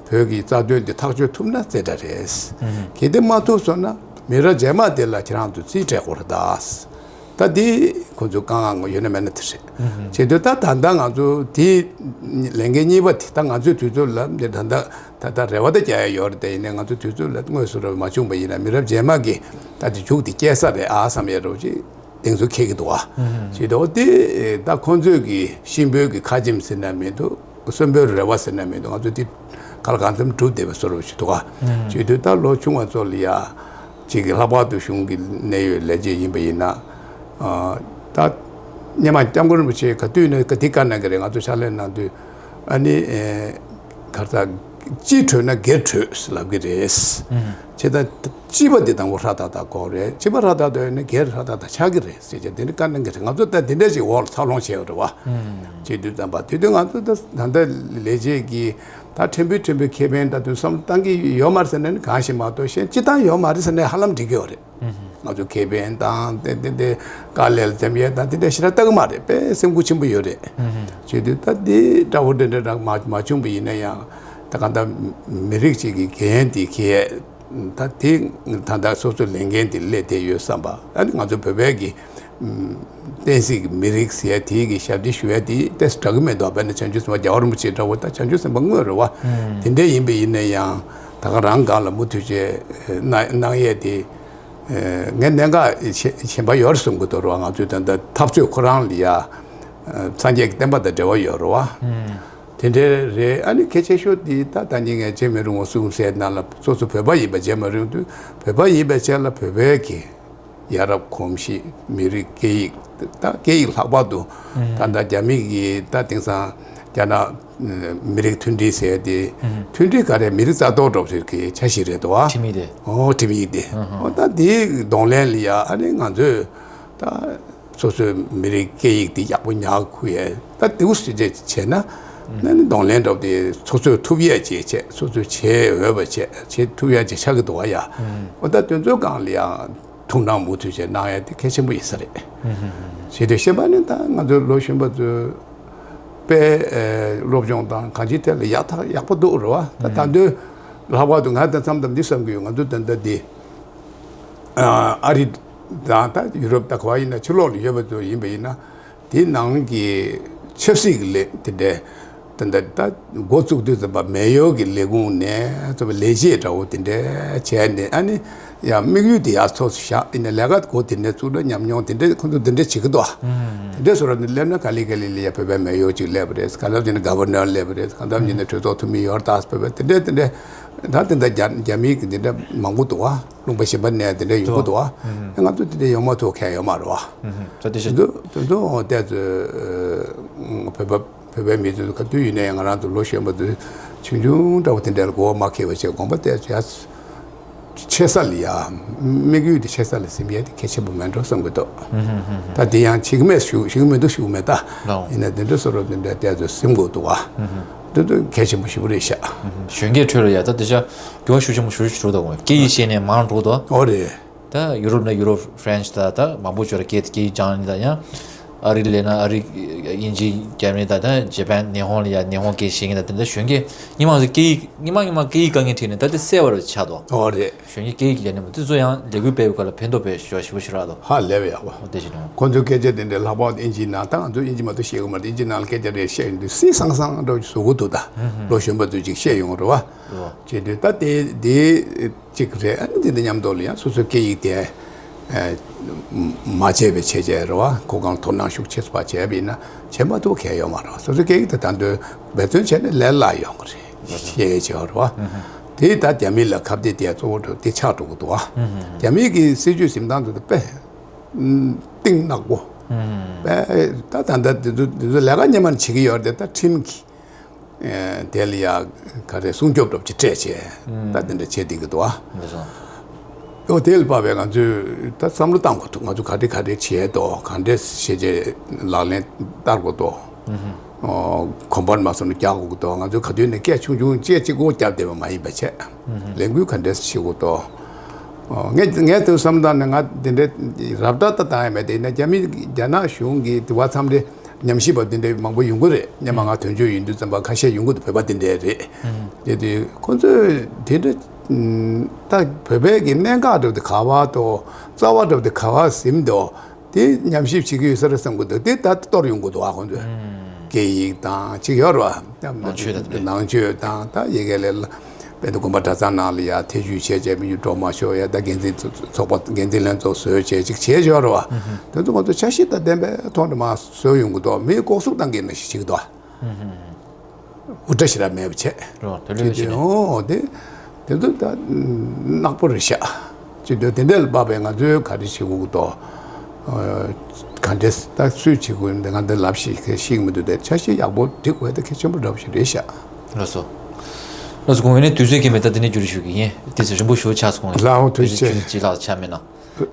བོད་ཀྱི་རྩ་དོན་འདི་ཐག་གཅོད་ཐུབ་ན་རྩེ་གྲ་རེད། གལ་ཏེ་མ་ཐུབ་སོང་ན་མི་རབས་རྗེས་མ་དེ་ལ་ཁྱེད་རང་ཚོས་རྩིས་སྤྲད་དགོས་རེད་ད། ད་འདི་ཁོ་ཚོའི་དཀའ་ངལ་ཡོད་ན་མེད་ན་དེ་རེད། བྱེད་དུས་ད་ད་ལྟ་ང་ཚོ་དེ་ལས་འགན་གཉིས་པ་དེ་ད་ང་ཚོའི་དུས་ཚོད་ལ་འདི་ད་ལྟ་ད་ལྟ་རེ་བ་ད་རྒྱག་ཡ་ཡོད་རེད། དེ་ཡིན་ནའི་ང་ཚོའི་དུས་ཚོད་ལ་དངོས་སུ་རེ་བ་མ་བྱུང་པ་ཡིན་ན་མི་རབས་རྗེས་མ་གི་ད་དེ་མཇུག་དེ་སྐྱེལ་ས་རེད་ཨ་བསམ་ཡ་རོ་ཅིག་གདེང་ཚོད་འཁེལ་གི་འདུག་ཨ། བྱེད་དུས་དེ་ད་ཁོ་ཚོས་གི་གཤིན་པོའི་གི་ཁ་ཆེམས་ཟེར་ན་མི་འདུག་གསོན་པོའི་རེ་བ་ཟེར་ན་མི་འདུག་ང་ཚོ་འདི་ག་ལ་གང་འཚམ་གྲུབ་བསྡད་པའི་བཟོ་འདྲ་ཞིག་འདུག་ག་བྱེད་དུས་ད་ལོ་ཆུང་བ་ཚོ་ལ་ཡ་ཅིག་གི་ལྷག་པར་དུ་གཞུང་གི་གནད་ཡོད་ལས་བྱེད་ཡིན་པ་ཡིན་ན། ད་སྔོན་མ་སྐྱབས་མགོན་རིན་པོ་ཆེ་ག་དུས་ནས་ག་དེ་བཀའ་གནང་གི་རེད། ང་ཚོ་ཕྱག་ལས་གནང་དུས་ཨ་ནི་ག་རེ་ཟ་སྤྱི་གྲོས་ན་སྒེར་གྲོས་ལབ་གི་རེད། བྱས་ཙང་སྤྱི་པ་འདི་དང་པོ་ཧྲ་ཏག་ཏག་དགོས་རེད། སྤྱི་པ་ཧྲ་ཏག་ཏག་ཡོད་ན་སྒེར་ཧྲ་ཏག་ཏག་ཆགས་ཀྱི་རེད་ཟེར་བྱས་དེ་འདྲ་བཀའ་གནང་གི་རེད། ང་ཚོ་ད་འདི་འདྲ་ཞིག་འོག་ལ་འཚར་ལོངས་བྱས་ཡོད་རེད་བ། བྱེད་དུས་ཙམ་པ་དེ་དུས་ང་ཚོ་ད་ད་ལྟ་ལས་བྱེད་ཀྱི་ད་ཕྲན་བུ་ཕྲན་བུའི་ཁེ་ཕན་ད་དུང་བསམ་བློ་བཏང་གི་ཡོད་མ་རེད་ཟེར་ན་ནི་གང་ཞིག་མ་གཏོགས་གཞན་སྤྱི་བཏང་ཡོད་མ་རེད་ཟེར་ན་ཧ་ལམ་འགྲིག་གི་ཡོད་རེད། ང་ཚོ་ཁེ་ཕན་དང་དེ་དེ་དེ་དཀའ་ལས་ལ་འཛེམ་ཡས་དང་དེ་འདྲ་ཞེ་དྲག་ལྟ་གི་མ་རེད། དཔེ་སེམས་ཁུར་ཆེན་པོ་ཡོད་རེད། བྱེད་དུས་ད་དེ་འདྲ་བོ་འདྲ་འདྲ་རག་མ་མ་བྱུང་བ་ཡིན་ན་ཡང་ད་གང་ལྟར་མི་རིགས་གཅིག་གི་འགན་དེ་འཁྱེར་ད་དེ་ད་ལྟ་སོ་སོའི་ལས་འགན་དེ་སླེབས་བསྡད་ཡོད་བསམ་པ། ཨ་ནི་ང་ཚོ་བོད་པའི་གི་བསྟན་སྲིད་ཀྱི་མི་རིགས་ཟེར་ཡ་དེ་གི་ཞབས་འདེགས་ཞུ་ཡ་དེ་ཏོག་ཙམ་དྲག་གི་མེད་དོ། དཔེར་ན་བྱང་ཆུབ་སེམས་དཔའ་རྒྱལ་བ་རིན་པོ་ཆེ་འདྲ་བོ་ད་བྱང་ཆུབ་སེམས་དཔའ་དངོས་རེད་བ། དེ་འདྲ་ཡིན་པ་ཡིན་ན་ཡང་ད་ག་རང་སྒང་ལ་མུ་མཐུད་བྱས་གནང་གནང་ཡས་དེ། ངས་གནད་འགག་ཆེ་ཆེན་པོ་ཡོད་རེད་བསམ་གྱི་འདུག་རེད་བ། ང་ཚོའི་ད་ལྟ་འཐབ་རྩོད་ཁོ་རང་ལ་ཡ་སངས་རྒྱས་ཀྱི་བསྟན་པ་དང་འབྲེལ་བ་ཡོད་རེད་བ། དེ་འདྲའི་རེད། ཨ་ནི་གལ་ཆེ་ཤོས་དེ་ད་ད་ནི་ངས་བྱེད་མི་རུང་བ་གསུངས་ཟེར་ནང་ལ་སོ་སོ་བོད་པ་ཡིན་པ་བྱེད་མ་རུང་དུས་བོད་པ་ཡིན་པའི་ཆ་ལ་བོད་པའི་གི་ཡ་རབས་གོམས་གཤིས་མི་རིགས་སྐད་ཡིག་ད་སྐད་ཡིག་ལྷག་པར་དུ་ད་ལྟ་རྒྱ་མི་གི་ད་དེང་སང་རྒྱ་ནག་མི་རིགས་མཐུན་སྒྲིལ་ཟེར་ཏེ་མཐུན་སྒྲིལ་ག་རེ་མི་རིགས་རྩ་གཏོར་འགྲོ་ཟེར་གི་འཆར་གཞི་རེད་དོ། ཁྲིམས་ཡིག་དེ། ཨོ་ཁྲིམས་ཡིག་དེ། ཨོ་ད་དེའི་གདོང་ལེན་ལ་ཡ་ཨ་ནི་ང་ཚོས་ད་སོ་སོའི་མི་རིགས་སྐད་ཡིག་དེ་ཡག་པོ་ཉར་ཁུ་ཡས་ད་དེའུ་སི་ཅེ་བྱས་ན་ཨ་ནི་གདོང་ལེན་འགྲོ་དེ་སོ་སོས་ཐུབ་ཡས་བྱས་བྱས་སོ་སོས་བྱས་འོས་པ་བྱས་བྱས་ཐུབ་ཡས་བྱས་ཆགས་ཀྱི་འདུག་བ་ཡ། ཨོ་ད་དེ་ཚོའི་སྒང་ལ་ཡ། ཐུགས་སྣང་མུ་མཐུད་བྱས་གནང་ཡ་དེ་གལ་ཆེན་པོ་ཡིན་ས་རེད། བྱས་ཏེ་གཞན་པ་ནི་ད་ང་ཚོའི་ལོ་གཞོན་པ་ཚོས་དཔེ་སློབ་སྦྱོང་དང་གང་ཅིའི་ཐད་ལ་ཡག་ཐག་ཡག་པོ་འདུག་རེད་བ། ད་ད་དུང་ལྷག་པར་དུ་ང་ད་མཚམས་དང་འདི་བསམ་གི་ཡོད། ང་ཚོ་ད་ལྟ་འདི་ཨ་རི་ དང་ད་ཡུ་རོབ་ད་ག་བ་ཡིན་ན་ཕྱི་ལོགས་ལ་ཡོད་པ་ཚོ་ཡིན་པ་ཡིན་ན། དེའི་ནང་གི་ཆབ་སྲིད་ཀྱི་ལས་དེ་འདྲས་ད་ད་ད་འགོ་བཙུགས་དུས་ཙམ་པ་མེ་ཡོར་གྱི་ལས་ཁུངས་ནས་ཚོ་པའི་ལས་བྱེད་འདྲ་བོ་དེ་འདྲས་བྱས་ནས། ཨ་ནི་ཡང་དམིགས་ཡུལ་དེ་ཡར་ཚོགས་སུ་བཞག་ཡིན་ན་ལས་ཀ་འགོ་དེ་འདྲས་བཙུགས་ན་ཉམས་མྱོང་དེ་འདྲས་ཁོང་ཚོ་དེ་འདྲས་བྱེད་ཀྱི་འདུག་ཨ། དེ་འདྲས་བཟོ་ར་ནི་སླེབས་ན་ག་ལེ་ག་ལེ་ལེ་ཡ་བོད་པའི་མེ་ཡོར་ཅིག་སླེབས་པ་རེད། ག་ལ་དེ་ནི་ག་བར་ནར་སླེབས་པ་རེད། ག་ལ་དེ་ནི་གྲོས་ཚོགས་འཐུས་མི་ཡོར་ཏཱས་བོད་པའི་དེ་འདྲས་དེ་འདྲས་ད་དེ་འདྲ་རྒྱ་རྒྱ་མིའི་གི་དེ་འདྲས་མང་པོ་འདུག་ཨ། ལུང་པ་གཞན་པ་ནས་དེ་འདྲ་ཡོང་གི་འདུག་ཨ། ང་ཚོ་དེ་འདྲ་ཡོང་མ་ཐུབ་མཁན་ཡོད་མ་རེད་བ། ད་དེ་བཞིན་དུ་དེ་ཚོ་བལྟས་ཚོད་བོད་པ་བོད་པའི་མི་ཚོས་ག་དུས་ཡིན་ནའི་ང་རང་ཚོ་ལོ་གཞོན་པ་ཚོས་ཆུང་ཆུང་འདྲ་བོ་དེ་འདྲ་ལ་གོ་བ་མ་ཁེལ་བ་བྱས་དགོངས་པ་བལྟས་ཚོད་ཡ་ཆེ་ས་ལ་ཡ་དམིགས་ཡུལ་དེ་ཆེ་ས་ལ་ཟིན་ཡས་དེ་གལ་ཆེན་པོ་མེད་འགྲོ་བསམ་གི་འདུག་ད་དེ་ཡང་བྱེད་ཀྱི་མེད་ཞུ་ཞུ་གི་མི་འདུག་ཞུ་གི་མེད་ད། ཡིན་ན་དེ་འདྲ་བཟོ་རོགས་དེ་འདྲ་བལྟས་ཚོད་ཟིན་དགོས་འདུག་བ། དེ་ཚོ་གལ་ཆེན་པོ་ཞེ་པོ་རེད་ཤག་གཞོན་སྐྱེས་ཁྲོད་ལ་ཡ་ད་དེ་ཤ་འགྱུར་བ་ཤུགས་ཆེན་པོ་ཞེ་པོ་ཞིག་འགྲོ་འདུག་སྐད་ཡིག་ཤེས་ནས་མང་འགྲོ་འདུག་ཨོ་རེད། ད་ཡུ་རོབ་ན་ཡུ་རོབ་ཧྥ་རན་སི་ད་ད་མང་པོ་ཅིག་ལ་སྐད་སྐད་ཡིག་སྦྱང་ནི་ད་ཡང་ཨ་རི་ལ་ན་ཨ་རི་དབྱིན་ཇི་རྒྱབ་ནི་ད་ད་ཇ་པན་ཉི་ཧོང་ལ་ཡ་ཉི་ཧོང་སྐད་ཤེས་ནི་ད་དེ་འདྲ་གཞོན་སྐྱེས་སྔོན་མ་ཚོ་སྐད་ཡིག་སྔོན་མ་སྔོན་མ་སྐད་ཡིག་དཀའ་ངལ་འཕྲད་ནས་ད་དེ་གསལ་བ་རུ་ཆགས་འདུག་ཨོ་རེད། གཞོན་སྐྱེས་སྐད་ཡིག་ལ་ནི་མ་དེ་ཚོ་ཡང་ལས་འགུལ་སྤེལ་བའི་སྐབས་ལ་ཕན་ཐོགས་སྤེལ་ཞུ་བ་ཞེ་པོ་ཞིག་རག་འདུག་ཨོ་དེ་བཞིན་དུ་ཁོང་ཚོའི་སྐད་ཆ་དེ་འདྲའི་ལྷག་པར་དུ་དབྱིན་ཇིའི་ནང་ད་ང་ཚོ་དབྱིན་ཇི་མ་གཏོགས་ཤེས་ཀྱི་མ་རེད། དབྱིན་ཇིའི་ནང་ལ་སྐད་ཆ་རེ་བཤད་ཡོང་དུས་སིང་སང་སང་འདྲ་བོ་ཞིག་བཟོ་གི་འདུག་ད་ལོ་གཞོན་པ་ཚོས་ཅིག་བཤད་ཡོང་རེད་བ། བྱས་དུས་ད་དེ་དེ། གཅིག་རེད། ཨ་ནི་དེ་འདི་མཉམ་དུ་ལ་ཡང་སོ་སོའི་སྐད་ཡིག་དེ་མ་བརྗེད་པའི་བྱས་བྱས་རེད་བ། གོ་སྐབས་དོ་སྣང་ཤུགས་ཆེ་ཙམ་བྱས་པ་ཡིན་ན་བྱེད་མ་ཐུབ་མཁན་ཡོད་མ་རེད་བ། སོ་སོའི་སྐད་ཡིག་དེ་ད་དུང་འབད་བརྩོན་བྱས་ནས་ལས་སླ་ཡོང་གི་རེད། ཤེས་ཡས་བྱས་པ་རེད་བ། དེ་ད་རྒྱ་མི་ལ་ཁ་གཏད་དེ་གཙོ་བོ་འགྲོ་དེ་ཆགས་འགྲོ་གི་འདུག་བ། རྒྱ་མིའི་གི་སྲིད་ཇུས་འཛིན་སྟངས་དེ་དཔེ་གཏིང་ནག་པོ། དཔེ་ད་ད་ད་དེ་ཚོ་དེ་ཚོ་ལས་ཀ་སྙན་མར་བྱེད་ཀྱི་ཡོད་རེད་དེ། ད་ཁྲིམས་ཀྱི་དེ་ལ་ཡ་ག་རེ་སྲུང་སྐྱོབ་སྒྲུབ་ཀྱི་སྤྲད་བྱས་ད་དེ་འདྲ་བྱས་བསྡད་ཀྱི་འདུག་ཨ། འོ་དེ་ལ་དཔག་པའི་ང་ཚོས་ད་བསམ་བློ་བཏང་དགོས་འདུག་ང་ཚོ་ག་འདྲ་ག་འདྲ་བྱས་འདུག་ག་འདྲ་བྱས་རྗེས་ལག་ལེན་བསྟར་དགོས་འདུག་གོམ་པ་མ་སོང་ན་རྒྱག་དགོས་ཀྱི་འདུག་ང་ཚོས་ག་དུས་ནས་སྐད་ཆུང་ཆུང་སྐད་གཅིག་པོ་བརྒྱབ་བསྡད་པ་མ་ཡིན་པ་བྱས་ལས་འགུལ་ག་འདྲ་བྱེད་དགོས་འདུག་ངས་ངས་དེ་བསམ་བཏང་ནས་ང་དེ་འདྲ་རབ་བསྟར་ད་བཏང་ཡ་མེད་དེ། ཡིན་ན་རྒྱ་མི་རྒྱ་ནག་གཞུང་གིས་དེ་བ་མཚམས་རེ། ཉམས་ཞིབ་པ་དེ་འདྲ་མང་པོ་ཡོང་གི་རེད། སྔོན་མ་ང་དོན་གཅོད་ཡིན་དུས་ཙམ་པ་ཁ་ཤས་ཡོང་གི་འདུག་བོད་པ་དེ་འདྲ་རེད། དེ་དུས་ཁོ་ཚོས་དེ་འདྲ་ད་བོད་པའི་གི་གནད་འགག་འདྲ་བོ་དེ་ག་བ་དང་རྩ་བ་འདྲ་བོ་དེ་ག་བ་ཟིན་འདུག་དེ་ཉམས་ཞིབ་བྱེད་ཀྱི་ཡོད་ས་རེད་བསམ་གི་འདུག་དེ་ད་གཏོར་ཡོང་གི་འདུག་ཨ་ཁོ་ཚོས་སྐད་ཡིག་དང་ཅིག་ཡོད་རེད་བ། ནང་ཆོས་དང་དེ་འདྲ། ནང་ཆོས་དང་ད་ཡི་གེ་ལས། དཔེར་ན་དགོན་པ་གྲྭ་ཚང་ནང་ལ་ཡ་ཐེ་བྱུས་བྱས་བྱས་མི་ཡུལ་འགྲོ་མ་ཤོག་ཡ། ད་འགན་འཛིན་ཚོགས་པ་འགན་འཛིན་ལྷན་ཚོགས་བཟོས་བྱས་ཅིག་བྱས་ཤོག་རེད་བ། དེ་ཚོ་ང་ཚོ་འཆར་གཞི་དང་ལྡན་པའི་ཐོག་ནས་མར་བཟོས་ཡོང་གི་འདུག་མིའི་ལྐོག་ཟུག་བཏང་གི་ནང་བཞིན་བྱེད་ཀྱི་འདུག་འུར་སྒྲ་ཞེ་དྲག་མེད་པ་བྱས། རོ་དེ་ལོས་བྱས་ནས། འོ་དེ་དེ་ཚོ་ད་ནག་པོ་རེད་ཤག་ཅི་འདོད་དེ་འདྲ་ལ་དཔག་པའི་ང་ཚོས་ག་རེ་བྱེད་དགོས་ཀྱི་འདུག་ག་འདྲས་ད་སུས་བྱེད་དགོས་ཡིན་ང་འདི་ལབ་ཤེས་ཤེས་ཀྱི་མི་འདུག་དེ་འཆར་གཞི་ཡག་པོ་སྒྲིག་དགོས་དེ་གལ་ཆེན་པོ་འདྲ་བོ་ཞིག་རེད་ཤག་ལགས་སོ། ལགས་སོ། དགོངས་ཡོད་ནས་དུས་ཚོད་ཀྱིས་མེད་ད་འདི་ནས་བསྒྱུར་ཞུ་གི་ཡིན། དུས་ཚོད་རིང་པོ་ཞེ་པོ་ཆགས་སོང་། ལགས་འོ་ཐུགས་རྗེ་ཆེ། ཅི་ལགས་ཆ་མེད་ན།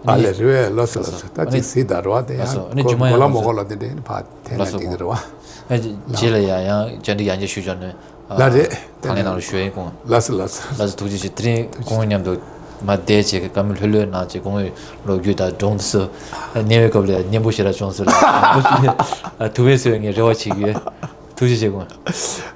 ཨ་ལས་རེད་བས། ལགས་སོ་ལགས་སོ། ད་ཅིག་གཟིགས་དང་རེད་བ། དེ་ལགས་སོ། ཡང་ཨ་ནི་མགོ་མགོ་ལ་མོ་གོ་ལ་དེ་འདྲས་ཕར་འཐེན་ན་འགྲིག་གི་རེད་བ། ཨ་རྗེས་ལ་ཡང་ཡང་བཅར་འདྲི་ཡང་བསྐྱར་ཞུ་ཆོག་ནས། ལགས་རེད། ཐང་ལེན་ནང་ལ་ཞུ་ཡིན་གོང་། ལགས་སོ་ལགས་སོ། ལགས་སོ་ཐུགས་རྗེ་ཆེ། དེ་རིང་ཁོང་མཉམ་དུ་མ་བསྡད་བྱས་བཀའ་མོལ་ལྷོད་ལྷོད་གནང་བྱས་ཁོང་གི་ལོ་རྒྱུས་དང་སྒྲུང་དེ་ཚོ་ཉན་པའི་སྐབས་ལ་སྙན་པོ་ཞེ་དྲག་བྱུང་ཟེར་ལ་ཐུགས་ཕན་གསོས་ངས་རེ་བ་བྱེད་ཀྱི་ཡོད། ཐུགས་རྗེ་ཆེ་གོང་།